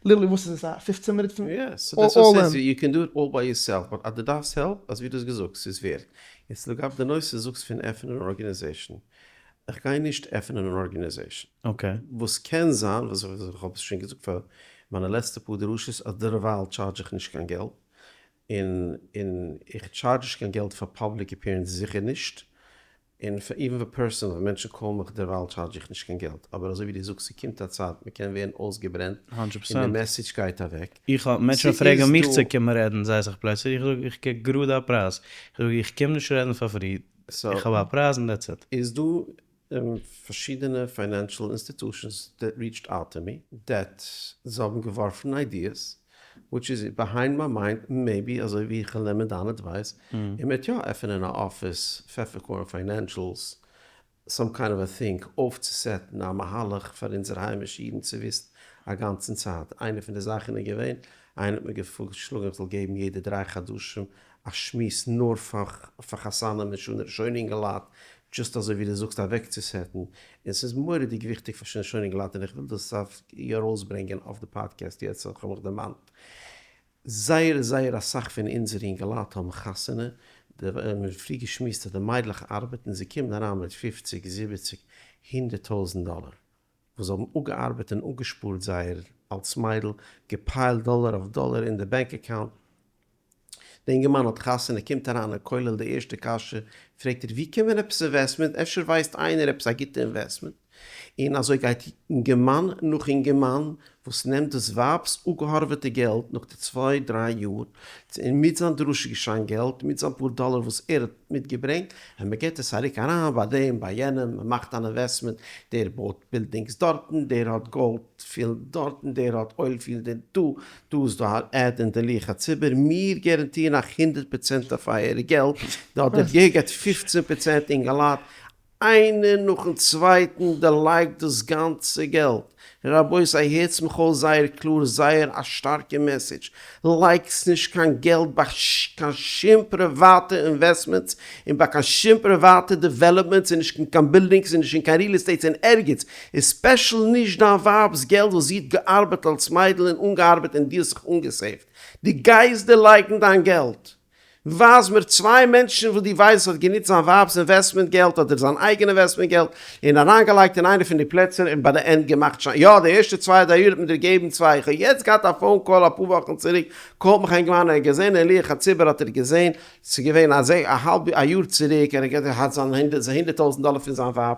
G: literally וואס איז עס א 15 מינוט פון
A: Yeah, so that's what I say, you can do it all by yourself, but אז דו דארפסט help, אזוי ווי דו האסט געזאגט, ס'איז ווערט. יעצט לגבי די נושא זאגסט פון עפענען אן organization, איך גיי נישט עפענען אן organization.
B: Okay.
A: וואס קען זיין, וואס איך האב עס שוין געזאגט פאר מיינע לעצטע פאר דרשות, אז דערווייל charge איך נישט קיין געלט, און און איך charge נישט קיין געלט פאר public appearance זיכער נישט, און פאר even פאר personal, ווען מענטשן call ן מיך דערווייל charge איך נישט קיין געלט, אבער אזוי ווי דו זאגסט ס'קומט א צייט מ'קען ווערן אויסגעברענט, און די message גייט אוועק.
B: איך האב מענטשן פרעגן מיך צו קומען רעדן זיי זיך פלעצער, איך זאג איך קוק גראדע א פרייז, איך זאג איך קום נישט רעדן פאר free, איך האב א פרייז און that's it.
A: איז דא פארשידענע financial institutions that reached out to me that זיי האבן געווארפן ideas which is behind my mind maybe אזוי ווי איך וועל נעמען דיין advice און מ'וועט יא עפענען א אפיס פעפערקארן financials some kind of a thing אויפצוסעטן א מהלך פאר אונזער היימישע אידן צו וויסן א גאנצן צייט. איינע פון די זאכן איז געווען, איינער האט מיר געפארשלאגן איך זאל געבן יעדע דריי חדשים א שמועס נאר פאר חתנים און שנה ראשונה אינגעלייט, just אזוי ווי דו זאגסט אוועקצוסעטן, און ס'איז מורא'דיג וויכטיג פאר שנה ראשונה אינגעלייט און איך וויל דאס ארויסברענגען אויף די פאדקעסט יעצט איך האב מיך דערמאנט. זייער זייער אסאך פון אונזערע אינגעלייט האבן חתונה, די מיר פרי געשמועסט אז די מיידלעך ארבעטן, זיי קומען אריין מיט פופציג, זיבעציג, הונדערט טויזענט דאלער, וואס זיי האבן אפגעארבעט און אפגעשפארט זייער אלס מיידל, געפיילט דאלער אויף דאלער אין די bank account, די אינגערמאן האט חתונה, קומט אריין אין כולל די ערשטע קשיא פרעגט ער ווי קען מען עפעס investment, אפשר ווייסט איינער עפעס א גוטע investment? און אזוי גייט אינגערמאן נאך אינגערמאן וואס נעמט דאס ווייב'ס אפגעהארוועטע געלט נאך די צוויי דריי יאר, און מיט זיין דרשה געשיין געלט, מיט זיין פאר דאלער וואס ער האט מיטגעברענגט, און מען געט עס צוריק אריין ביי דעם ביי יענעם, מען מאכט אן investment, דער בויט buildings דארטן, דער האט gold field דארטן, דער האט oil field און דא, דא איז דא א ad אין די לוח הציבור, מיר גאראנטירן אייך 100% אויף אייער געלט, דער דער געט 15% אינגעלייט, איינער נאכן צווייטן דערלייגט דאס גאנצע געלט. רבותי הערטס מיך אויס זייער קלאר זייער א שטארקע message, לייגטס נישט קיין געלט ביי קיין שום פריוואטע investments און ביי קיין שום פריוואטע developments און נישט אין קיין buildings און נישט אין קיין real estates אין ערגעץ, און special נישט דיין ווייב'ס געלט וואס זי האט געארבעט אלס מיידל און אנגעארבעט און דו האסט זיך אנגעסעיווט. דו גייסט דערלייגן דיין געלט. ווייז מיר צוויי מענטשן וואס דו ווייסט האט גענוצט זיין ווייב'ס investment געלט אדער זיין אייגענע investment געלט און אריינגעלייגט אין איינע פון די פלעצער און ביי די end געמאכט שיין. יא די ערשטע צוויי דריי יאר האט מען דיר געגעבן צוויי. איך האב יעצט געהאט א phone call אפאר וואכן צוריק call ט מיך א אינגערמאן ער האט געזען אין לוח הציבור האט ער געזען ס'איז געווען א האלב א יאר צוריק ער האט געהאט זיין 100,000 דאלער פון זיין ווייב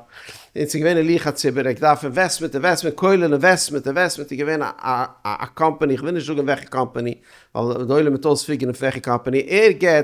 A: און ס'איז געווען אין לוח הציבור ער האט געדארפט investment investment כולל investment investment איז געווען א א קאמפאני איך וויל נישט זאגן וועלכע קאמפאני ווייל די עולם וועט אויספיגערן פון וועלכע קאמפאני ער געט 15%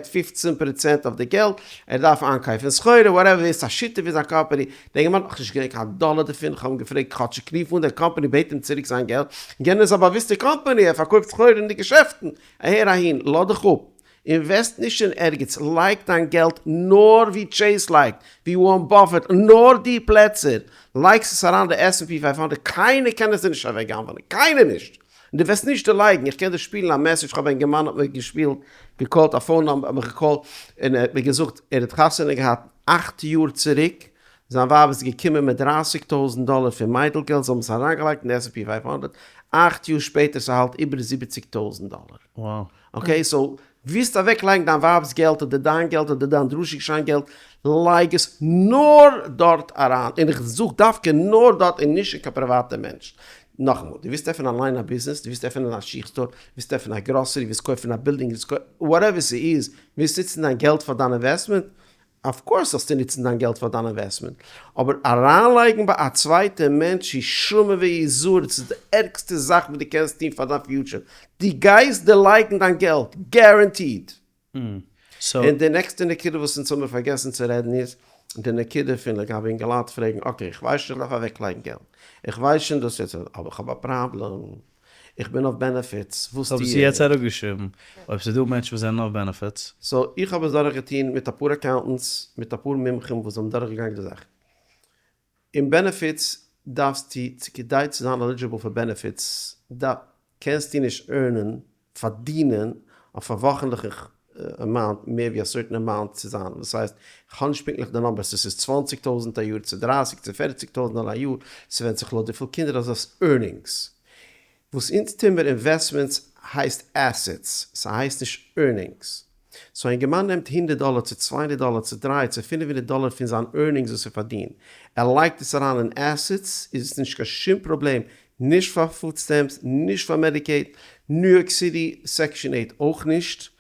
A: אויף די געלט, ער דארף איינקויפן סחורה whatever, ווער ס'איז א שותף אין זיין קאמפאני, דער אינגערמאן האט נאכנישט געקריגט קיין דאלער דערפון, כ'האב אים געפרעגט כאטשיג רוף אן דער קאמפאני בעט אים צוריק זיין געלט, יענער איז א באוויסטע קאמפאני ער פארקויפט סחורה אין די געשעפטן, אהער אהין, לאז דיך אפ, invest נישט אין ערגעץ, לייג דיין געלט נאר ווי טשעיס לייגט, ווי ווארען באפעט, נאר די פלעצער, לייגסט עס אריין די S and P 500, קיינער קען עס דיר נישט אוועקגנב'ענען, קיינער נישט! און דו וועסט נישט דערלייגן, איך קען דיר שפילן א message, כ'האב א אינגערמאן האט מיר געשפילט, געקאלט א phone number, האט מיך געקאלט, און ער האט מיר געזאגט ער האט חתונה געהאט 8 יאר צוריק, זיין ווייב איז געקומען מיט 30,000 דאלער פון מיידל געלט, זיי האבן עס אריינגעלייגט אין די S and P 500, 8 יאר שפעטער ס'האלט איבער 70,000 דאלער.
B: Wow.
A: Okay, so ווילסט אוועקלייגן דיין ווייב'ס געלט אדער דיין געלט אדער דיין דרשה געשיין געלט, לייג עס נאר דארט אריין, און איך זאג דווקא נאר דארט און נישט אין קיין פריוואטע מענטש. נאכאמאל, דו ווילסט עפענען אליין א ביזנעס, דו ווילסט עפענען א שיך store, ווילסט עפענען א גראסערי, ווילסט קויפן א בילדינג, ווילסט קויפן, whatever ס'איז, ווילסט נוצן דיין געלט פאר דיין investment, of course זאלסטו נוצן דיין געלט פאר דיין investment, אבער אריינלייגן ביי א צווייטע מענטש איז שומע ויזהר, דאס איז די ערגסטע זאך וואס דו קענסט טון פאר דיין future, דו גייסט דערלייגן דיין געלט, guaranteed. און די נעקסטע נקודה וואס אונז האמיר פארגעסן צו רעדן איז, די נקודה פון לגבי אינגעלייט פרעגן, okay איך ווייס שוין איך דארף אוועקלייגן געלט, איך ווייס שוין דאס יעצט, אבער איך האב א פראבלעם, איך בין אויף benefits, וואס
B: טו איך? האב עס יעצט אראפגעשריבן, אויב ס'איז דא מענטשן וואס זענען אויף benefits.
A: So איך האב עס דורכגעטון מיט אפאר accountants, מיט אפאר מומחים וואס האבן דורכגעגאנגען די זאך. אין benefits דארפסטו, כדי צו זיין eligible פאר benefits, קענסטו נישט earn ען, פארדינען, אויף א וואכענליכע amount מער ווי א certain amount צו זיין, דאס הייסט, איך האב נישט פונקטליך די numbers, צו ס'איז 20,000 א יאר, צו 30, צו 40,000 דאלער א יאר, ס'ווענדט זיך לויט וויפיל קינדער דו האסט earnings. וואס אונז טוהן מיר investments הייסט assets, ס'הייסט נישט earnings. So א אינגערמאן נעמט 100 דאלער צו 200 דאלער צו 3 צו 500 דאלער פון זיין earnings וואס ער פארדינט, ער לייגט עס אריין אין assets, איז עס נישט קיין שום פראבלעם, נישט פאר food stamps, נישט פאר Medicaid, ניו יארק סיטי Section 8 אויך נישט,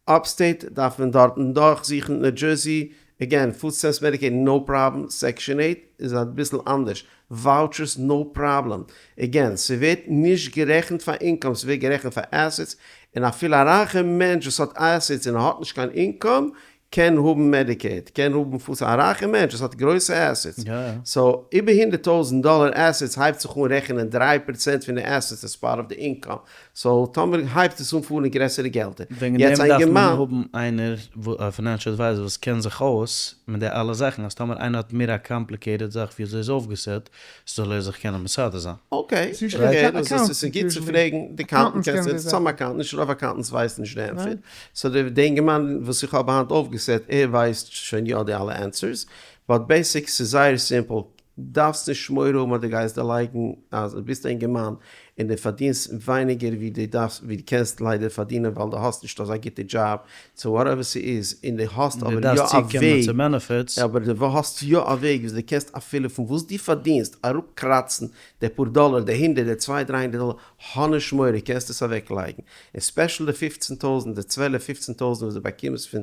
A: upstate דארף מען דארטן דורכזוכן, ניו דזשערסי, again, food stamps Medicaid no problem, Section 8 איז אביסל אנדערש, vouchers no problem, again, ס'ווערט נישט גערעכנט פאר income, ס'ווערט גערעכנט פאר assets, און אפילו א רייכע מענטש וואס האט assets און האט נישט קיין income, קען האבן Medicaid, קען האבן food, א רייכע מענטש וואס האט גרויסע assets, so איבער 100,000 דאלער assets הייבט זיך אן רעכענען 3% פון די assets as part of די income, so טאמער הייבט עס אן פארן גרעסערע געלטער.
B: וועגן דעם דארף מען האבן איינער, א financial advisor וואס קען זיך אויס מיט די אלע זאכן, אז טאמער איינער האט מער א complicated זאך ווי אזוי איז אויפגעסעט, זאל ער זיך קענען מסדר זיין.
A: Okay, ס'איז גוט צו פרעגן די accountant, קענסט some accountant, נישט רוב accountants ווייסן נישט די ענטפער, so די אינגערמאן וואס איך האב היינט אויפגעסעט ער ווייסט שוין יא די אלע ענסערס, but basic ס'איז זייער simple, דארפסט נישט מורא האבן אז דו גייסט דערלייגן, אז דו ביסט א אינגערמאן און דו פארדינסט ווייניגער ווי דו דארפסט, ווי דו קענסט ליידער פארדינען ווייל דו האסט נישט אזא גוטע דזשאב, צו whatever ס'איז, און דו האסט אבער יא א וועג, אבער דו האסט יא א וועג וואס דו קענסט אפילו פון וואס דו פארדינסט אראפקראצן די פאר דאלער, די הונדערט, די צוויי דריי הונדערט דאלער, האב נישט מורא, קענסט עס אוועקלייגן, און special די 15,000, די 12 15,000 וואס דו באקומסט פון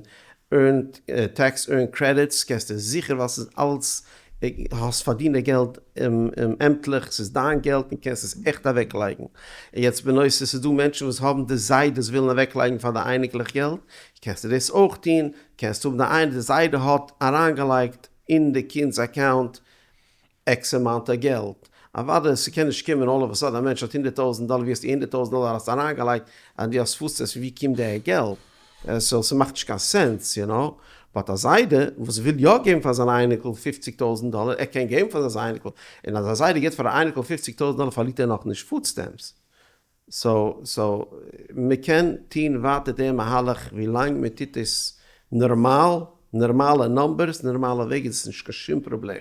A: earned, tax earned credits, קענסטו זיכער ווייל ס'איז אלץ. האסט פארדינט די געלט עמטליך, ס'איז דיין געלט און קענסט עס עכט אוועק לייגן. און יעצט בנוסף ס'איז דא מענטשן וואס האבן די זיידעס ווילן אוועק לייגן פאר די אייניקלעך געלט, קענסטו דאס אויך טון, קענסט האבן די איינ די זיידע האט אריינגעלייגט אין די קינד'ס account X amount געלט, אוודאי ס'קען נישט קומען all of a sudden א מענטש האט 100,000 דאלער ווי האסטו 100,000 דאלער האסט אריינגעלייגט אז דו האסט food stamps פון ווי קומט די געלט? so ס'מאכט נישט קיין sense you know, but א זיידע וואס וויל יא געבן פאר זיין אייניקל 50,000 דאלער ער קען געבן פאר זיין אייניקל, און אז א זיידע געבט פאר א אייניקל 50,000 דאלער פארלירט ער נאכנישט food stamps, so so מ'קען טוהן ווייטער די מהלך ווילאנג מ'טוט עס נארמאל, נארמאלע numbers, נארמאלע וועג איז עס נישט קיין שום פראבלעם.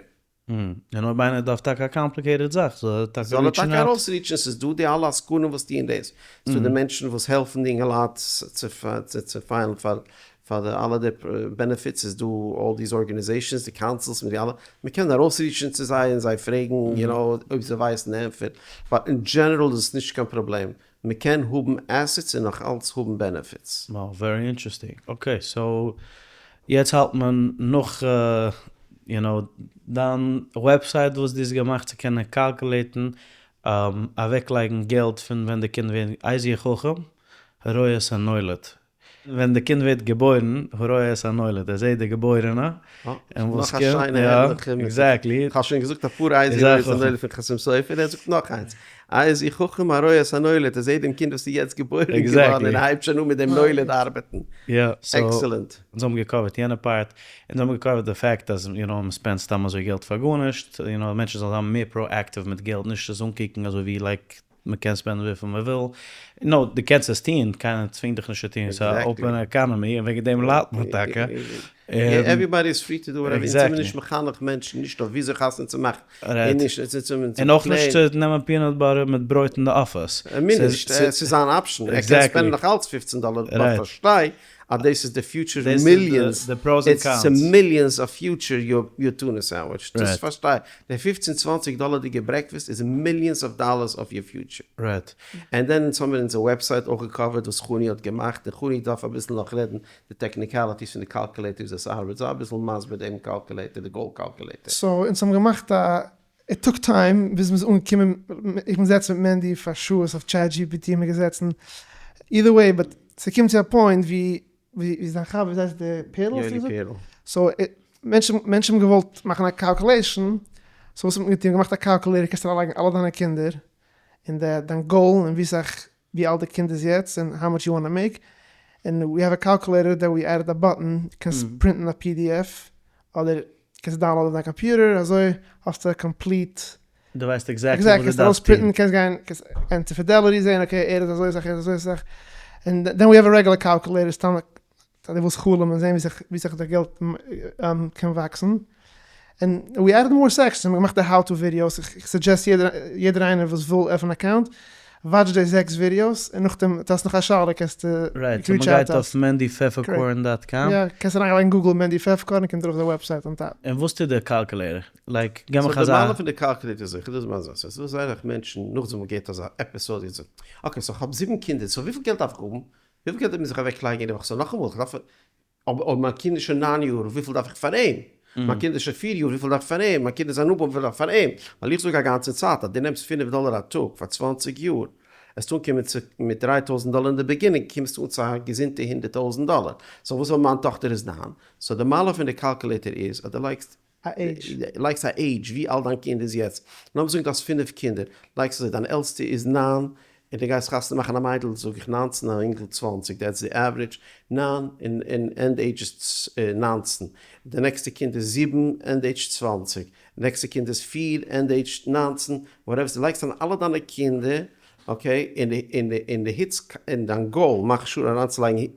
B: און אויב איינער דארף טאקע א complicated זאך זאל ער טאקע
A: זאל ער
B: ריטשן
A: טאקע
B: out.
A: ארויסריטשן, ס'איז דא די אלע עסקנים וואס טוען דאס, ס'איז דא די מענטשן וואס העלפן די אינגעלייט צו פיילן פאר די אלע די benefits, ס'איז דא all these organizations, די councils מיט די אלע, מ'קען ארויסריטשן צו זיי און זיי פרעגן you know אויב זיי ווייסן די ענטפער, but in general איז עס נישט קיין פראבלעם, מ'קען האבן assets און נאך אלץ האבן benefits.
B: Wow, very interesting. Okay, so יעצט האלט מען נאך you know דיין website וואס דו האסט געמאכט צו קענען קאלקולעיטן אוועקלייגן געלט פון ווען די קינד ווערט איזהו חכם הרואה את הנולד. ווען די קינד ווערט געבוירן הרואה את הנולד ער זעט די געבוירענע און וואס
A: נאך א
B: קומט
A: שיינע
B: יא
A: הערליכע מיט
B: exactly.
A: כ'האב שוין געזאגט אפאר איזהו רואה את הנולד פון חתם סופר ער זאגט נאך איינס איזהו חכם הרואה את הנולד ער זעט דעם קינד וואס איז יעצט געבוירן געווארן און ער הייבט שוין אן מיט דעם נולד ארבעטן.
B: יא so
A: excellent.
B: אונז האבן געקאווערט יענע part, אונז האבן געקאווערט די fact אז you know מ'ספענדט סתם אזוי געלט פאר גארנישט, you know מענטשן זאלן זיין מער proactive מיט געלט נישט עס אנקוקן אזוי ווי like מ'קען ספענדן וויפיל מ'וויל, no דו קענסט עס טון, קיינער צווינגט דיך נישט צו טון, ס'איז א open economy און וועגן דעם ליידט מען טאקע.
A: Everybody is free to do whatever, אונז זעמיר נישט מחנך מענטשן נישט אויף וויאזוי חתונה צו מאכן, און נישט צו צו
B: און אויך נישט צו נעמען peanut butter מיט ברויט אין די אפיס.
A: מוז נישט, ס'איז אן option, ער קען ספענדן נאך אלץ 15 דאלער, but פארשטיי אז דאס איז די future millions, it's millions of future your tuna sandwich, דאס פארשטיי, די 15 20 דאלערדיגע breakfast איז millions of dollars of your future. And then אונז האמיר אונזער website אויך געקאווערט וואס חוני האט געמאכט, און חוני דארף אביסל נאך רעדן די technicalities פון די calculator וויאזוי עס ארבעט, זיי אביסל מסביר דעם calculator, די goal calculator.
G: So אונז האבן געמאכט א, it took time ביז מ'איז אנגעקומען, איך בין געזעצן מיט מענדי פאר שעות אויף ChatGPT האמיר געזעצן, either way but ס'קומט צו א point ווי ווי זיין חבר ווי הייסט די פערל האסטו
A: יואלי
G: געזאגט?
A: פערל.
G: So מענטשן מענטשן האבן געוואלט מאכן א calculation, so וואס האט מען געטון? געמאכט א calculator קענסט אריינלייגן אלע דיינע קינדער און די דיין goal און ווי סאך ווי אלט די קינד איז יעצט און how much you wanna make, און we have a calculator that we added a button, קענסט פרינטן א PDF אדער קענסט דאונלאודן אויף דיין קאמפיוטער אזוי האסטו א complete.
B: דו ווייסט exactly וואס דו
G: קענסט
B: דארפסט טון.
G: ארויספרינטן קענסט גיין קענסט גיין צו Fidelity זעהן okay ער איז אזוי סאך ער איז אזוי סאך, און then we have a regular calculator סתם אז דו ווילסט חלומ'ן זעהן ווי סאך די געלט קען וואקסן, און we added more sections, האבן געמאכט די how to videos, איך suggest יעדער איינער וואס וויל עפענען account, watch די זעקס videos, און נאכדעם דו האסט נאך א שאלה קענסטו
B: right, so מ'גייט אויף mendypfefferkorn dot com.
G: יא, קענסט אריינלייגן Google מענדי פעפערקארן קומט ארויף די website on top.
B: און וואס טוט די calculator? Like, געב מיך
A: so
B: אזא.
A: די מעלה פון די calculator איז, איך דאס מיין זאך, ס'איז דא זייער אסאך מענטשן נאכדעם וואס מ'געט אזא episode און זאגט, okay so כ'האב זיבן קינדער, so וויפיל געלט דארף איך האבן? וויפיל געלט מוז איך אוועק לייגן יעדע וואך? So נאכאמאל, איך דארף, אויב מיין קינד איז שוין ניין יאר, וויפיל דארף איך פאר אים? מיין קינד איז שוין פיר יאר, וויפיל דארף איך פאר אים? מיין קינד איז א newborn, וויפיל דארף איך פאר אים? ווייל איך זאג א גאנצע צייט אז דו נעמסט פינף דאלער א טאג פאר 20 יאר, עסטו אנקומען צו מיט 3000 דאלער אין די beginning, קומסטו אן צו א געזונטע 100,000 דאלער. So וואס אויב מיין טאכטער איז ניין? So די מעלה פון די calculator איז אז דו לייגסט
G: א עידזש.
A: לייגסט א עידזש ווי אלט דיין קינד איז יעצט, לאמיר זאגן דו האסט פינף קינדער, לייגסט אזוי דיין עלטסטע איז ניין, און דו גייסט חתונה מאכן א מיידל זאג איך 19 א אינגל 20, that's the average, ניין און end age איז 19, די נעקסטע קינד איז זיבן end age 20, די נעקסטע קינד איז פיר end age 19, whatever, דו לייגסט אן אלע דיינע קינדער, okay, און די היטס אין דיין goal, מאך sure אריינצולייגן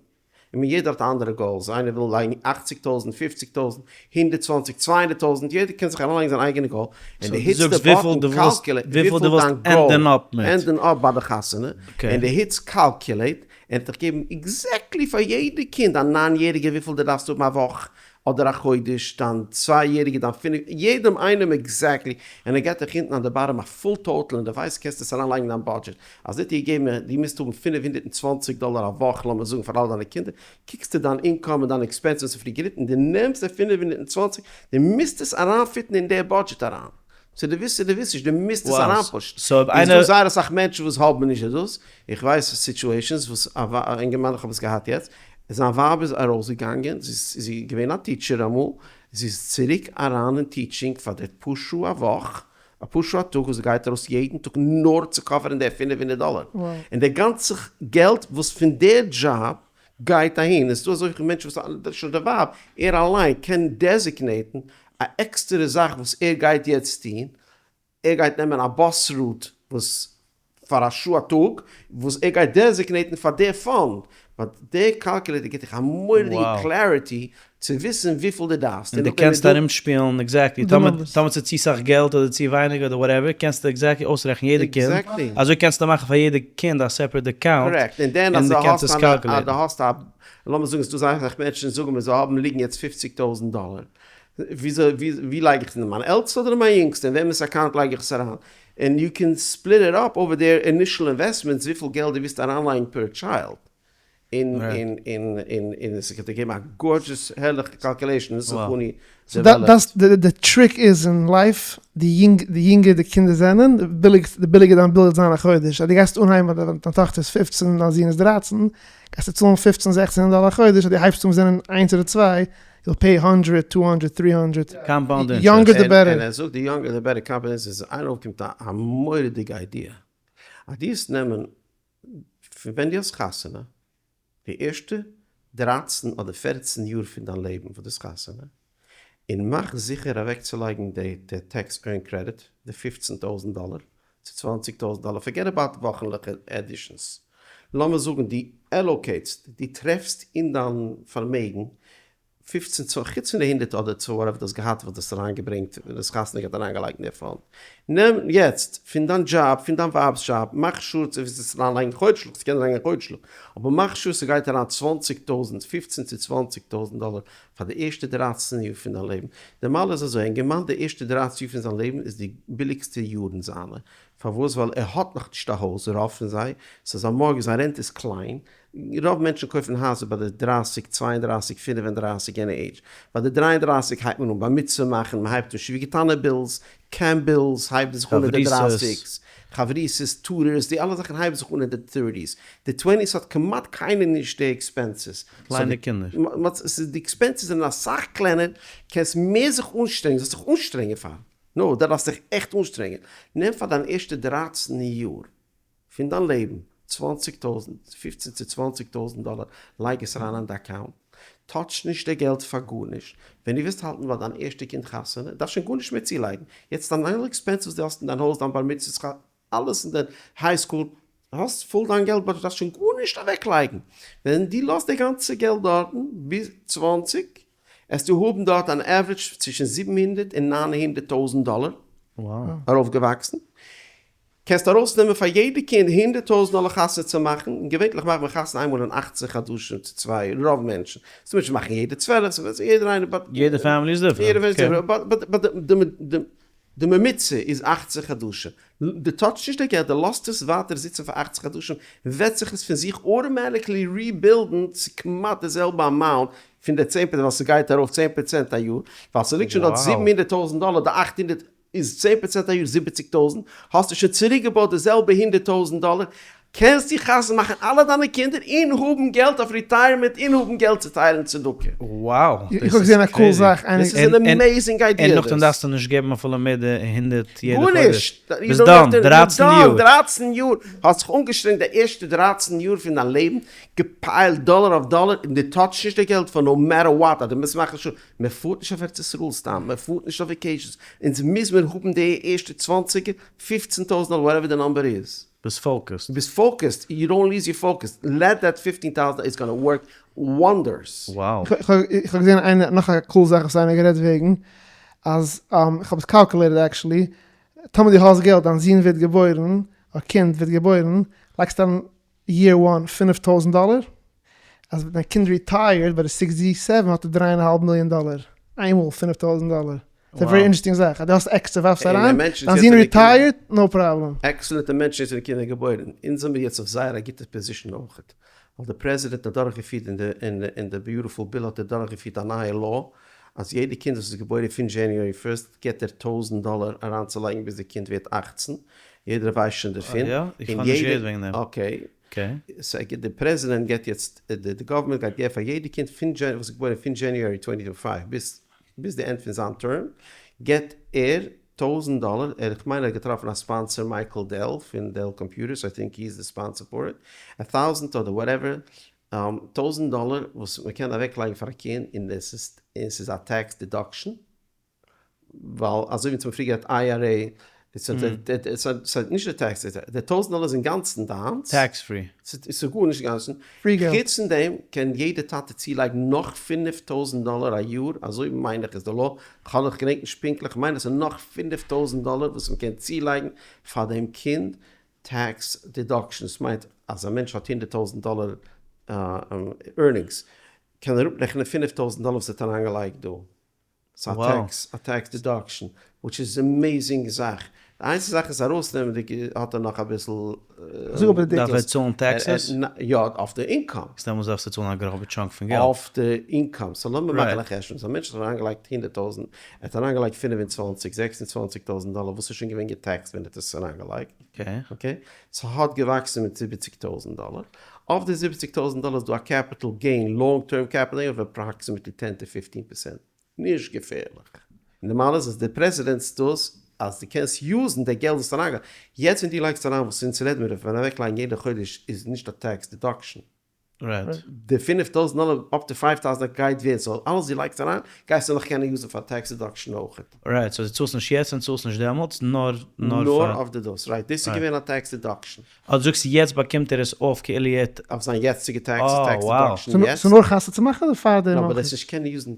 A: און יעדער האט אנדערע goals, איינער וויל לייגן 80,000, 50,000, 120, 200,000, יעדער קען זיך אריינלייגן זיין אייגענע goal, און דו היטסט די button calculate,
B: וויפיל דו ווילסט ענדען up מיט.
A: ענדען up ביי די חתונה, און דו היטסט calculate, און ער וועט דיך געבן exactly פאר יעדע קינד, א ניין יעריגע וויפיל דו דארפסט האבן א וואך. אדער א חודש, דיין צוויי יעריגע, דיין פינף, יעדעם איינעם exactly, און ער געט דיך אונטן אן די bottom א full total און די ווייסט קענסט עס אריין לייגן אין דיין budget, אז זי האט דיר געגעבן דו מוזט האבן 520 דאלער א וואך לאמיר זאגן פאר אלע דיינע קינדער, קוקסטו דיין income און דיין expenses און פריגעריט און דו נעמסט די 520, דו מוזט עס אריינפיטן אין די budget אריין. צו דו ווילסט צו דו ווילסט נישט, דו מוזט עס אריינפושן. איז דא זייער אסאך מענטשן וואס האבן נישט דאס, איך ווייס situations וואס א אינגערמאן, איך האב עס געהאט יעצט, זיין ווייב איז ארויסגעגאנגען, זי איז געווען א teacher אמאל, זי איז צוריק אריין אין teaching פאר די פאר שעה א וואך, אפאר שעה א טאג וואס זי גייט ארויס יעדן טאג נאר צו קאווערן די 500 דאלער, און די גאנצע געלט וואס פון די דזשאב גייט אהין, עס איז דא אזויפיל מענטשן וואס שוין די ווייב, ער אליין קען דעזיגנעיטן א עקסטערע זאך וואס ער גייט יעצט טון, ער גייט נעמען א bus route וואס פאר א שעה א טאג, וואס ער גייט דעזיגנעיטן פאר די fund, but די calculator גיבט דיך א מורא'דיגע clarity צו וויסן וויפיל דו דארפסט.
B: און דו קענסט ארומשפילן exactly, טאמער ס'איז צו סאך געלט אדער צו ווייניג אדער whatever, קענסטו exactly אויסרעכענען יעדע קינד, אזוי קענסטו מאכן פאר יעדע קינד א separate account,
A: און דו קענסט עס קאלקולעיטן. דו האסט א, לאמיר זאגן ס'דא זייער אסאך מענטשן זאגן מיר זיי האבן ליגן יעצט פופציג טויזנט דאלער, וויאזוי ווי לייג איך עס, אין מיין עלטסטע אדער אין מיין יונגסטע, אין וועמענס account לייג איך עס אריין, און you can split it up over their initial investments וויפיל געלט דו ווילסט אריינלייגן per child. און און און און און עס האט געגעבן א gorgeous הערליכע calculation, דאס איז funny
G: דאס די trick איז אין life, די יונג די יונגער די קינדער זענען, די ביליג די ביליגער דיין bill וועט זיין א חודש, אז דו גייסט אנהייבן ווען דיין טאכטער איז פופצן און דיין זון איז דרייצן, גייסטו צאלן פופצן זעכצן הונדערט דאלער א חודש, אז דו הייבסט אן זענען איינס אדער צוויי, you'll pay hundred, two hundred, three hundred, younger the better.
A: און ער זאגט די younger the better, compound interest איז איינער אויפקומט א מורא'דיגע idea, אז דו וועסט נעמען פון ווען דו האסט חתונה, די ערשטע דרייצן אדער פערצן יאר פון דיין לעבן וואס דו האסט חתונה, און מאך זיכער אוועקצולייגן די tax earned credit, די פופצן טויזנט דאלער צו צוואנציג טויזנט דאלער, forget about וואכנליכע additions, לאמיר זאגן דו עלאוקעיטסט, דו טרעפסט אין דיין פארמעגן פופצן צו חוץ פון די הונדערט אדער צו whatever דו האסט געהאט וואס דו האסט אריינגעברענגט ווען דו האסט חתונה געהאט אריינגעלייגט אין די fund, נעם יעצט פון דיין דזשאב פון דיין ווייב'ס דזשאב מאך sure צו ווילסט עס אריינלייגן חודש'ליך ס'קען אריינגיין חודש'ליך אבער מאך sure ס'גייט אריין צוואנציג טויזנט פופצן צו צוואנציג טויזנט דאלער פאר די ערשטע דרייצן יאר פון דיין לעבן, די מעלה איז אזוי א אינגערמאן די ערשטע דרייצן יאר פון זיין לעבן איז די ביליגסטע יארן זיינע, פארוואס ווייל ער האט נאכנישט א הויז רוב פון זיי, סאו זיין mortgage זיין rent איז קליין, רוב מענטשן קויפן הייזער ביי די דרייסיג, צוויי און דרייסיג, פינף און דרייסיג יענע עידזש. ביי די דריי און דרייסיג הייבט מען אן בר מצוה מאכן, מען הייבט אן ישיבה קטנה bills, camp bills הייבן זיך אן אין די דרייסיגס, חברותות, tutors, די אלע זאכן הייבן זיך אן אין די thirties. די twenties האט כמעט קיינער נישט די expenses.
B: קליינע קינדער.
A: די expenses זענען אסאך קלענער, קענסט מער זיך אנשטרענגען, זאלסט זיך אנשטרענגען פאר. נו, דו דארפסט זיך עכט אנשטרענגען. נעם פאר דיין ערשטע דרייצן יאר. פון דיין לעבן, צוואנציג טויזנט, פופצן צו צוואנציג טויזנט דאלער, לייג עס אריין אין די account, touch נישט די געלט פאר גארנישט, ווען דו וועסט האלטן ביי דיין ערשטע קינד חתונה, דארפסט שוין גארנישט מער צולייגן, יעצט דיין אלע expenses וואס דו האסט אין דיין הויז, דיין בר מצוה, אלעס אין דיין high school, האסט פול דיין געלט budget, דארפסט שוין גארנישט אוועקלייגן, ווען דו לאזט די גאנצע געלט דארטן ביז צוואנציג, עסטו האבן דארט אן average צווישן זיבן הונדערט און ניין הונדערט טויזנט דאלער ארויפגעוואקסן. קענסט ארויסנעמען פאר יעדע קינד הונדערט טויזנט דאלער חתונה צו מאכן, און געווענטליך מאכט מען חתונה איינמאל אין אכצען חדשים צו צוויי, רוב מענטשן, ס'דא מענטשן מאכן יעדע צוועלף, ס'דא יעדער איינער but
B: יעדע family איז different, okay.
A: But די ממוצע איז אכצען חדשים, דו טאטשסט נישט די געלט, דו לאזט עס ווייטער זיצן פאר אכצען חדשים, וועט זיך עס פון זיך automatically rebuildן צו כמעט די זעלבע amount פון די צען פראצענט, ווייל ס'גייט ארויף צען פראצענט א יאר, ווייל ס'ליגט שוין דארט זיבן הונדערט טויזנט דאלער, די אכט הונדערט איז צען פראצענט א יאר זיבעציג טויזנט, האסטו שוין צוריקגעבויט די זעלבע הונדערט טויזנט דאלער, קענסטו חתונה מאכן אלע דיינע קינדער און האבן געלט אויף retirement און האבן געלט צו טיילן צדקה.
B: Wow,
G: איך
B: דאס
G: האב
B: איז
G: געזען א cool
B: crazy.
G: זאך, איינער
A: דאס איז אן amazing idea
B: און נאכדעם
A: דאס.
B: דארפסטו נישט געבן אפילו מער די הונדערט יעדע חודש.
A: גארנישט!
B: ביסט done, דרייצן יאר.
A: דרייצן יאר! האסט זיך אנגעשטרענגט די ערשטע דרייצן יאר פון דיין לעבן, געפיילט דאלער אויף דאלער, און דו טאטשסט נישט די געלט פאר no matter what, אז דו מוזט מאכן sure, מען פארט נישט אויף ארץ ישראל סתם, מען פארט נישט אויף vacations, אונז מוז מען האבן די ערשטע צוואנציג, פופצן טויזנט דאלער whatever די number איז.
B: ביסט focused.
A: ביסט focused, you don't lose your focus, let that fifteen thousand is gonna work wonders.
B: Wow.
G: איך האב געזען איינער נאך א cool זאך וואס איינער גערעדט וועגן, אז איך האב עס calculated actually, טאמער דו האסט געלט דיין זון ווערט געבוירן, א קינד ווערט געבוירן, לייגסט אריין year one פינף טויזנט דאלער.
E: אז ווען דיין קינד retired ביי די 67 האט ער דריי און א האלב מיליאן דאלער איינמאל 5000 דאלער. ס'איז א very interesting זאך אז דו האסט עקסטער ווארפסט אריין, דיין זון retired no problem.
A: עקסעלענטע מענטשן זענען קינדער געבוירן, אונז זעמיר יעצט אויף זייער א גוטע position אויכעט, ווייל די פרעזידענט האט דורכגעפירט אין די beautiful bill האט ער דורכגעפירט א נייע law אז יעדע קינד וואס איז געבוירן פון January first געט ער טויזענט דאלער אריינצולייגן ביז די קינד ווערט 18, יעדער ווייסט שוין דערפון, און יעדער, okay, די פרעזידענט געט יעצט, די גאווערמענט גייט געבן פאר יעדע קינד פון וואס איז געבוירן פון January twenty five ביז ביז די end פון זיין term געט ער טויזענט דאלער, ער איך מיין ער האט געטראפן א sponsor מייקל דעל פון Dell Computers, I think he איז די sponsor for it, א thousand אדער whatever, טויזענט דאלער וואס מען קען אוועק לייגן פאר א קינד און עס איז און עס איז א tax deduction, ווייל אזוי ווי אונז האבן פריער גערעדט IRA, ס'איז נישט די tax, די טויזענט דאלער איז אינגאנצן דיינס,
B: tax free.
A: ס'איז גארנישט אינגאנצן, חוץ פון דעם קען יעדע טאטע צולייגן נאך 5000 דאלער א יאר, אזוי מיין איך איז די law, כ'האב איך געדענק נישט פונקטליך, כ'מיין עס איז נאך 5000 דאלער וואס מ'קען צולייגן פאר דעם קינד tax deduction, דאס מיינט אז א מענטש האט הונדערט טויזענט דאלער earnings, קען ער אראפרעכענען 5000 דאלער וואס ער האט אריינגעלייגט דא. ס'איז א tax, א tax deduction, which איז amazing זאך. די איינציגע זאך איז ארויסנעמענדיג האט ער נאך אביסל.
B: דארף ער צאלן taxes?
A: יא, אויף די income.
B: איז דעמאלטס דארפסטו צאלן א גראבע chunk פון געלט.
A: אויף די income. so לאמיר מאכן א חשבון. so א מענטש האט אריינגעלייגט הונדערט טויזנט, ער האט אריינגעלייגט פינף און צוואנציג, זעקס און צוואנציג טויזנט דאלער וואס איז שוין געווען געטעקסט ווען ער האט עס אריינגעלייגט. okay? ס'האט געוואקסן מיט זיבעציג טויזנט דאלער. אויף די זיבעציג טויזנט דאלער איז דא א capital gain, long term capital gain אוו approximately ten to fifteen percent. נישט געפערליך. און די מעלה איז אז די פרעזידענטס דאס אז דו קענסט יוזן די געלט וואס אריינגייט. יעצט ווען דו לייגסט אריין וואס אונז רעדן מיר פון אוועקלייגן יעדע חודש איז נישט א tax deduction. די 5000 דאלער up to 5000 גייט ווערן so אלעס דו לייגסט אריין גייסטו נאך קענען יוזן פאר tax deduction אויכעט.
B: right, so דו צאלסט נישט יעצט און צאלסט נישט דעמאלטס, נאר
A: נאר פאר. אויף די דאס, right, דאס איז געווען א tax deduction.
B: אה, דו זאגסט יעצט באקומט ער עס אויף כאילו ער האט.
A: אויף זיין יעצטיגע tax tax deduction יעצט.
E: ס'איז נאר חתונה צו מאכן אדער פאר דעם
A: אויך? אבער דאס נישט קענען יוזן,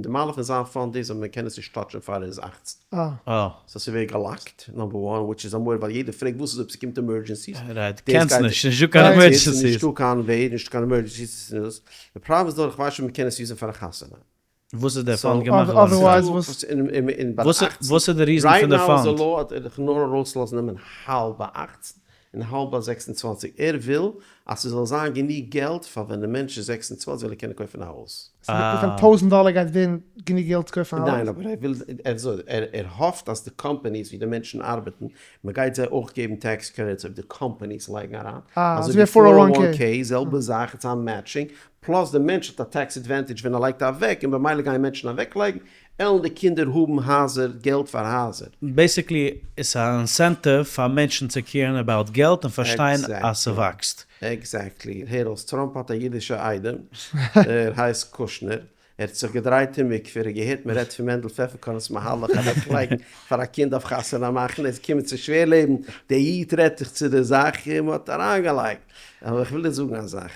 A: די מעלה פון זיין fund איז אז מען קען עס נישט טאטשען פאר ער איז 18.
B: אה.
A: so ס'ווערט געלאקט, number one, which איז א מורא ווייל יעדער פרעגט וואס איז אויב ס'קומט emergencies.
B: right, קענסט נישט, נישטא קיין emergencies.
A: נישטא קיין וועג, נישטא קיין emergencies. די פראבלעם איז נאר איך ווייס נישט אויב מ'קען עס יוזן פאר א חתונה.
B: וואס איז דער fund געמאכט געווארן? וואס איז די reason פון די fund?
A: right now איז די law אז ער דיך נאר ארויסלאזן נעמען האלב ביי 18 און האלב ביי 26, ער וויל אז ס'זאל זיין גענוג געלט פאר ווען די מענטש איז 26 זאל ער קענען קויפן א הויז.
E: סאו טויזנט דאלער גייט ווערן גענוג געלט צו קויפן א הויז?
A: ניין אבער ער וויל, ער האפט אז די companies ווי די מענטשן ארבעטן, מ'גייט זיי אויך געבן tax credits אויב די companies לייגן אריין, אזוי ווי 401k, זעלבע זאך, it's א matching, plus די מענטש האט א tax advantage ווען ער לייגט אוועק, און במילא גייען מענטשן אוועקלייגן, עלן די קינדער האבן הייזער, געלט פאר הייזער.
B: basically איז א incentive פאר מענטשן צו קעירן about געלט און פארשטיין אז ס'וואקסט.
A: exactly. הער אויס, טראמפ האט א אידישע איידעם, ער הייסט קושנער, ער האט זיך געדרייט אין מקווה, ער האט געהערט מען רעדט פון מענדל פעפערקארן'ס מהלך אוועקלייגן פאר א קינד אויף חתונה מאכן, ער איז געקומען צו שווער לעבן, דער איד רעדט זיך צו די זאך און מען האט אריינגעלייגט. אבער איך וויל דיר זאגן א זאך,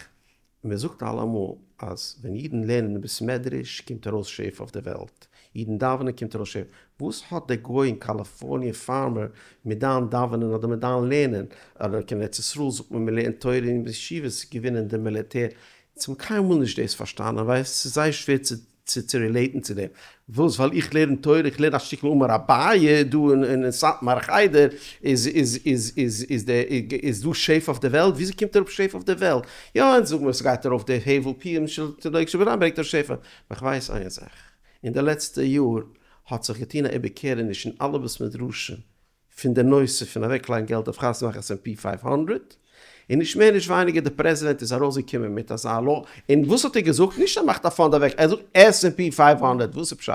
A: מען זאגט אלעמאל אז ווען אידן לערנען אין בית מדרש קומט ארויס שפע אויף די וועלט, אידן דאווענען קומט ארויס שפע, וואס האט דער גוי אין קאליפארניע farmer מיט דיין דאווענען אדער מיט דיין לערנען, אדער קיין ארץ ישראל זאגט מען מען לערנט תורה אין ישיבות געווינען די מיליטער, אונז האבן קיינמאל נישט דאס פארשטאנען, ווייסט ס'איז זייער שווער צו צו רילעיטן צו דעם. וואס? ווייל איך לערן תורה, איך לערן א שטיקל אמר אביי דא אין סאטמאר חדר, איז איז איז איז איז די איז דא שפע אויף די וועלט? וויאזוי קומט אראפ שפע אויף די וועלט? יא, אונז זאגן מיר ס'גייט ארויף די הבל פיהם של תינוק שבן ברענגט ארויס שפע. אבער איך ווייס איין זאך, אין די לעצטע יאר האט זיך געטון א איבערקערעניש אין אלע בית מדרשים פון די נושא פון אוועקלייגן געלט אויף חתונה מאכן S&P 500, און נישט מער נישט ווייניגער די פרעזידענט איז ארויסגעקומען מיט אזא law, און וואס האט ער געזאגט? נישט ער מאכט א fund אוועק, ער זאגט S&P 500, וואס איז פשט?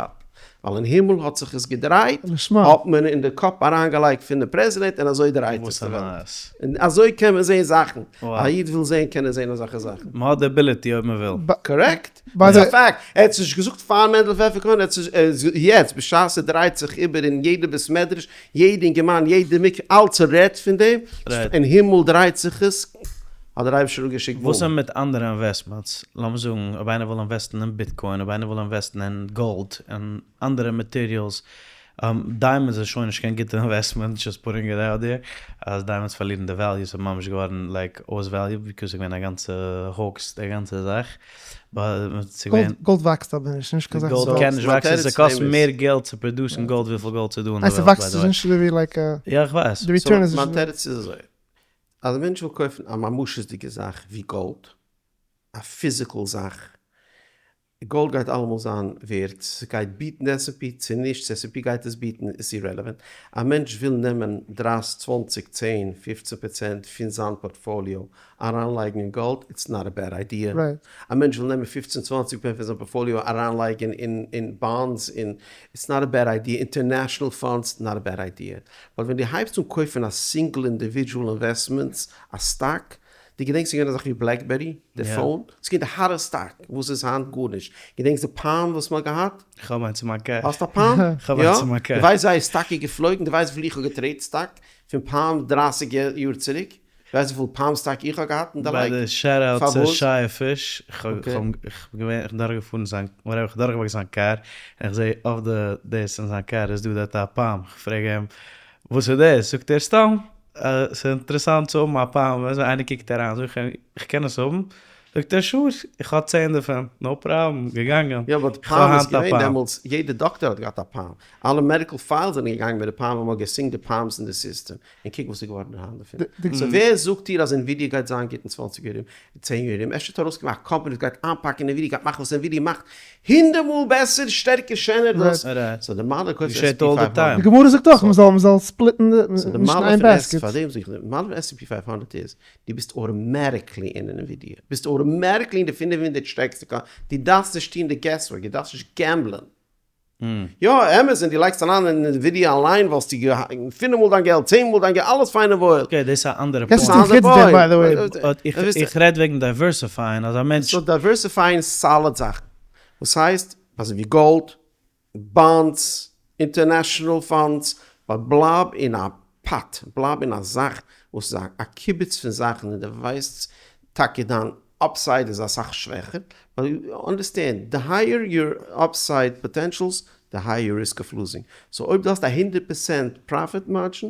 A: ווייל אין הימל האט זיך עס געדרייט, האט מען אין די קאפ אריינגעלייגט פון די פרעזידענט און אזוי דרייט זיך די וועלט. און אזוי קען מען זען זאכן, א איד וויל זען קען ער זען אזעלכע זאכן.
B: מען האט די ability אויב מען וויל.
A: correct. ס'איז א פאקט, ער האט עס נישט געזאגט פאר מענדל פעפערקארן, ער האט עס יעצט בשעת ס'דרייט זיך איבער אין יעדע בית מדרש, יעדע אינגערמאן, יעדע מקווה, אלץ רעדט פון דעם, אין הימל דרייט זיך עס, האט דער אייבערשטער אפגעשיקט
B: וואס איז מיט אנדערע investments? לאמיר זאגן אויב איינער וויל אינוועסטן אין Bitcoin, אויב איינער וויל אינוועסטן אין גאלד און אנדערע materials. Diamonds איז שוין נישט קיין גוטע investment, just putting it out there, אז diamonds פארלירן די value, ס'איז ממש געווארן like אויס value, because ס'איז געווען א גאנצע hoax די גאנצע זאך, but ס'איז געווען.
E: גאלד וואקסט אבער נישט, נישט קיין זאך וואס
B: גאלד קען נישט וואקסן, ס'קאסט מער געלט צו produce ן גאלד וויפיל גאלד ס'איז דא אין די וועלט by the way.
E: נישט אזויווי like א.
B: יא איך ווייס.
E: די return איז
A: נישט. מיין תירוץ איז אזוי, אז א מענטש וויל קויפן א ממשות'דיגע זאך ווי גאלד, א physical זאך, גאלד גייט אלעמאל זיין ווערט, ס'גייט beat ן די עס ענד פי צו נישט, צו עס ענד פי גייט עס beat ן איז irrelevant, א מענטש וויל נעמען דרייסיג צוואנציג צען פופצן פראצענט פון זיין פארטפאליאו אריינלייגן אין גאלד, it's not a bad idea, א מענטש וויל נעמען פופצן צוואנציג פראצענט פון זיין פארטפאליאו אריינלייגן אין bonds, it's not a bad idea, international funds, not a bad idea, but ווען דו הייבסט אן קויפן א single individual investments, א סטאק, דו געדענקסט ס'איז געווען אזאך ווי בלעקבערי, די phone? ס'איז געווען די hottest stock, וואס איז היינט גארנישט. געדענקסט די פאם וואס מ'האט געהאט?
B: איך האב איינס אין מיין קאר.
A: האסט א פאם?
B: איך האב איינס אין מיין קאר.
A: דו ווייסט זייער סטאק איז געפלויגן? דו ווייסט וויפיל איך האב גע trade ט stock פון פאם דרייסיג יאר צוריק? דו ווייסט וויפיל פאם סטאק איך האב געהאט אין די
B: ביי
A: לייק?
B: די shout out צו
A: פארוואס?
B: שייע פיש, איך האב
A: okay.
B: איך בין געווען איך בין דורך געפארן זיין whatever איך האב דורך געוואקט זיין קאר און איך זעה אויף די דאס אין זיין קאר איז דא דארט א פאם, איך פרעג אים וואס איז דאס? זאגט ער סתם ס'איז אינטערעסאנט צו האבן א פאם, ווען איינער קוקט אריין זאג איך אים איך קען עס האבן? זאגט ער sure, איך האב צען דערפון, no problem, געגאנגען,
A: יא but
B: איך האב
A: פאם איז
B: היינט א
A: געווען
B: פאם.
A: דעמאלטס, יעדע דאקטער האט געהאט א פאם, אלע medical files זענען געגאנגען מיט די פאם און מ'האט גע sync ט די פאמס אין די סיסטעם, און קוק וואס איז געווארן היינט דערפון. So ווער זאגט דיר אז ענווידיע גייט זיין גוט אין צוואנציג יאר ארום, צען יאר ארום, אפשר האט ארויסגעקומען א קאמפאני וואס גייט איינפאקן ענווידיע גייט מאכן וואס ענווידיע מאכט הונדערט מאל בעסער, שטערקער, שענער, דאס. So די מעלה קויפסט
B: געשעט
A: S and P
B: all the
A: 500.
B: time.
E: די גמרא זאגט אויך מ'זאל מ'זאל split ן די,
A: So די
E: נישט אין
A: מעלה
E: איין
A: פון S,
E: basket.
A: פאר דעם זאג איך, די מעלה פון S and P 500 איז, דו ביסט automatically אין ענווידיע, ביסט automatically אין די 500 שטערקסטע קא, דו דארפסט נישט טון די guesswork, דו דארפסט נישט gamble ען. יא, אמת, ווען דו לייגסט אריין אין ענווידיע אליין וואלסטו פינף מאל דיין געלט, צען מאל דיין געלט, אלעס פיין און וואויל.
B: Okay, דאס איז א אנדערע
E: קענסט
B: point.
E: טון חוץ דעם by the way.
B: איך רעד וועגן diversify ען, אז א מענטש.
A: So diversify ען solid זאכן, וואס הייסט, אזוי ווי גאלד, bonds, international funds, but בלייב אין א pot, בלייב אין א זאך וואס איז א קיבוץ פון זאכן און דו ווייסט טאקע דיין upside איז אסאך שוועכער, but understand, the higher your upside potentials, the higher your risk of losing. So אויב דו האסט א הונדערט פראצענט profit margin,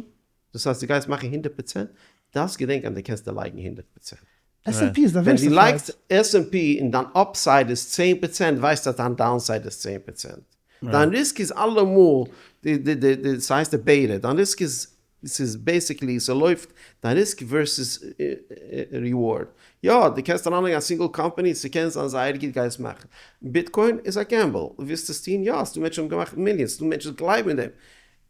A: דאס הייסט דו גייסט מאכן הונדערט פראצענט, דארפסט געדענקען אז דו קענסט דערלייגן הונדערט פראצענט.
E: S and P איז
A: ווען דו
E: diversified.
A: לייגסט S and P און דיין upside איז צען פראצענט ווייסטו אז דיין downside איז צען פראצענט. דיין risk איז אלעמאל די די די די ס'הייסט די beta, דיין risk איז ס'איז basically ס'לויפט דיין risk versus reward. יא דו קענסט אריינלייגן א single קאמפאני ס'קען זיין זייער גוט גייסט מאכן. ביטקוין איז א gamble, ווילסט עס טון? יא ס'דא מענטשן האבן געמאכט millions, ס'דא מענטשן וואס גלייבן אין דעם.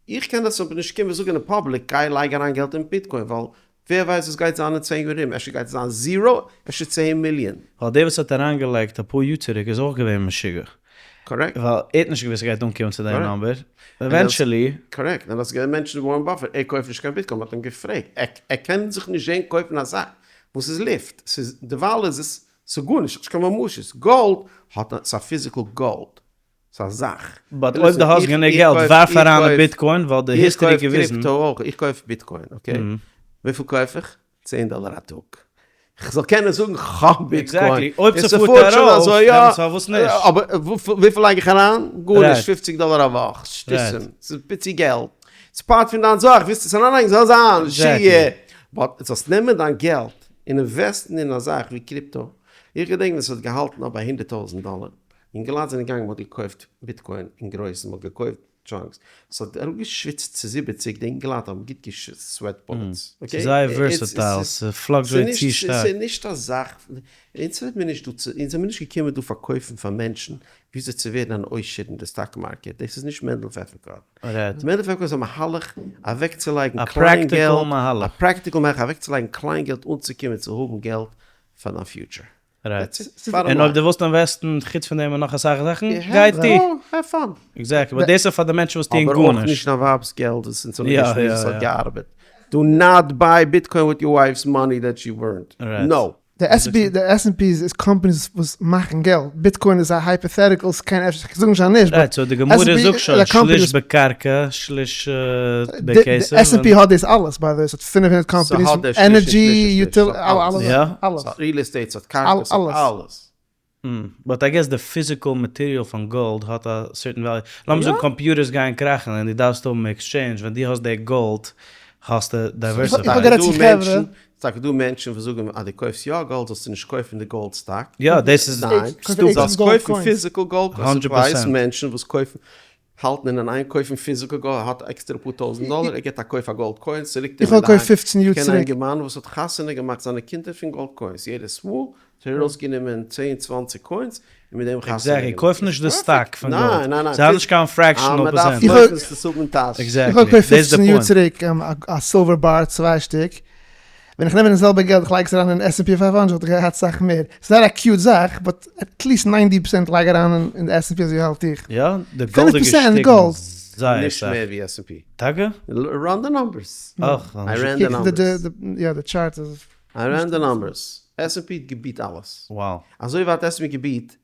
A: איך קען דאס אבער נישט קומען זאגן אין public גיי לייג אריין געלט אין ביטקוין ווייל ווער ווייסט וואס גייט זיין אין צען יאר ארום, אפשר גייט עס זיין zero, אפשר צען מיליאן.
B: ווייל דער וואס האט אריינגעלייגט אפאר יאר צוריק איז אויך געווען משוגע.
A: Correct.
B: ווייל ער האט נישט געוואוסט ס'גייט אנקומען צו דעם number. Eventually.
A: Correct. און דאס געווען מענטשן ווארען באפעט, ער קויפט נישט קיין ביטקוין, מ'האט אים געפרעגט, ער קען זיך נישט זען קויפן א זאך וואס איז לופט, ס'איז דערווייל איז עס ס'איז גארנישט, נישט קיין ממשות, גאלד האט א, ס'איז א physical גאלד, ס'איז א זאך.
B: But אויב דו האסט גענוג געלט ווארף אריין אין ביטקוין ווייל די history געוויזן.
A: איך קויף crypto אויך, איך קויף ביטקוין, okay? וויפיל קויף איך? צען דאלער א טאג. כ'זאל קענען זאגן כ'האב ביטקוין.
B: Exactly, אויב ס'פארט ארויף דעמאלטס פארוואס נישט?
A: אבער וויפיל לייג איך אריין? גארנישט, פופציג דאלער א וואך, שטותים, ס'איז פיצי געלט. ס'איז part פון דיין זאך, ווילסט עס אריינלייגן זאל זיין, שיהיה. But זאלסט נעמען דיין געלט און invest ן אין א זאך ווי crypto. איך געדענק ווען ס'האט געהאלטן נאר ביי הונדערט טויזנט דאלער, אינגעלייט זענען געגאנגען מ'האט געקויפט ביטקוין אין גרויסן, מ'האט געקויפט chunks, ס'האט אראפגעשוויצט צו זיבעציג, די אינגעלייט האבן גוט גע sweat bullets, okay?
B: ס'איז זייער versatile, ס' fluctuate צו שטארק.
A: ס'איז נישט א זאך, אונז רעדט מיר נישט דא צו, אונז זעמיר נישט געקומען דא פארקויפן פאר מענטשן וויאזוי צו ווערן אן עושר אין די stock market, דאס איז נישט מענדל פעפערקארן. מענדל פעפערקארן איז א מהלך אוועקצולייגן קליין געלט, א practical מהלך אוועקצולייגן קליין געלט אנצוקומען צו האבן געלט פאר דיין future.
B: Right. און אויב דו ווילסט invest ן חוץ פון דעם אין נאך אסאך זאכן, גיי טו.
A: Have fun.
B: Exactly, but דאס איז פאר די מענטשן וואס טוען
A: אבער אויך
B: גארנישט.
A: נישט דיין ווייב'ס געלט וואס אונז האבן געשמועסט וואס האט געארבעט. Do not buy bitcoin with your wife's money that she earned. No.
E: די S and P איז companies וואס מאכן געלט, ביטקוין איז א hypothetical, ס'קען אפשר, כ'זאג נישט אז נישט,
B: Right, so די גמרא זאגט שוין שליש בקרקע שליש בכסף.
E: S and P האט דאס אלעס by the way, ס'האט 500 companies, energy, utility, אלעס.
A: ס'האט real estate, ס'האט קרקע, ס'האט אלעס.
B: But I guess די physical material פון גאלד האט א certain value. לאמיר זאגן computers גייען קראכן און דו דארפסט האבן exchange, ווען דו האסט די גאלד האסטו diversified.
E: איך האב גערעדט צו חברה.
A: ס'טאקע דא מענטשן וואס זאגן אז דו קויפסט יא גאלד זאלסטו נישט קויפן די גאלד סטאק.
B: יא דאס איז
A: stupid. זאלסט קויפן physical גאלד, איך ווייס מענטשן וואס קויפן האלטן אין איין קויפן physical גאלד, ער האט עקסטערע פאר טויזנט דאלער, ער געט א קויף א גאלד coin, ס'ליגט אים אינדערהיים. איך קען א אינגערמאן וואס האט חתונה געמאכט זיינע קינדער פון גאלד coins, יעדעס מאל האט ער ארויסגענומען צען צוואנציג coins און מיט דעם חתונה געמאכט.
B: Exactly, קויף נישט די סטאק פון גאלד, זיי האבן נישט קיין fractional percent.
A: מ'דארף קויפן עס צו האבן אין טאש.
E: איך האב געקויפט פופצן יאר צוריק א silver bar צוויי שטיק, ווען איך נעם די זעלבע געלט איך לייג עס אריין אין S and P 500 וואלט איך געהאט סאך מער, ס'איז זייער א cute זאך but at least ninety percent לייג אריין אין די S and P אזוי האלט איך.
B: יא, די גאלד איז געשטיגן זייער
A: נישט מער ווי S and P.
B: טאקע?
A: Run the numbers. I ran the numbers.
E: יא די chart איז.
A: I ran the numbers. S and P האט גע beat אלעס.
B: Wow.
A: אזוי ווייט S and P גע beat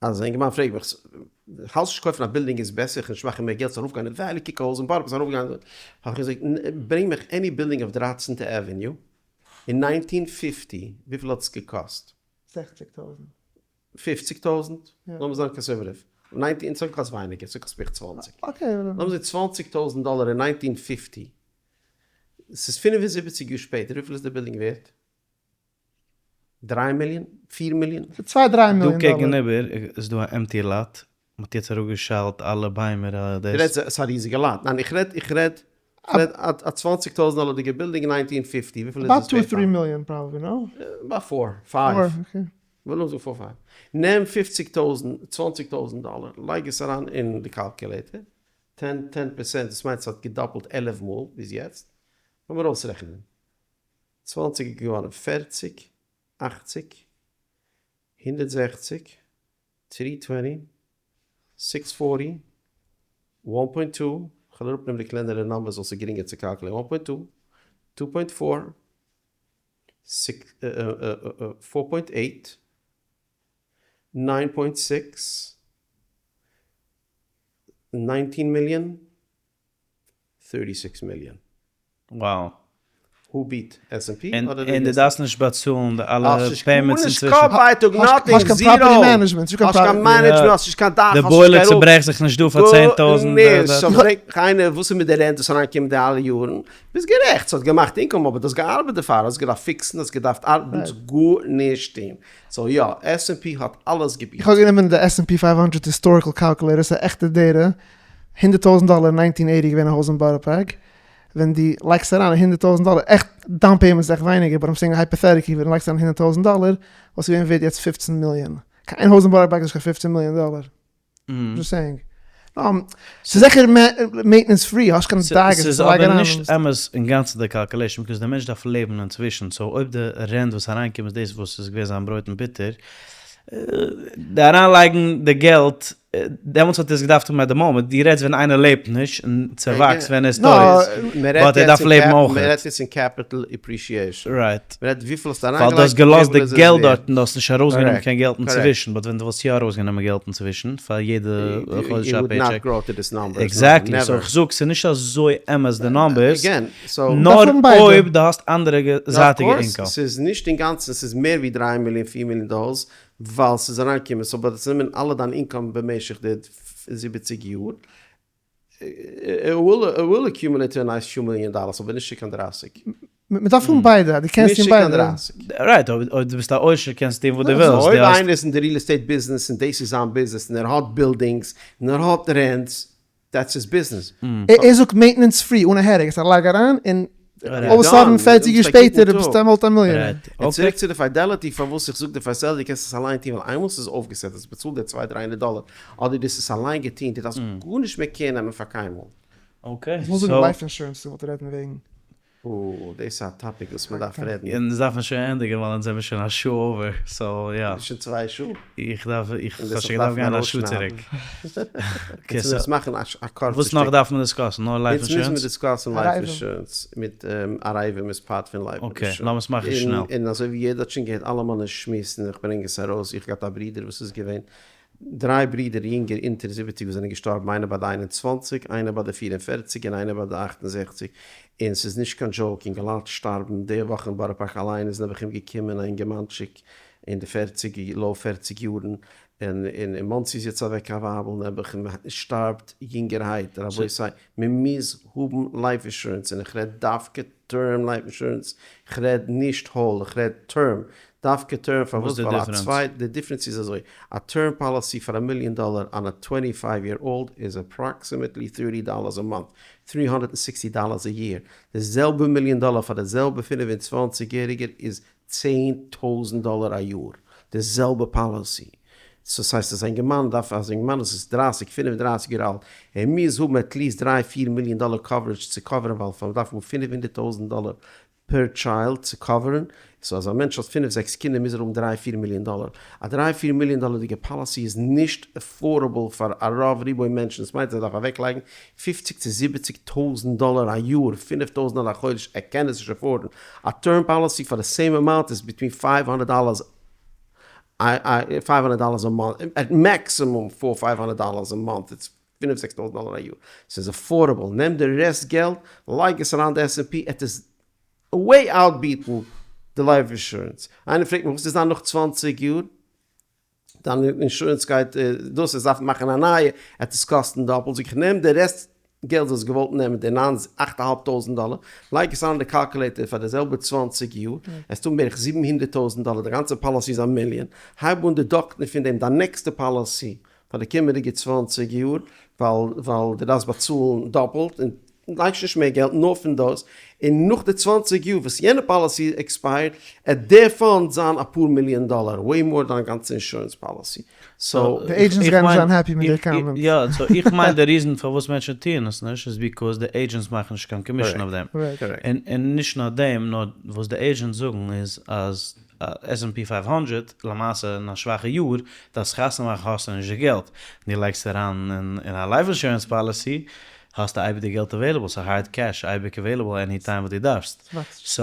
A: אז א אינגערמאן פרעגט מיך, האלסט נישט קויפן א בילדינג איז בעסער איך נישט מאכן מער געלט ס'זאל ארויפגיין אין value קוק אויס אין בארא פארק ארויפגיין האב איך געזאגט ברענג מיך any בילדינג אויף דרייצענטע avenue אין nineteen fifty וויפיל האט עס געקאסט?
E: זעכציג טויזענט.
A: פופציג טויזענט? לאמיר זיין conservative. Nineteen ס'האט געקאסט ווייניגער ס'האט געקאסט בערך צוואנציג. לאמיר זאגן צוואנציג טויזענט דאלער אין nineteen fifty ס'איז פינף און זיבעציג יאר שפעטער וויפיל איז די בילדינג ווערט? דריי מיליאן? פיר מיליאן?
E: ס'איז צוויי דריי מיליאן
B: דא
E: דאלער.
B: קעגן איבער איז דא א empty lot, מ'האט יעצט אראפגעשיילט אלע ביימער
A: דו רעדסט ס'איז א ריזיגע lot, ניין איך רעד איך רעד איך רעד א צוואנציג טויזנט דאלערדיגע בילדינג nineteen fifty וויפיל איז עס
E: About
A: ווערט
E: two three million probably no?
A: About four five. לאמיר זאגן four five. נעם פופציג טויזנט צוואנציג טויזנט דאלער לייג עס אריין אין די calculator ten ten percent דאס מיינט ס'האט געדאפלט עלף מאל ביז יעצט לאמיר אויסרעכענען. צוואנציג איז געווארן פערציג, אכציג, הונדערט זעכציג, three twenty, six forty, one point two, כ'וועל אראפנעמען די קלענערע numbers זאל ס'איז גרינגער צו calculate ן, one point two, two point four, four point eight, nine point six, nineteen million, thirty six million.
B: Wow.
A: Who beat S and P
B: אדער די און דו דארפסט נישט באצאלן די אלע payments
A: אינצווישן. קאפ ווייטאג, nothing, zero. האסט קיין management, האסט נישט קיין דאך,
B: די boiler צוברעכט זיך נישט דא פאר צען טויזענט.
A: גארנישט. סאו פרעגט מיך איינער וואס איז מיט די rent וואס אריינקומט די אלע יארן? ביסט גערעכט, ס'האט געמאכט income אבער דו האסט געארבעט דערפאר, האסט געדארפט פיקסן, האסט געדארפט ארבעטן, גארנישט טון. So יא, S and P האט אלעס גע beat.
E: איך האב גענומען די S and P five hundred historical calculator, ס'איז עכטע data, הונדערט טויזענט דאלער אין nineteen eighty געווען א הויז אין בארא פארק, ווען דו לייגסט אריין הונדערט טויזענט דאלער, עכט down payment איז עכט ווייניגער but I'm saying hypothetically ווען דו לייגסט אריין הונדערט טויזענט דאלער וואלסטו געווען ווערט יעצט פופצן מיליאן, קיין איין הויז אין בארא פארק איז נישט קיין פופצן מיליאן דאלער, just saying. ס'איז זיכער maintenance free, האסט קיין דאגות,
B: ס'איז אבער נישט אמת אינגאנצן די calculation, because דער מענטש דארף לעבן אינצווישן, so אויב די rent וואס אריינקומט איז דאס וואס איז געווען זיין ברויט און ביטער, די אריינלייגן די געלט, דעמאלטס האט ער עס געדארפט האבן at the moment, דו רעדסט ווען איינער לעבט נישט און צעוואקסט ווען ער איז טויט, but ער דארף לעבן אויך.
A: מען רעדט יעצט אין capital appreciation,
B: right,
A: מען רעדט וויפיל האסטו אריינגעלייגט,
B: ווייל דו האסט געלאזט די געלט דארט און דו האסט נישט ארויסגענומען קיין געלט אינצווישן, but ווען דו וואלסט יא ארויסגענומען געלט אינצווישן פאר יעדע חודש א paycheck, exactly, so איך זאג ס'איז נישט אזוי אמת די numbers, נאר אויב דו האסט אנדערע זייטיגע income.
A: ס'איז נישט אינגאנצן, ס'איז מער ווי דריי מיליאן פיר מיליאן דאללערס, ווייל ס'איז אריינגעקומען, so but נעמען אלע דיין income במשך די זיבעציג יאר, it will accumulate to a nice few million dollars, אבער נישט צו קיין דרייסיג.
E: מ'דארף האבן ביידע, דו קענסט טון ביידע.
A: נישט צו קיין דרייסיג.
B: Right, אויב דו ביסט א עושר קענסטו טון וואס דו ווילסט.
A: אויב איינער איז אין די real estate ביזנעס און דאס איז זיין ביזנעס און ער האט בילדינגס און ער האט rents, that's his business.
E: ער זאגט maintenance free אן א headache, עס א לייג אריין און all of a sudden פערציג יאר שפעטער ביסטו א multi מיליאנער.
A: און צוריק צו די Fidelity, פארוואס איך זאג די Fidelity קענסט עס אליין טון ווייל איינמאל ס'איז אויפגעסעט האסט באצאלט די צוויי דריי הונדערט דאלער אדער דו האסט עס אליין געטון דו דארפסט גארנישט מער care נעמען פאר קיינמאל.
B: Okay.
E: איך וויל זאגן life insurance איך וואלט רעדן וועגן.
A: אוי, דאס איז א topic וואס מען דארף רעדן.
B: אונז דארפן שוין ענדיגן ווייל אונז זעמיר שוין א שעה over, so יא.
A: שוין צוויי שעה?
B: איך דארף, איך האב שוין געדארפט גיין א שעה צוריק.
A: אונז מוזן עס מאכן א קורצע
B: וואס נאך דארף מען discuss ן? נאר life insurance?
A: אונז מוז מען discuss ן life insurance מיט ערבים איז part פון life insurance.
B: Okay, לאמיר עס מאכן שנעל.
A: און אזוי ווי יעדער האט שוין געהערט אלע מיינע שמועסן, איך ברענג עס ארויס, איך געהאט א ברודער וואס איז געווען דריי ברידער יונגער אונטער זיבעציג וואס זענען געשטארבן איינער ביי די איין און צוואנציג, איינער ביי די פיר און פערציג און איינער ביי די אכט און זעכציג, און ס'איז נישט קיין joke, אינגעלייט שטארבן, די וואך אין בארא פארק אליין איז נעבעך אומגעקומען א אינגערמאנטשיק. אין די פערציג low פערציג יארן, און אין מאנסי איז יעצט אוועק א ווייבל נעבעך און מען שטארבט יונגערהייט, רבותי מען מוז האבן life insurance, און איך רעד דווקא term life insurance, איך רעד נישט whole, איך רעד term, דווקא term, פארוואס? ווייל א צוויי, די difference איז אזוי, א term policy פאר א מיליאן דאלער אן א twenty five year old איז approximately thirty dollars a month, 360 dollars a year, די זעלבע מיליאן דאלער פאר די זעלבע 25 יעריגער איז 10,000 דאלער א יאר, די זעלבע policy. so ס'הייסט אז א אינגערמאן דארף, אז א אינגערמאן וואס איז 30, 35 יאר אלט, ער מוז האבן at least 3-4 מיליאן דאלער coverage צו cover ן, ווייל מ'דארף האבן 500,000 דאלער per child צו cover ן, so אז א מענטש האט 5-6 קינדער מוז ער האבן 3-4 מיליאן דאלער. א 3-4 מיליאן דאלערדיגע policy איז נישט affordable פאר א רוב ריבוי מענטשן, דאס מיינט אז ער דארף אוועקלייגן 50 צו 70 טויזנט דאלער א יאר, 5,000 דאלער א חודש, ער קען עס נישט afford ן. א term policy פאר די same amount איז between 500 dollars, 500 dollars a month, at maximum 4-500 dollars a month, it's 5-6 טויזנט דאלער א יאר. ס'איז affordable. נעם די רעסט געלט, לייג עס אריין די S&P, עט עס way outbeat ן די life insurance. איינער פרעגט מיך, וואס איז דאן נאך 20 יאר? דיין insurance גייט, דאס איז דארף מאכן א נייע, עט עס קאסטן דאפלט. זאג איך, נעם די רעסט געלט וואס געוואלט נעמען, די ניין, אכט א האלב טויזנט דאלער, לייג עס אריין אין די calculator פאר די זעלבע 20 יאר, עס טוט בערך 700,000 דאלער, די גאנצע policy איז א מיליאן, הייב אן deduct ן פון דעם דיין נעקסטע policy פאר די קומענדיגע 20 יאר, ווייל דו דארפסט באצאלן דאפלט, און לייגסט נישט מער געלט נאר פון דאס, און נאך די 20 יאר וואס יענע policy expired, עט דער fund זיין אפאר מיליאן דאלער, way more דיין גאנצע insurance policy. so,
E: די agents גייען נישט זיין happy מיט די accountant.
B: יא, so איך מיין די reason פארוואס מענטשן טוען עס נישט איז because די agents מאכן נישט קיין commission אויף דעם. און נישט נאר דעם, נאר וואס די agents זאגן איז אז S&P 500 למעשה אין א שוואכע יאר, דארפסט חתונה מאכן האסטו נישט די געלט, דו לייגסט אריין אין א life insurance policy, האסטו אייביג די געלט available, ס'איז hard cash אייביג available any time וואס דו דארפסט. so,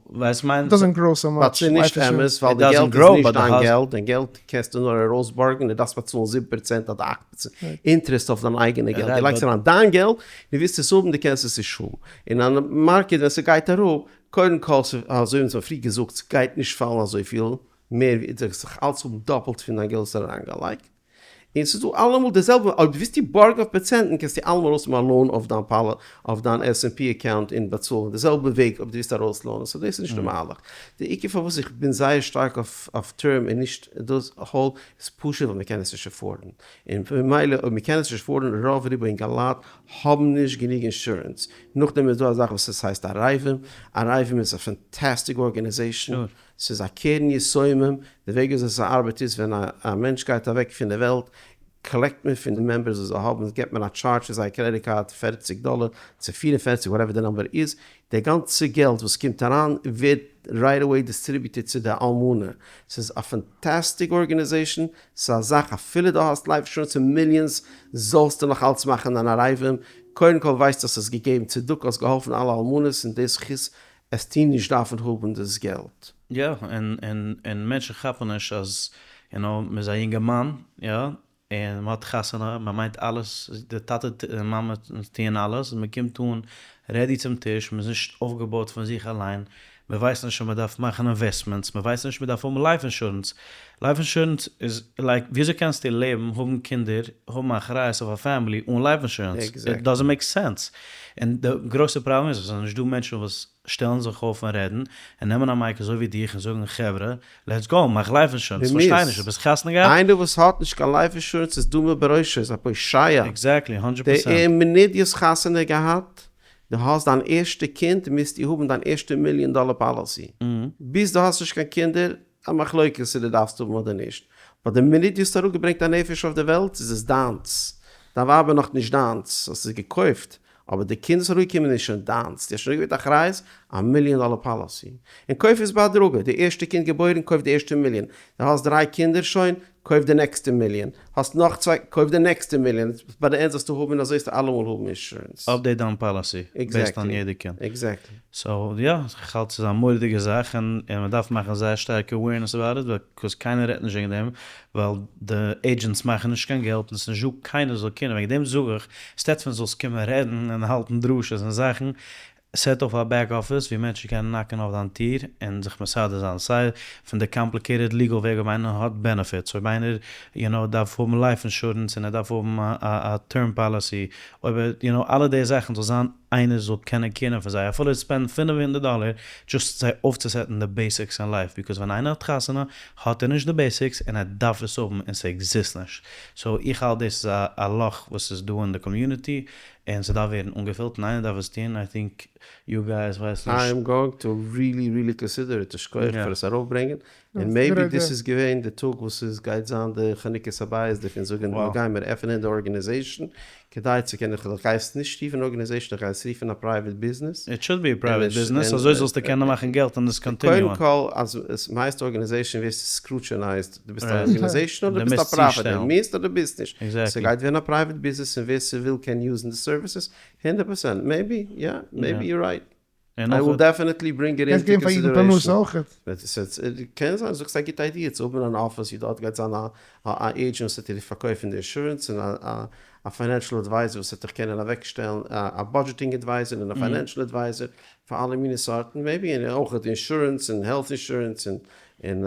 B: ווייסט מיין.
E: Doesn't grow so
A: but
E: much.
A: ס'איז נישט אמת, ווייל די געלט איז נישט דיין געלט, דיין געלט קענסטו נאר ארויסבארגן, דו דארפסט באצאלן 7% אדער 8% interest אויף דיין אייגענע געלט. דו לייגסט אריין דיין געלט, דו ווילסט עס האבן, דו קענסט עס נישט האבן. אין א market ווען ס'גייט אראפ, קודם כל, אזוי ווי מ'האט פריער געזאגט, ס'גייט נישט פאלן אזויפיל מער, ווי דו זאלסט זיך אלץ האבן דאפלט פון דיין געלט וואס אריינגעלייגט. און ס'איז דא אלעמאל די זעלבע, אויב ווילסטו בארגן אויף פראצענטן קענסטו אלעמאל ארויסנעמען א loan אויף דיין פאלע, אויף דיין S&P account און באצאלן די זעלבע וועג אויב דו ווילסט ארויס loan ען, so דאס איז נישט די מהלך. די עיקר פארוואס איך בין זייער שטארק אויף term און נישט דאס whole איז פשוט ווייל מ'קען עס נישט afford ן, און ממילא אויב מ'קען עס נישט afford ן רוב רובו אינגעלייט האבן נישט גענוג insurance. נאכדעם איז דא א זאך וואס עס הייסט ערבים, ערבים איז א fantastic organization, ס'איז א קרן יתומים, די וועג וויאזוי ס'ארבעט איז ווען א מענטש גייט אוועק פון די וועלט, collect מען פון די members וואס זיי האבן, געבט מען א charge צו זייער credit card 40 דאלער צו 44 whatever די number איז, די גאנצע געלט וואס קומט אריין ווערט right away distributed צו די אלמנה, ס'איז א fantastic organization, ס'איז א זאך אפילו דו האסט life insurance פון millions זאלסטו נאך אלץ מאכן אן ערבים, קודם כל ווייסטו אז האסט געגעבן צדקה, האסט געהאלפן אלע אלמנות און די זכות עסטו נישט דארפן האבן דאס געלט.
B: יא, און און און מענטשן כאפן נישט אז you know מען איז א יונגערמאן, יא, און מען האט חתונה, מען מיינט אלעס, די טאטע און מאמע טוען אלעס, און מען קומט אן ready צום טיש, מען איז נישט אויפגעבויט פון זיך אליין, מען ווייסט נישט אז מען דארף מאכן investments, מען ווייסט נישט מען דארף האבן life insurance, life insurance איז like וויאזוי קענסטו לעבן, האבן קינדער, האבן אחריות אויף א family אן life insurance? It doesn't make sense. און די גרויסע פראבלעם איז אז עס זענען נישט דא מענטשן וואס שטעלן זיך אויף און רעדן, און נעמען א mic אזוי ווי דיך און זאגן חברה, let's go, מאך life insurance, כ'פארשטיי נישט, דו ביסט חתונה געהאט?
A: איינער וואס האט נישט קיין life insurance איז דומה בראשו, איז א פושע.
B: Exactly, הונדרעט פראצענט.
A: די מינוט דו האסט חתונה געהאט, דו האסט דיין ערשטע קינד, מוזטו האבן דיין ערשטע מיליאן דאלער policy. ביז דו האסט נישט קיין קינדער, א מחלוקת צו דו דארפסט האבן אדער נישט, but די מינוט דו האסט אראפגעברענגט א נפש אויף די וועלט איז עס דיינס, דיין ווייב איז נאך נישט דיינס, האסט עס געקויפט, אבער די קינד וואס איז אראפגעקומען איז שוין דיינס, דו האסט שוין אראפגעברענגט אחריות, א מיליאן דאלער policy. און קויף עס בהדרגה, די ערשטע קינד געבוירן קויף די ערשטע מיליאן, דו האסט דריי קינדער שוין, קויף די נעקסטע מיליאן, האסט נאך צוויי, קויף די נעקסטע מיליאן, ביי די end זאלסטו האבן אזוי זאלסטו אלעמאל האבן insurance.
B: Update דיין policy based on יעדע קינד.
A: Exactly.
B: So יא, איך האלט ס'איז א מורא'דיגע זאך און מען דארף מאכן זייער שטארקע awareness about it because קיינער רעדט נישט וועגן דעם ווייל די agents מאכן נישט קיין געלט און ס'איז נישט דא קיינער זאל קומען וועגן דעם זאג איך instead פון זאלסט קומען רעדן און האלטן דרשות און זאכן. set אויף א back office ווי מענטשן קענען knock ן אויף דיין טיר און זיך מסדר זיין סיי פון די complicated legal וועג אויב איינער האט benefits אויב איינער you know דארף האבן life insurance און ער דארף האבן א term policy אויב ער you know אלע די זאכן זאל זיין איינער זאל קענען care ן פון זיי אפילו spend 500 דאלער just זיי אויפצוסעטן די basics אין life because ווען איינער האט חתונה האט ער נישט די basics און ער דארף עס האבן און ס'exist נישט so איך האלט דאס איז א לאך וואס איז דא אין די community און ס'דארף ווערן אנגעפילט און איינער דארף עס טון, I think you guys ווייס נישט.
A: I am going to really really consider it, שכוח פאר עס ארויפברענגען, און maybe דאס איז געווען די טאג וואס עס גייט זיין די חנוכת הבית דערפון, זאגן מיר גיימיר עפענען די organization כדי צו קענען, איך גיי עס נישט רופן organization, איך גיי עס רופן א private business.
B: It should be a private business, אזוי זאלסטו קענען מאכן געלט און עס continue ען.
A: קודם כל אז עס הייסט organization ווערסטו scrutinized, דו ביסט א organization אדער דו ביסט א פראפיט, דו מוזט אדער ביסט נישט, ס'גייט ווערן א private business און ווער ס'וויל קען use ן די services, 100%, maybe יא, maybe you're right, I will definitely bring it into consideration. קען זיין זאגסט א גוטע idea צו האבן אן אפיס ווי דארט גייט זיין א agent וואס וועט דיר פארקויפן די אינשורענס און א financial advisor וואס וועט דיך קענען אוועקשטעלן א budgeting advisor און א financial advisor פאר אלע מיני סארטן maybe און אויך אינשורענס און health insurance און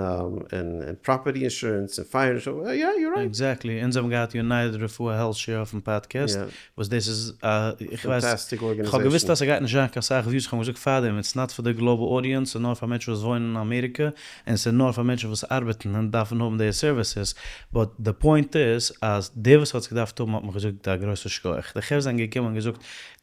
A: און property insurance און fire insurance, יא you're right.
B: Exactly, אונז האבן געהאט United רפואה Health Share אויפן פאדקעסט, וואס דאס איז א, איך ווייס, איך האב געוויסט אז ס'גייט נישט זיין קיין סאך views, איך האב געזאגט פארדעם, it's not פאר די global audience, ס'איז נאר פאר מענטשן וואס וואוינען אין אמעריקע, און ס'איז נאר פאר מענטשן וואס ארבעטן און דארפן האבן די services, but די point איז אז דער וואס האט עס געדארפט האבן האט מיך געזאגט א גרויסע שכוח, די חברה זענען געקומען און געזאגט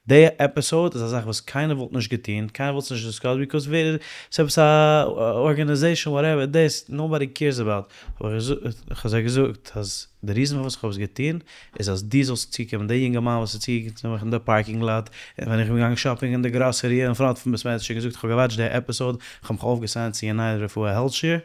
B: די episode איז א זאך וואס קיינער וואלט נישט געטון, קיינער וואלט עס נישט discussed because ווער ס'איז עפעס א organization whatever דאס nobody cares about, האב איך איך האב זיי געזאגט אז די reason פארוואס איך האב עס געטון איז אז דו זאלסט צוקומען, די יונגערמאן וואס איז צוגעקומען צו מיך אין די parking lot און ווען איך בין געגאנגען shopping אין די גראסערי אין front פון בית מדרש און געזאגט איך האב גע watch ט די episode, איך האב מיך אויפגעסיינט צו United רפואה Health Share,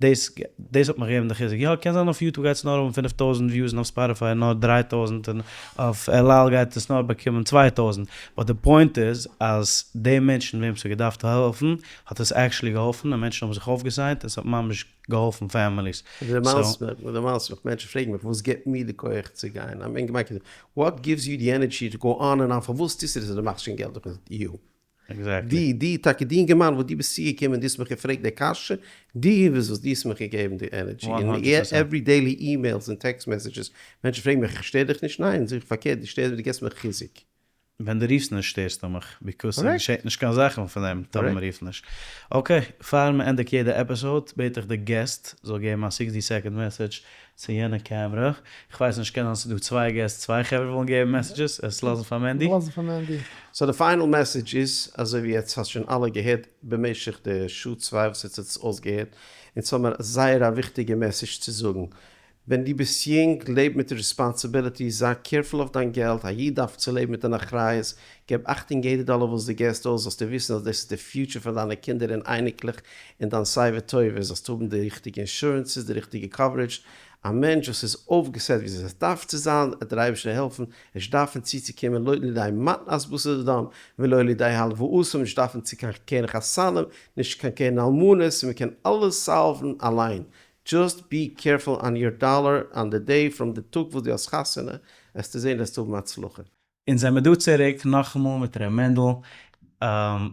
B: דאס דאס האט מיך געגעבן די חיזוק, יא קען זיין אויף YouTube גייט עס נאר האבן 5000 views און אויף Spotify נאר 3000 און אויף אל על גייט עס נאר באקומען 2000, but די point איז אז די מענטשן וועם ס'האט געדארפט העלפן האט עס actually געהאלפן און מענטשן האבן זיך אויפגעסיינט און ס'האט ממש געהאלפן families.
A: דו דערמאנסט מיך, דו דערמאנסט מיך, מענטשן פרעגן מיך וואס גיבט מיר די כח צו גיין, I'm in what gives you the energy to go on and on, פארוואס טוסטו דאס אז דו מאכסט שוין געלט, יו.
B: Exactly.
A: די, די, טאקע די אינגערמאן וואס דו ביסט צוגעקומען און דו האסט מיך געפרעגט די קשיא, דו ביסט וואס דו האסט מיך געגעבן די energy, און every daily emails און text messages, מענטשן פרעגן מיך איך שטער דיך נישט? ניין, זאג איך פארקערט, דו שטערסט מיר, דו געבסט מיר חיזוק.
B: ווען דו רופסט נישט שטערסטו מיך, because ס'געשעט נישט קיין זאכן פון דעם טאמער מ'רופט נישט. Okay, פאר מ'ענדיגט יעדע episode בעט איך די guest זאל געבן א 60 second message צו יענע קעמרע, כ'ווייס נישט קען זיין ס'איז דא צוויי guests צוויי חברה ווילן געבן messages, עס לאזן פאר מענדי.
E: לאזן פאר מענדי.
A: So די final message איז, אזוי ווי עטס האט שוין אלע געהערט במשך די שעה צוויי וואס עטס האט עס אויסגעהערט, אונז האמיר זייער א וויכטיגע message צו זאגן, ווען דו ביסט יונג, לעב מיט responsibility, זיי careful אויף דיין געלט, א איד דארף צו לעבן מיט אן אחריות, געב אכטונג יעדע דאלער וואס דו געסט אויס, זאלסטו וויסן אז דאס איז די future פאר דיינע קינדער און אייניקלעך און דיין שיבה טובה, זאלסט האבן די ריכטיגע insurances, די ריכטיגע coverage, א מענטש וואס איז אויפגעסעט ווי עס דארף צו זיין, וועט דער אייבערשטער העלפן, נישט דארפן צוצוקומען לא לידי מתנת בשר ודם ולא לידי הלוואות, נישט דארפן צו קיין קרן חתנים, נישט קיין קרן אלמנות, און מען קען אלעס solve ן אליין, just be careful on your dollar on the day from די טאג וואס דו האסט חתונה, וועסטו זען וועסטו האבן הצלחה.
B: אונז זעמיר דא צוריק נאכאמאל מיט ר' מענדל.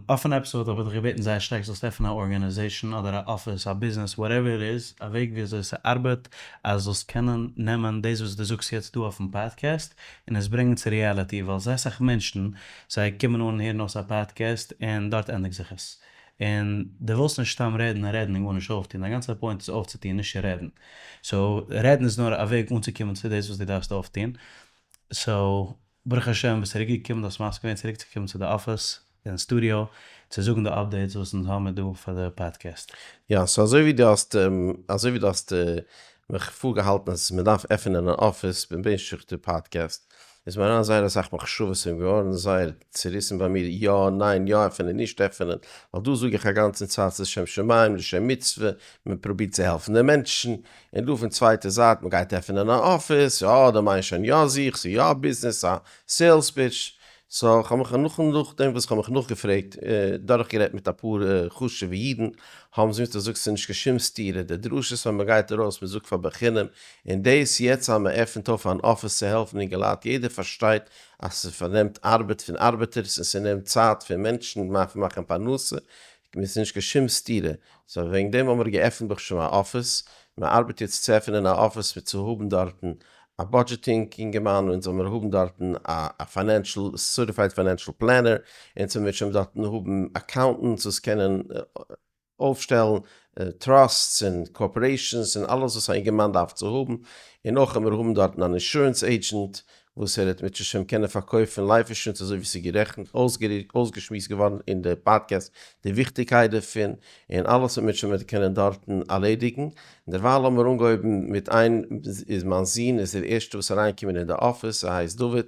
B: אויפן episode האב איך דיך געבעטן זייער שטארק זאלסט עפענען א organization אדער א אפיס א ביזנעס whatever it is א וועג ווי אזוי ס'ארבעט אז זאלסט קענען נעמען דאס וואס דו זאגסט יעצט דא אויפן פאדקעסט און עס ברענגען צו reality ווייל זייער סאך מענטשן זיי קומען אן און הערן אויס א פאדקעסט און דארט ענדיגט זיך עס און דו ווילסט נישט סתם רעדן און רעדן און גארנישט אויפטון, דיין גאנצע point איז אויפצוטון נישט צו רעדן, so רעדן איז נאר א וועג אנצוקומען צו דאס וואס דו דארפסט אויפטון, so ברוך השם ביסט צוריק געקומען, דו האסט מסכים געווען צוריק צו קומען צו די אפיס און סטודיאו צו זאגן די updates וואס אונז האמיר דא פאר די פאדקעסט.
A: יא, so אזוי ווי דו האסט אזוי ווי דו האסט מיך פארגעהאלטן אז מען דארף עפענען אן אפיס במשך די פאדקעסט, איז מיר אריין זייער אסאך מחשבות און געווארן זייער צוריסן ביי מיר, יא, ניין, יא עפענען, נישט עפענען, ווייל דא זאג איך א גאנצן צייט ס'איז שם שמים, לשם מצוה, מען פרובירט צו העלפן די מענטשן, און דא פון צווייטע זייט מען גייט עפענען א אפיס, יא, דו מיינסט שוין יא זיך, ס'איז יא א ביזנעס, א sales pitch. so כ'האב מיך נאכן נאכדעם וואס כ'האב מיך נאכגעפרעגט, דורכגערעדט מיט אפאר חשוב'ע אידן, האבן זיי מיר געזאגט ס'איז נישט קיין שום סתירה, די דרשות ווען מ'גייט ארויס מ'זאגט פאר בחינם, און דאס יעצט אז מ'עפנט אויף אן אפיס צו העלפן אינגעלייט, יעדער פארשטייט אז ס'פארנעמט ארבעט פון ארבעטערס און ס'נעמט צייט פון מענטשן מאכן פרנסה, ס'איז נישט קיין שום סתירה, so וועגן דעם האבן מיר געעפנט ברוך השם א אפיס, מען ארבעט יעצט צו עפענען א אפיס מיט צו האבן דארטן א budgeting אינגערמאן, אונז זאל מיר האבן דארטן א financial certified financial planner, אונז זאל מיר שוין דארטן האבן accountants וואס קענען אויפשטעלן trusts און corporations און אלעס וואס א אינגערמאן דארף צו האבן, און אויך וועלן מיר האבן דארטן אן insurance agent וואס ער וועט מיט השם קענען פארקויפן life insurance אזוי ווי ס'איז גערעכנט אויסגעשמועסט געווארן אין די פאדקעסט די וויכטיגקייט דערפון און אלעס וועט מיט השם קענען דארטן ארלעדיגן, און דערווייל האבן מיר אנגעהויבן מיט איין איז מיין זון איז דער ערשטער וואס אריינגעקומען אין די אפיס ער הייסט דוד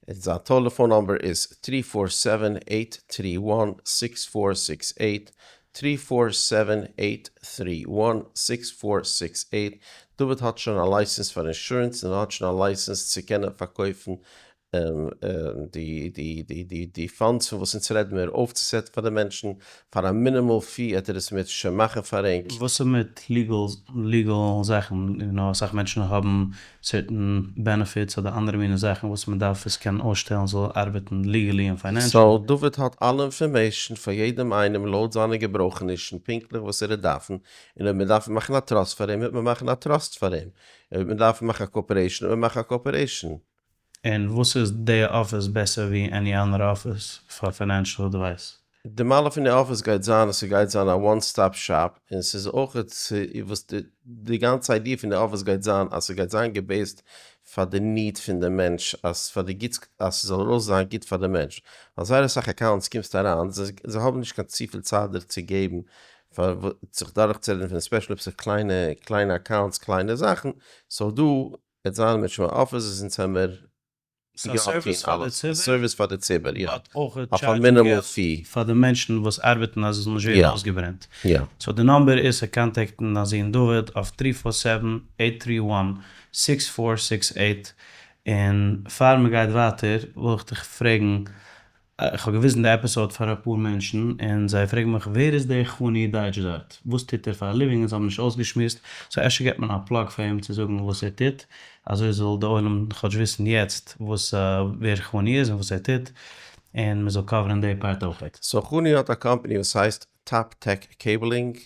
A: זיין טעלעפאן number איז three four seven eight three one six four six eight, three four seven eight three one six four six eight, דוד האט שוין א license פאר insurance און ער האט שוין א license צו קענען פארקויפן די funds פון וואס אונז רעדן מיר אויפצוסעטן פאר די מענטשן, פאר א minimal fee עט ער עס מיט שוין מאכן פאר ענק.
B: וואס איז מיט legal זאכן? יו נאו אסאך מענטשן האבן certain benefits אדער אנדערע מיני זאכן וואס מען דארף עס קענען אויסשטעלן זאל ארבעטן legally און financially.
A: so דוד האט אלע information פאר יעדעם איינעם לויט זיינע געברויכענישן פונקטליך וואס ער וועט דארפן, און אויב מען דארף מאכן א trust פאר אים וועט מען מאכן א trust פאר אים, אויב מען דארף מאכן א corporation וועט מען מאכן א corporation.
B: און וואס איז די אפיס בעסער ווי any אנדערע אפיס פאר financial advice?
A: די מעלה פון די אפיס גייט זיין אז ס'גייט זיין א one stop shop, און ס'איז אויך וואס די גאנצע idea פון די אפיס גייט זיין אז ס'גייט זיין געבעיסט פאר די need פון די מענטש, אז פאר די גוטס אז ס'זאל ארויס זיין גוט פאר די מענטש, ווייל זייער אסאך accounts קומסט אריין זיי האבן נישט קיין צופיל צייט דיר צו געבן פאר זיך דורכצורעדן פון special אויב ס'איז קליינע קליינע accounts קליינע זאכן, so דא וועט זיין מיט שמע אפיס איז אונז האמיר
B: ס'איז א סערוויס פאר די ציבור.
A: סערוויס פאר די ציבור, יא.
B: באט אויך
A: אויף א minimal fee.
B: פאר די מענטשן וואס ארבעטן אז עס זאל נישט ווערן אויסגעברענט.
A: יא.
B: so די number איז צו קאנטעקטן דיין זון דוד אויף three four seven eight three one six four six eight, און פאר מ'גייט ווייטער וויל איך דיך פרעגן איך האב געוויזן די episode פאר אפאר מענטשן און זיי פרעגן מיך ווער איז דער חני דייטש דארט? וואס טוט ער פאר א living? אונז האבן נישט אויסגעשמועסט, so אפשר געבט מען א plug פאר אים צו זאגן וואס ער טוט, אזוי זאל די עולם כאטש וויסן יעצט וואס ווער חני איז און וואס ער טוט, און מען זאל קאווערן די part אויכעט.
A: so חני האט א קאמפאני וואס הייסט Top Tech Cabling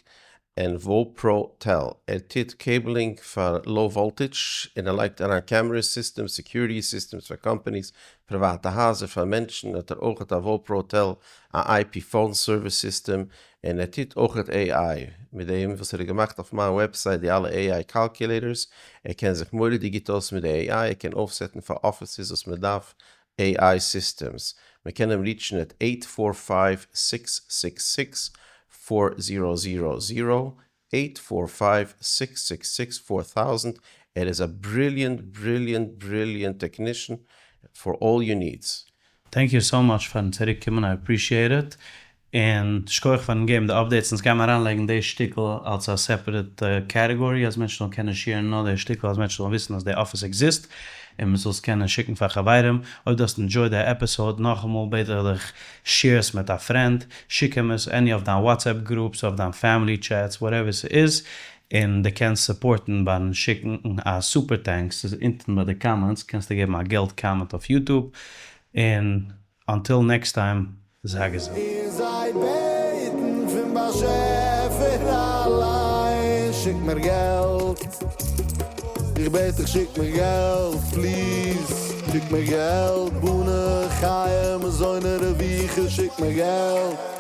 A: און VoPro Tel, ער טוט cabling פאר low voltage און ער לייגט אריין camera systems, security systems פאר companies, פריוואטע הייזער פאר מענטשן, האט ער אויכעט א VoPro Tel א IP phone service system, און ער טוט אויכעט AI, מיט דעם וואס ער האט געמאכט אויף מיין website די אלע AI calculators, ער קען זיך מורא'דיג גוט אויס מיט די AI, ער קען אויפסעטן פאר אפיסעס וואס מען דארף AI systems, מען קען אים ריטשן at eight four five six six six four zero zero zero, eight four five six six six four thousand, ער איז א brilliant brilliant brilliant technician for all your needs.
B: Thank you so much פארן צוריק קומען I appreciate it, און שכוח פארן געבן די updates, אונז גיימער אריינלייגן די שטיקל אלס א separate category אז מענטשן זאלן קענען שעירן נאר די שטיקל אז מענטשן זאלן וויסן אז די אפיס exist און מען זאל עס קענען שיקן פאר חברים, אויב דו האסט enjoyed די episode נאכאמאל בעט איך דיך share עס מיט א friend, שיק אים עס any אויף דיין WhatsApp groups אויף דיין family chats whatever ס'איז, און דו קענסט סופארטן ביים שיקן א super thanks ס'איז אונטן ביי די comments קענסטו געבן א געלט comment אויף YouTube, און until next time זיי געזונט.
I: און זיי בעטן פון באשעפער אליין שיק מיר געלט, איך בעט דיך שיק מיר געלט, please שיק מיר געלט, בני חיי מזוני רוויחי שיק מיר געלט.